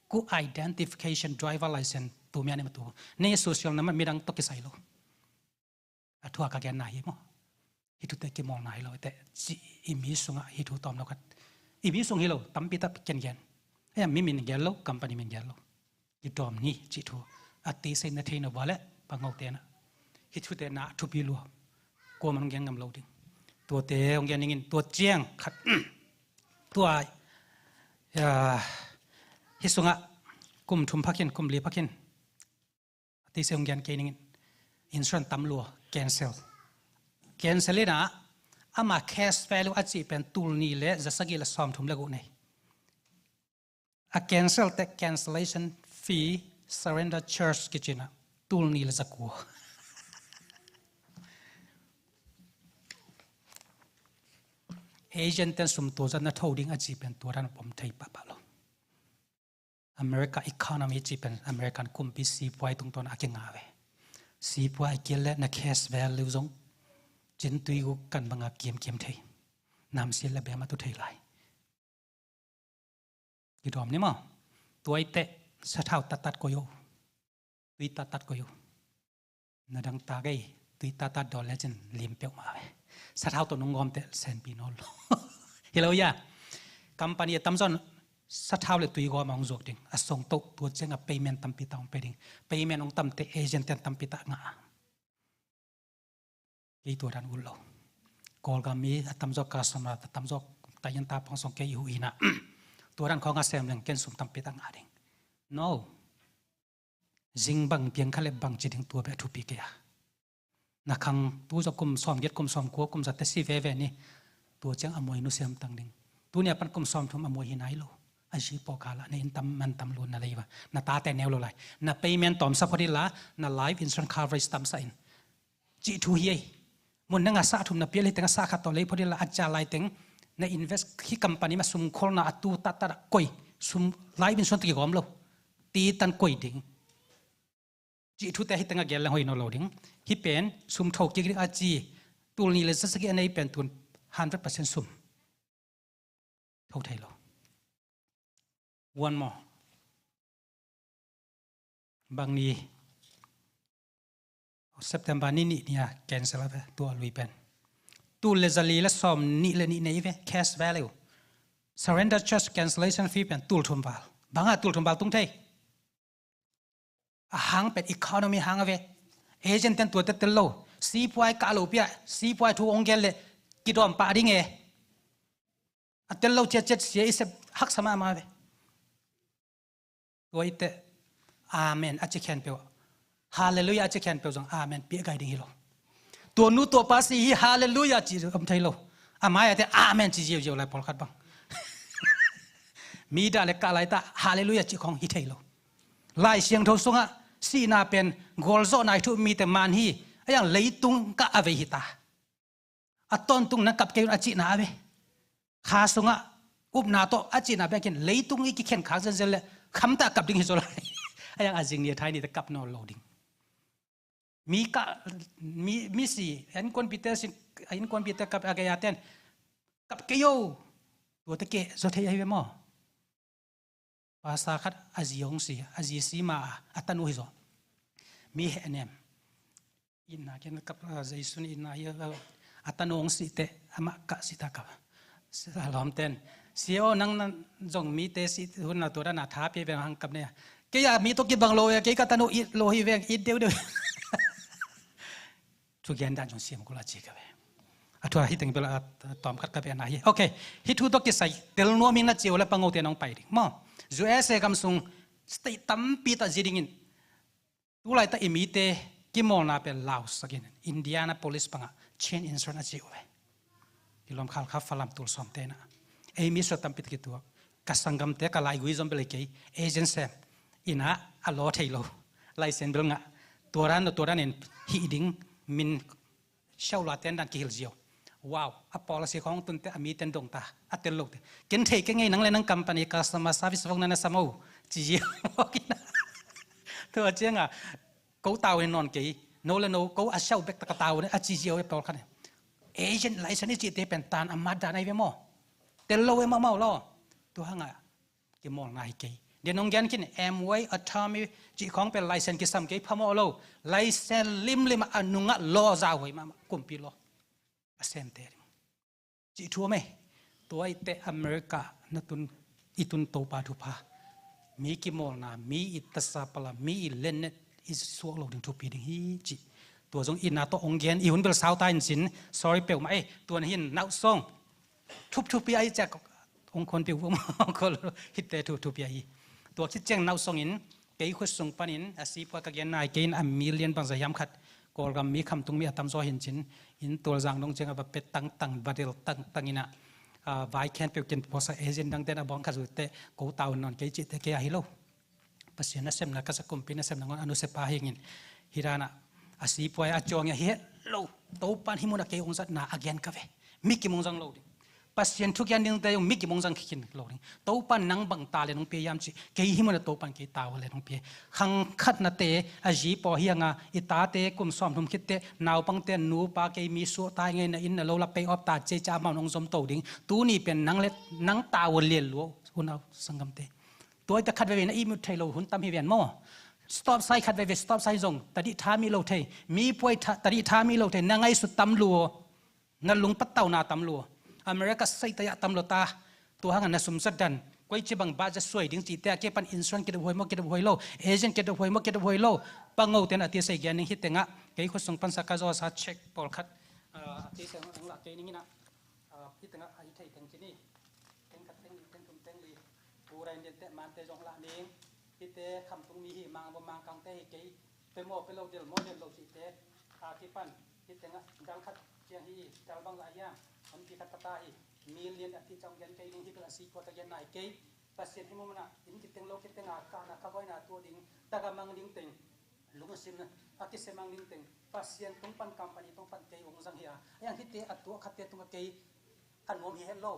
Ku identification driver license tu mia ni matubu. Nei social number midang tawh kisai lo. A thu a ka genna hi maw. Hih thute kimawlna hi lo. Te ci i mi sungah hih thu tawm lo khat. I mi sung hi lo, tampi tak ken gen. Ei mi min gel lo, company min gel lo. I tawm ni cih thu a tisei na thei no ba le pango tena. Hih thute na thupi lua. Kuaman hong gen ngam lo ding. Tuate hong gen ningin tua ciang khat. Tua, ya, hih sungah kum thum phakin, kum li phakin. A tisei hong gen kei ningin. Insurance tam lua, cancel. Cancel ina, ama cash value a cih pen tul nih le za sagih le sawm thum le guh nei. A cancel te cancellation fee, surrender charge kici na tul nih le za kua. Agent ten sum tua zat na tho ding a cih pen tua dan pom thei pahpah lo. America economy cih pen American kumpi sipuai tungtawn a kingah ve. Sipuai kil le na cash value zong cintui guk kan banga kiamkiam thei. Namsiat le bema tu thei lai. Kidawm ni maw? Tuaite sathau tattat koi o. Tui tattat koi o. Na dang ta gei, tui tattat dawn le cin lim peuhmah ve. Sathau tawh nung gawmte senpi nawn lo. Hi lo ia. Company a tamzawn sathau le tui gawm a hong zuak ding. A songtoh tua cianga payment tampi tak hong pe ding. Payment hong tamte agent ten tampi tak ngah. Kei tua dan ut lo. Kawlgam mi a tamzaw customer a tamzaw tayan ta pang song kei i huh hina. Tua dan khawng a sem leng ken sum tampi tak ngah ding. No. Zing bang piang kha le bang ci ding tua beh thupi kei a. Na khang tu zaw kum sawm giat kum sawm kua kum za te si veve ni. Tua ciang a muai nusiam tang ding. Tunia pan kum sawm thum a muai hi nai lo. A zi pawh kala na inn tam man tam lun na lei va. Na tate neu lo lai. Na payment tawmsa phot ila na life insurance coverage tamsa in. Cih thu hi ei. Mun na ngasa thum na pial hi teng a sa khat tawh lei phot ila a cia lai teng. Na invest hi company ma sum kholna a tu tattat a koi. Sum life insurance taki gawm lo. Ti tan koi ding. Cih thute hi teng a gel leng hoi nawn lo ding. Hi pen sum tho kik ding a ci. Tul nih le za sagih a nei pen tun hundred percent sum tho thei lo. One more. Bang ni September ni nih ni a cancel a ve tua lui pen. Tul le za li le sawm nih le nih nei ve cash value. Surrender charge cancellation fee pen tul thum val. Banga tul thum val tung thei. A hang pen economy hang a ve. Agent ten tua te tel lo. Sipuai kah lo pia. Sipuai thu ong gel le. Kidawm pah ding e. A tel lo ciatciat sia i sep haksa mahmah ve. Tua i te. Amen a ci khen peuh. Halleluiah a ci khen peuh zong amen piah gai ding hi lo. Tua nu tua pa si hi halleluiah ci om thei lo. A mai a te amen ci ziauziau lai pawlkhat bang. Mi dah le kah lai ta halleluiah ci khawng hi thei lo. Lai Siangtho sungah sihna pen gualzawhna i thuh mite man hi. A yang leitung kah a vei hi ta. A tawntung na kap kei un a cihna a ve. Kha sungah upna tawh a cihna bekin leitung i kikhen khak zenzen le khamtah kap ding hi zaw lai. A yang a zing ni a thai ni te kap nawn lo ding. Mi kah, mi, mi si, innkuanpite si, innkuanpite kap a gei a ten kap kei o. Tuate keh zaw thei ahi ve maw? Pastor khat a zi hong si, a zi si ma a, a tanu hi zaw. Mi heh nem. Itna ken kap, a, Jesu itna hi a, a tanu hong si te, amah kah si ta kap. Si ta lawm ten. Si aw nang na zong mite si hun na tua dan a tha pia veng hang kap ne. Kei a mi tawh kibang lo e, kei ka tanu it lo hi veng, it deuh deuh. Thugen dan zong siam kul a ci ka ve. A thu a hi teng bel a tawm khat ka ve na hi. Ok, hi thu tawh kisai tel nuam in a ci uh le pango te nong pai ding. Maw, U S A gam sung state tampi ta zi dingin. Tulai ta i mite kimawlna pen lau sakin. Indianapolis panga chain insurance a ci uh ve. Kilawm khal kha Falam Tulsom te na. Ei mi sua tampi ta kituak. Ka sanggamte ka laigui zom bel kei. Agent sem. Ina a law thei lo. License bel ngah. Tua dan lo tua dan in hih ding min siau la ten dan kihil ziau. Wow, a policy khawng tunte a mi ten dong ta. A tel lo te. Ken thei ke ngei nang le nang company customer service vong na na samo. Ci ziau. Tua cianga. Ko tau in nawn kei. No le no, ko a siau bek ta ka tau ne. A ci ziau e pawl khan. Agent license i ci te pen tan a mat dan ai ve maw. Tel lo e mahmah lo. Tua hangah kimawlna hi kei. Dia nong gen khin Amway, Atomy cih khawng pen license kisam kei phamawh lo. License limlim a nungah law zau huai mahmah, kumpi law a semte ding. Cih thu om e. Tua i teh America na tun, i tun Topa thupha, mi kimawlna, mi i tasa pala, mi i lennet i suak lo ding thupi ding hi cih. Tua zong i na tawh ong gen, i hun bel sau ta in cin, sorry peuhmah e. Tua na hin nauhsong thupthupi ahi ciak ong khon piu ong khol hitte thupthupi ahi. Tua khit ciang nauhsong in kei khut sung panin a sipuai ka gen nai kei in a million bangza hiam khat Kawlgam mi, khamtung mi a tamzaw hin cin, in Tualzang dong ciang a va pet tangtang, va del tangtang in a, a, vai khen peuh ken puasa agent dangte in a bawng khat zute ko tau nawn kei cihte kei ahi lo. Pasian nasemna ka sa, kumpi nasemna ngon a nusia pa hingin, hi dan a, a sipuai a ciawng a hi het lo. Topan hih mun a kei ong zatna a gen ka ve. Mi kim ong zang lo ding. Pasian thugen dingte zong mi kim ong zang khin lo ding. Topan nang bang ta le nong pia hiam cih, kei hih mun a Topan kei tau le nong pia. Khang khatnate a zi paw hi hang a, i tate kum sawmthum khitte, naupangte nupa kei mi suah ta ngei, na inn na lo la pay off ta cih ciang amau nong zom to ding. Tuni pen nang le nang tau lian lua, unau sanggamte. Tua i ta khat veve na ihmut thei lo hun tam hi ven maw. Stop sign khat veve, stop sign zong tadih tha mi lo thei. Mi puai tha, tadih tha mi lo thei. Na ngaihsut tam lua. Na lungpat tauna tam lua. America saita ah tam lua ta. Tua hangah na sum zat dan, koi ci bang bah zat suai ding cihte a kei pan insurance kidop huai maw, kidop huai lo. Agent kidop huai maw, kidop huai lo. Pango ten a ti sei gen ding hi tengah. Kei khut sung pan sa ka zaw sa check pawlkhat, ah, a ti sei ang lah kei ning in ah. Ah, hi tengah a hi thei teng ci ni. Teng khat teng nih teng thum teng li. Pu Rain Lian te mante zong lah ning. Hite khamtung mi hi, mang bawm mang kangte hi kei. Pe maw pe lo, del maw del lo cihte a kipan. Hi tengah dal khat ciang hi, dal bang lah hiam. Hon pi khat pata hi. Million a ti ciang gen kei ning, hi bel a sipuai ka gen nai kei. Pasian hih mun ah in kiteng lo kiteng a kahna khabuaina tuah ding, taga mang ding teng, lungsim a kisia mang ding teng, Pasian tung pan company tung pan kei ong zang hi a. Ayang hite a tuah khatte tungah kei a nuam hi het lo.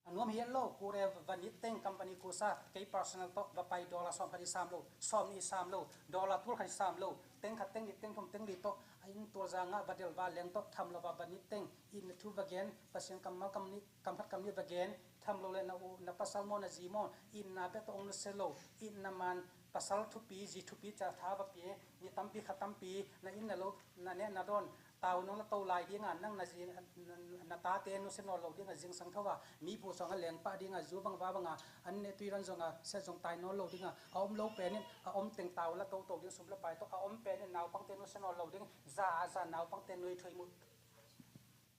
A nuam hi het lo, kure va nit teng company kusa, kei personal tawh va pai dollar sawm khat i sam lo, sawm nih i sam lo, dollar tul khat i sam lo, teng khat teng nih teng thum teng li tawh, a inn Tualzang ah va del va leng tawh, tham lo va va nit teng, inn na thu va gen, Pasian kammal kam nih, kam khat kam nih va gen, tham lo le na u, na pasal maw, na zi maw, inn na bek tawh ong nusia lo, inn na man, pasal thupi, zi thupi ca tha va pia, ni tampi kha tampi, na inn na lo, na neh na dawn, tau nong la to lai dinga, nang na zi, na, na, na tate nusia nawn lo dinga, zingsang tho a, mi pu sawng a leng pah dinga, zu bang va banga, an ne tui ran zonga, set zong tai nawn lo dinga, a om lo penin, a om teng tau la to to ding, sum la pai to, a om penin naupangte nusia nawn lo ding, za a za naupangte nui thoi mut.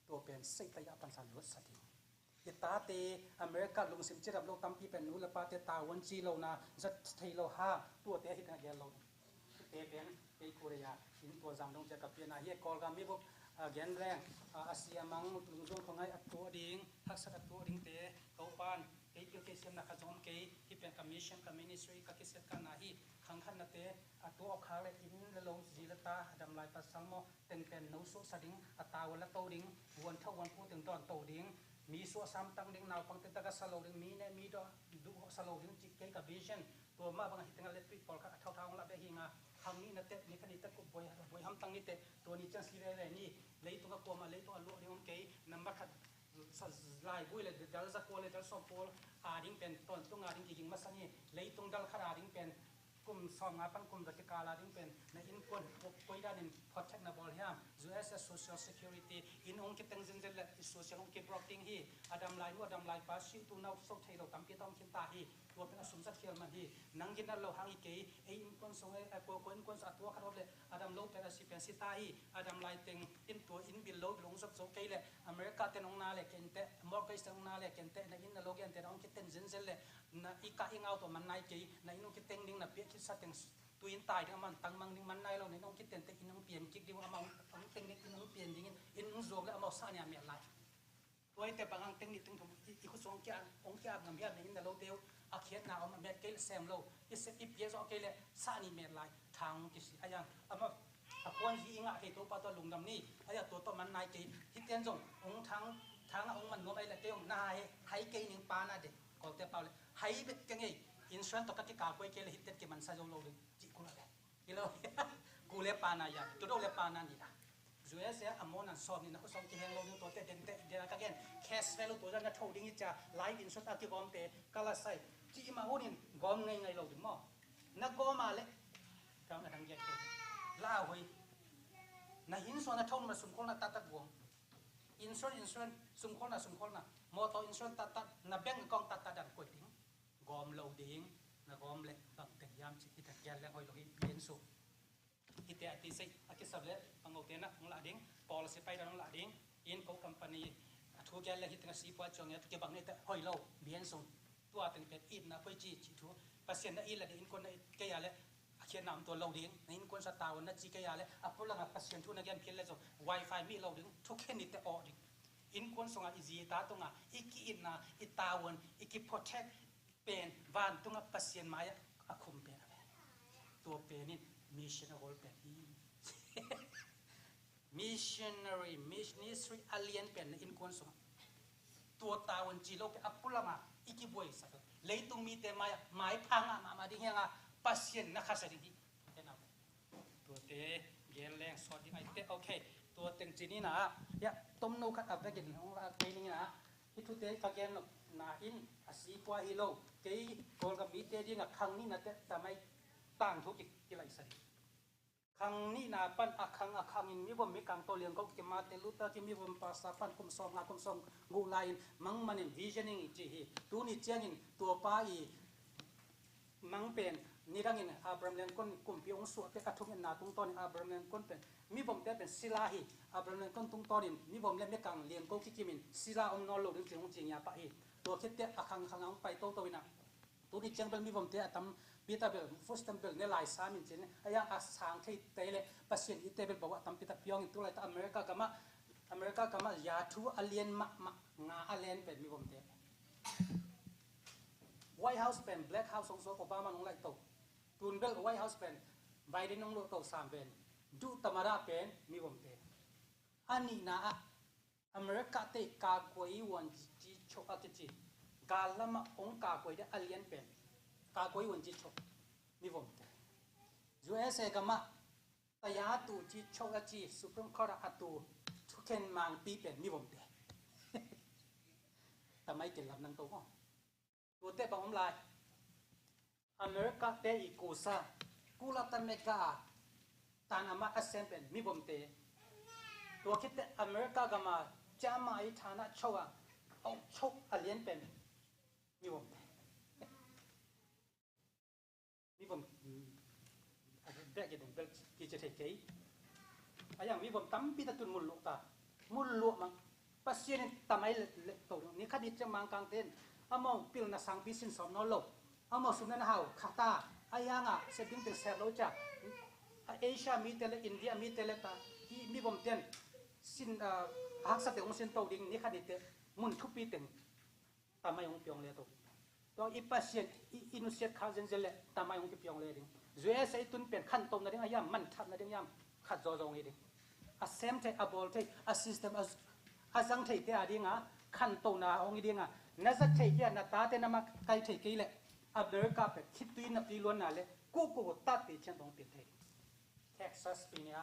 Tua pen sei tai a pansan lut sa ding. I tate America lungsim cidam lo tampi pen nu le pate tavuan ci lo na zat thei lo ha, tuate hi teng a gel lo. Te pen kei Korea in Tualzang dong cia ka pian a hi, Kawlgam mi buk, a, gen leng, a, a sia mang lungzuang khuangai a tuah ding, haksak a tuah ding te, ko pan, kei pil kei siamna ka zom kei, hi pen ka mission, ka ministry, ka kisiat ka na hi, khang khat na te, a tuah awk khak le in le lo zi le ta, a dam lai pasal maw, teng pen no suaksa ding, a tau a la to ding, vuan thau vuan pu teng dawn to ding, mi suah sam tang ding, naupang te taka sa lo ding, mi ne mi dawh duh sa lo ding cih kei ka vision. Tua mah bang a hi teng a let tuih pawl kha a thau thau la beh hi nga, hang ni na te, ni kha ni te kup buai, buai ham tang ni te, tua ni ciang si ve ve ni, leitung a kuam a leitung a luah ding om kei, nambat khat sa lai bui le dal za kua le dal sawm pawl a ding pen tawntung a ding kiging masa ni, leitung dal khat a ding pen, kum sawm nga pan kum za kikal a ding pen, na innkuan koi danin protect na bawl hiam? U S a Social Security, inn hong kiteng zinzen le i social hong kibrok ding hi, a dam lai nu, a dam lai pa, siutu nau so thei lo tampi ta om khin ta hi, tua pen a sum zat khial man hi, nang ginat lo hang hi kei, ei innkuan sung, ei, a kua, kua innkuan sung a tua khat hop le, a dam lo pen a si pen si ta hi, a dam lai teng, in tua, in bil lo, bil hong zot zo kei le, America ten hong na le ken te, mortgage ten hong na le ken te, na inn na lo gen te, na hong kiten zinzen le, na i kah i ngau tawh man nai kei, na inn hong kiteng ding, na piah khitsa teng, tu in tai ding, amah tang mang ding man nai lo, na inn hong kiten te, inn hong pian kik ding, amah hong teng ding, inn hong pian ding, inn hong zuak le, amah sa nia miat lai. Tua i te bang hang teng nih teng thum, i, i khut sung hong kia, hong kia ngam hiam, na inn na lo teu, a khiatna om, a miat kei le sem lo, i se, i piak zawh kei le, sa ni miat lai, thang kisi, a yang, amah, a kuan hi i ngah thei Topa tua lungdam ni, a ya tua tua man nai kei, hi ten zong, hong thang, thang a hong man nuam ai le kei hong na hai, hai kei ning pa na de. Kawlte pau le, hai bet keng ei, insurance tawh ka kikal kuai kei le hi tet kimansa zo lo ding, cih kul a le. Hi lo, ku le pa na ya, tu do le pa na ni la. U S A a mawn an sawm ni na khosong kiheng lo ding tuate den te den a ka gen. Cash value tua zan na tho ding i cia life insurance a kigawmte ka la sai. Ci i mah hunin gawm ngei ngei lo ding maw? Na gawm a le kang a dang gen te la a hoi. Na hin suan na tho na sumkholna tatat guang. Insurance, insurance, sumkholna, sumkholna. Motor insurance tatat, na bank account tatat dan koih ding. Gawm lo ding, na gawm le bang teng hiam ci hi ta gen leng hoi lo hi, gen su. Hite a ti sei a kisap le a ngote na hong lah ding, policy pai dan hong lah ding, in ko company a thu gen le hi teng a si pua ciang a thu kibang ni te hoi lo, bian sung. Tua teng pen itna koi ci ci thu. Pasian na it la ding, innkuan na it kei a le a khiatna om tua lo ding. Na innkuan sa tavuan na ci kei a le a pulanga Pasian thu na gen phial le zong wifi mi lo ding, thukhen ni te aw ding. Innkuan sunga i zi ta tunga i ki-itna, i tavuan, i ki-protect pen vantunga Pasian mai-ah a khum pen a pen. Tua pen in mission a gol pen hi. Missionary, ministry a lian pen na innkuan sungah tua tavuan ci lo pen a pulama i kibuaisak leitung mite mai-ah mai phanga mahmah ding hianga Pasian na khasa ding hi. Tuate gen leng sawt ding ai te, okay. Tua teng ci ni na, ya, tomno khat a vekin hong la kei ning na. Hih thute ka gen nop na in a si pua hi lo. Kei Kawlgam mite ding a khang nihna te tamai tangthu ki, kilaihsa ding. Khang nihna pan a khang a khangin mivom mikang tawh liangko ki Martin Luther King mivom pastor pan kum sawm nga kum sawm guh lai-in mangmanin visioning ci hi. Tuni ciangin tua pa i mang pen nidangin Abraham Lincoln kumpi hong suahte a thungetna tungtawnin Abraham Lincoln pen mivomte pen sila hi. Abraham Lincoln tungtawnin mivom le mikang liangko kikimin sila om nawn lo ding cin hong cingia pah hi. Tua khitte a khang khang a hong pai toto inah tuni ciang bel mivomte a tam pita bel first tam bel ne lai samin cin a yang a sang theite le Pasian itte bel bawa tam pita piawngin tu laita America gamah America gamah yathu a lian mahmah nga a len pen mivomte. White House pen Black House hong suak Obama nong laih to. Tun bel White House pen Biden nong luah to sam pen duh tamara pen mivomte. A nihna ah America te kakuai wan ci chok a kici gal lamah hong kakuai de a lian pen kakuai wan ci chok mivomte. U S A gamah tayatu ci chok a ci Supreme Court ah a tu thukhen mangpi pen mivomte. Tamai ken lam nang to maw? Tuate bang om lai? America te i kusa kulata meka tan ama a sem pen mivomte. Tua khitte America gama ciama i thana chok a au chok a lian pen mivomte. Mivom bek i dong bel kici thei kei. A yang mivom tampi ta tun mun luh ta. Mun luh mang Pasian in tamai le to ni khat ni ciang mangkang ten amau pilna sangpi sin sawm nawn lo. Amau sumna na hau khata a yanga sep ding tel sep lo cia. A Asia mite le India mite le ta hi mivom ten sin a haksa te hong sin to ding ni khat ni te mun thupi teng tamai hong piawng le to. Tua i Pasian i, i nusiat kha zenzen le tamai hong kipiawng le ding. U S A i tun pen khantohna ding a hiam, manthatna ding hiam, khat zawzaw ngei ding. A sem thei, a bawl thei, a system a, a zang thei te a dinga khantohna hong i dinga na zat thei kei a, na tate na makai thei kei le America pen khitui na piluanna le kuku tat pi chian dong pin thei ding. Texas pi nia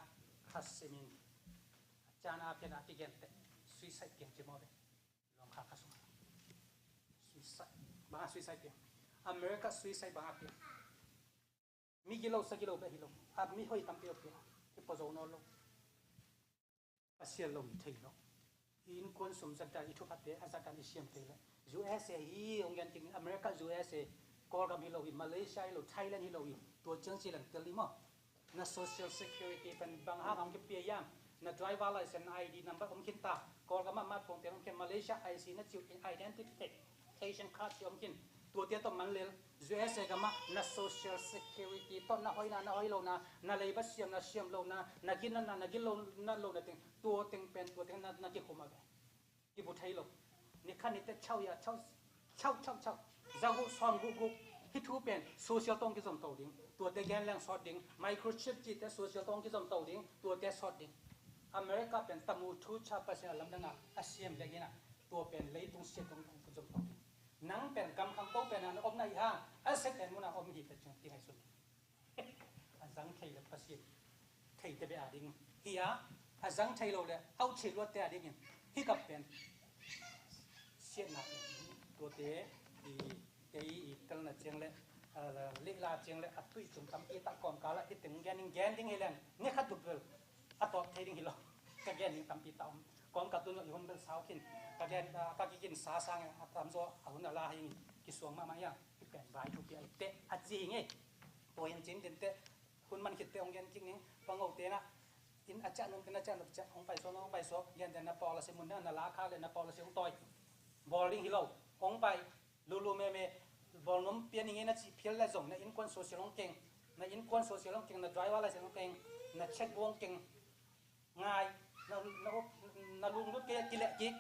khat simin a cana pian a kigen te suicide pian ci maw ve. Lawng kha kha sungah suicide banga suicide piang. America suicide banga piang. Mi gilo sa gilo beh hi lo. A mi hoi tampi a piang. Ki pua zo nawn lo. Pasian lo hi thei lo. I innkuan sum zat dan i thuphatte a zat dan i siam thei lo. U S A hi hong gen king America U S A Kawlgam hi lo hi Malaysia hi lo Thailand hi lo hi. Tua ciang ci lang tel ni maw? Na social security pen bang hang hong kipia hiam? Na driver license I D number om khin ta. Kawlgam ah matpong te om khin Malaysia I C na ciu in identification card ci om khin. Tua tia tawh man lel U S A gam ah na social security tawh na hoina na hoi lona, na leiba siam na siam lona, na ginna na gin lona teng tua teng pen tua teng na, na kikhum a ve. Kibu thei lo. Ni khan ni te chau ya chau chau chau chau. Za gu sawm gu gu. Hi thu pen social tawng kizom to ding. Tua te gen leng sawt ding. Microchip ci te social tawng kizom to ding. Tua te sawt ding. America pen tamu thu cha Pasian a lamdang a a siam dek ina. Tua pen leitung sia tawng kizom to ding. Nang pen gam khang ko pen an om na i ha. A set en muna om hi pen chang ti ngai sun. A zang thei le Pasian thei te be a ding hi a, a zang thei lo le a ut thei luatte a dingin hih gam pen siatna pen tuate i, kei i telna ciang le, a, lehla ciang le a tuitung tampi tak kawmkal ah hih teng gen ding gen ding hi leng ni khat duk bel a tawp thei ding hi lo. Ka gen ding tampi tak om. Kawmkal tun i hun bel sau khin. Ka gen, a, ka kikin sa sang a tamzaw a hun a la hi ing. Kisuang mahmah ia. Hih pen vai thupi a i teh a ci hi ing ei. Tua hi in cin din teh hun man khit teh hong gen kik ning. Pango te na in a ciah num te na ciah nop ciah hong pai suak, hong pai suak. Gen den na pawl a si mun na, na la khak le na pawl a si hong tawi. Bawl ding hi lo. Hong pai. Lulu meme, bawlnom pia ning e na cih phial le zong na innkuan social hong keng, na innkuan social hong keng, na driver license hong keng, na checkbook hong keng, ngai, na, na, na lunglut kei a kileh kik,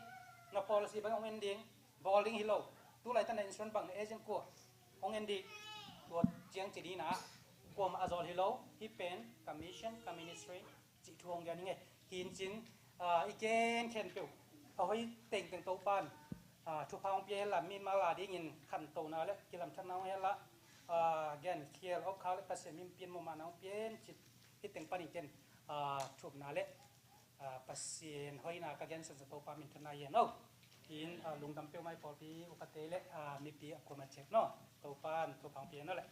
na policy bang hong en ding, bawl ding hi lo. Tulaitak na insurance bang na agent kua hong en ding, tua ciang ci ding na, kuamah a zawl hi lo, hih pen ka mission, ka ministry, cih thu hong gen ing e. Hi in cin, a, i gen khempeuh a hoih tengteng Topan, a, thupha hong pia hen la, mimal a dingin khantona le kilamthatna hong hen la, a, gen khial awk khak le Pasian min pian mawhmahna hong pia hen cih hih teng panin ken, a, thupna le, a, Pasian hoihna ka gen sunsun Topa minthanna hi hen o. In, a, lungdam peuhmah i pawlpi upate le, a, mipi a kuamah ciat no. Topan thupha hong pia hen o le.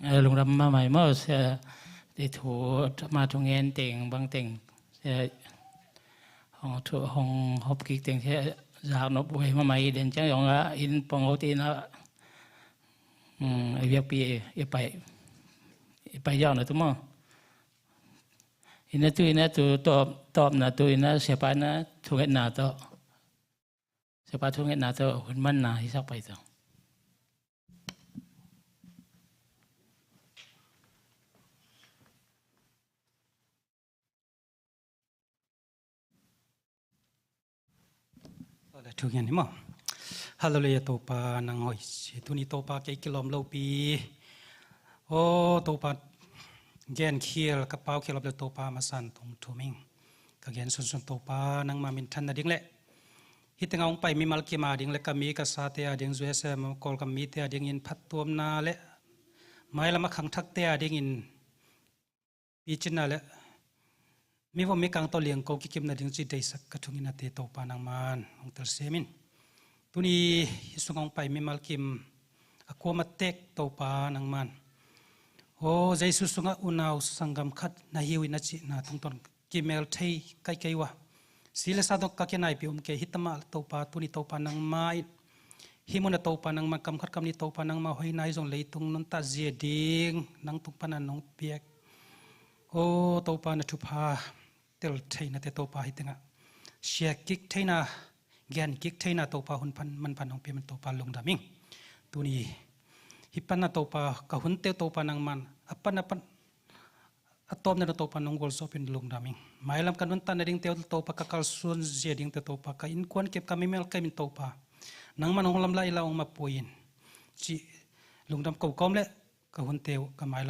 Eh, lungdam mahmah hi maw, sia, i thu, ama thu ngen teng, bang teng, sia, hong thu, hong hop kik teng, sia, zak nop uh hi mahmah hi den ciang zong a, in pong ho ti na, mm, i biakpi, i pai, i pai zak na tu maw. Ina tu, ina tu, tawp, tawpna tu, ina siapa na, thu ngetna tawh. Siapa thu ngetna tawh hun manna hisak pai tawh. Hallelujah, Topa nang hoih sia. Tuni Topa kei kilawm lopi. O Topa, gen khial ka pau khial op le Topa masan tung thum ing. Ka gen sunsun Topa nangma minthan na ding le hih tengah hong pai mimal kim a ding le ka mi ka sate a ding, U S A, Kawlgam mite a dingin phattuamna le mailam a khangthakte a dingin picinna le mi vom mi kang tawh liangko kikimna ding ci deisak ka thunginate Topa nangman hong telsiam in. Tuni hih sungah hong pai mimal kim a kuamah tek Topa nangman, aw, Jesu sungah unau sanggam khat na hi uh hi na cihna tungtawn kimel thei kaikai uh a, si le sa tawh ka kinaipih om kei hi ta mah Topa, tuni Topa nangma in hih munah Topa nangma kam khat kam nih Topa nangma hoihna hi zong leitung nuntak zia ding nang tung pana nong piak. Aw Topa, na thupha tel theinate Topa hih tengah share kik theina, gen kik theina Topa hun pan man pan hong pia man Topa lungdam ing. Tuni hih pana Topa ka hunte uh Topa nangman a pan a pan a tawpna Topa nong gualzawhpih un lungdam ing. Mailam ka nuntakna dingte uh Topa ka kalsuan zia dingte Topa ka innkuan kep ka mimal kep in Topa nangman hong lamlai la hong mapui in cih lungdam ko kawm le ka hunte uh ka mailam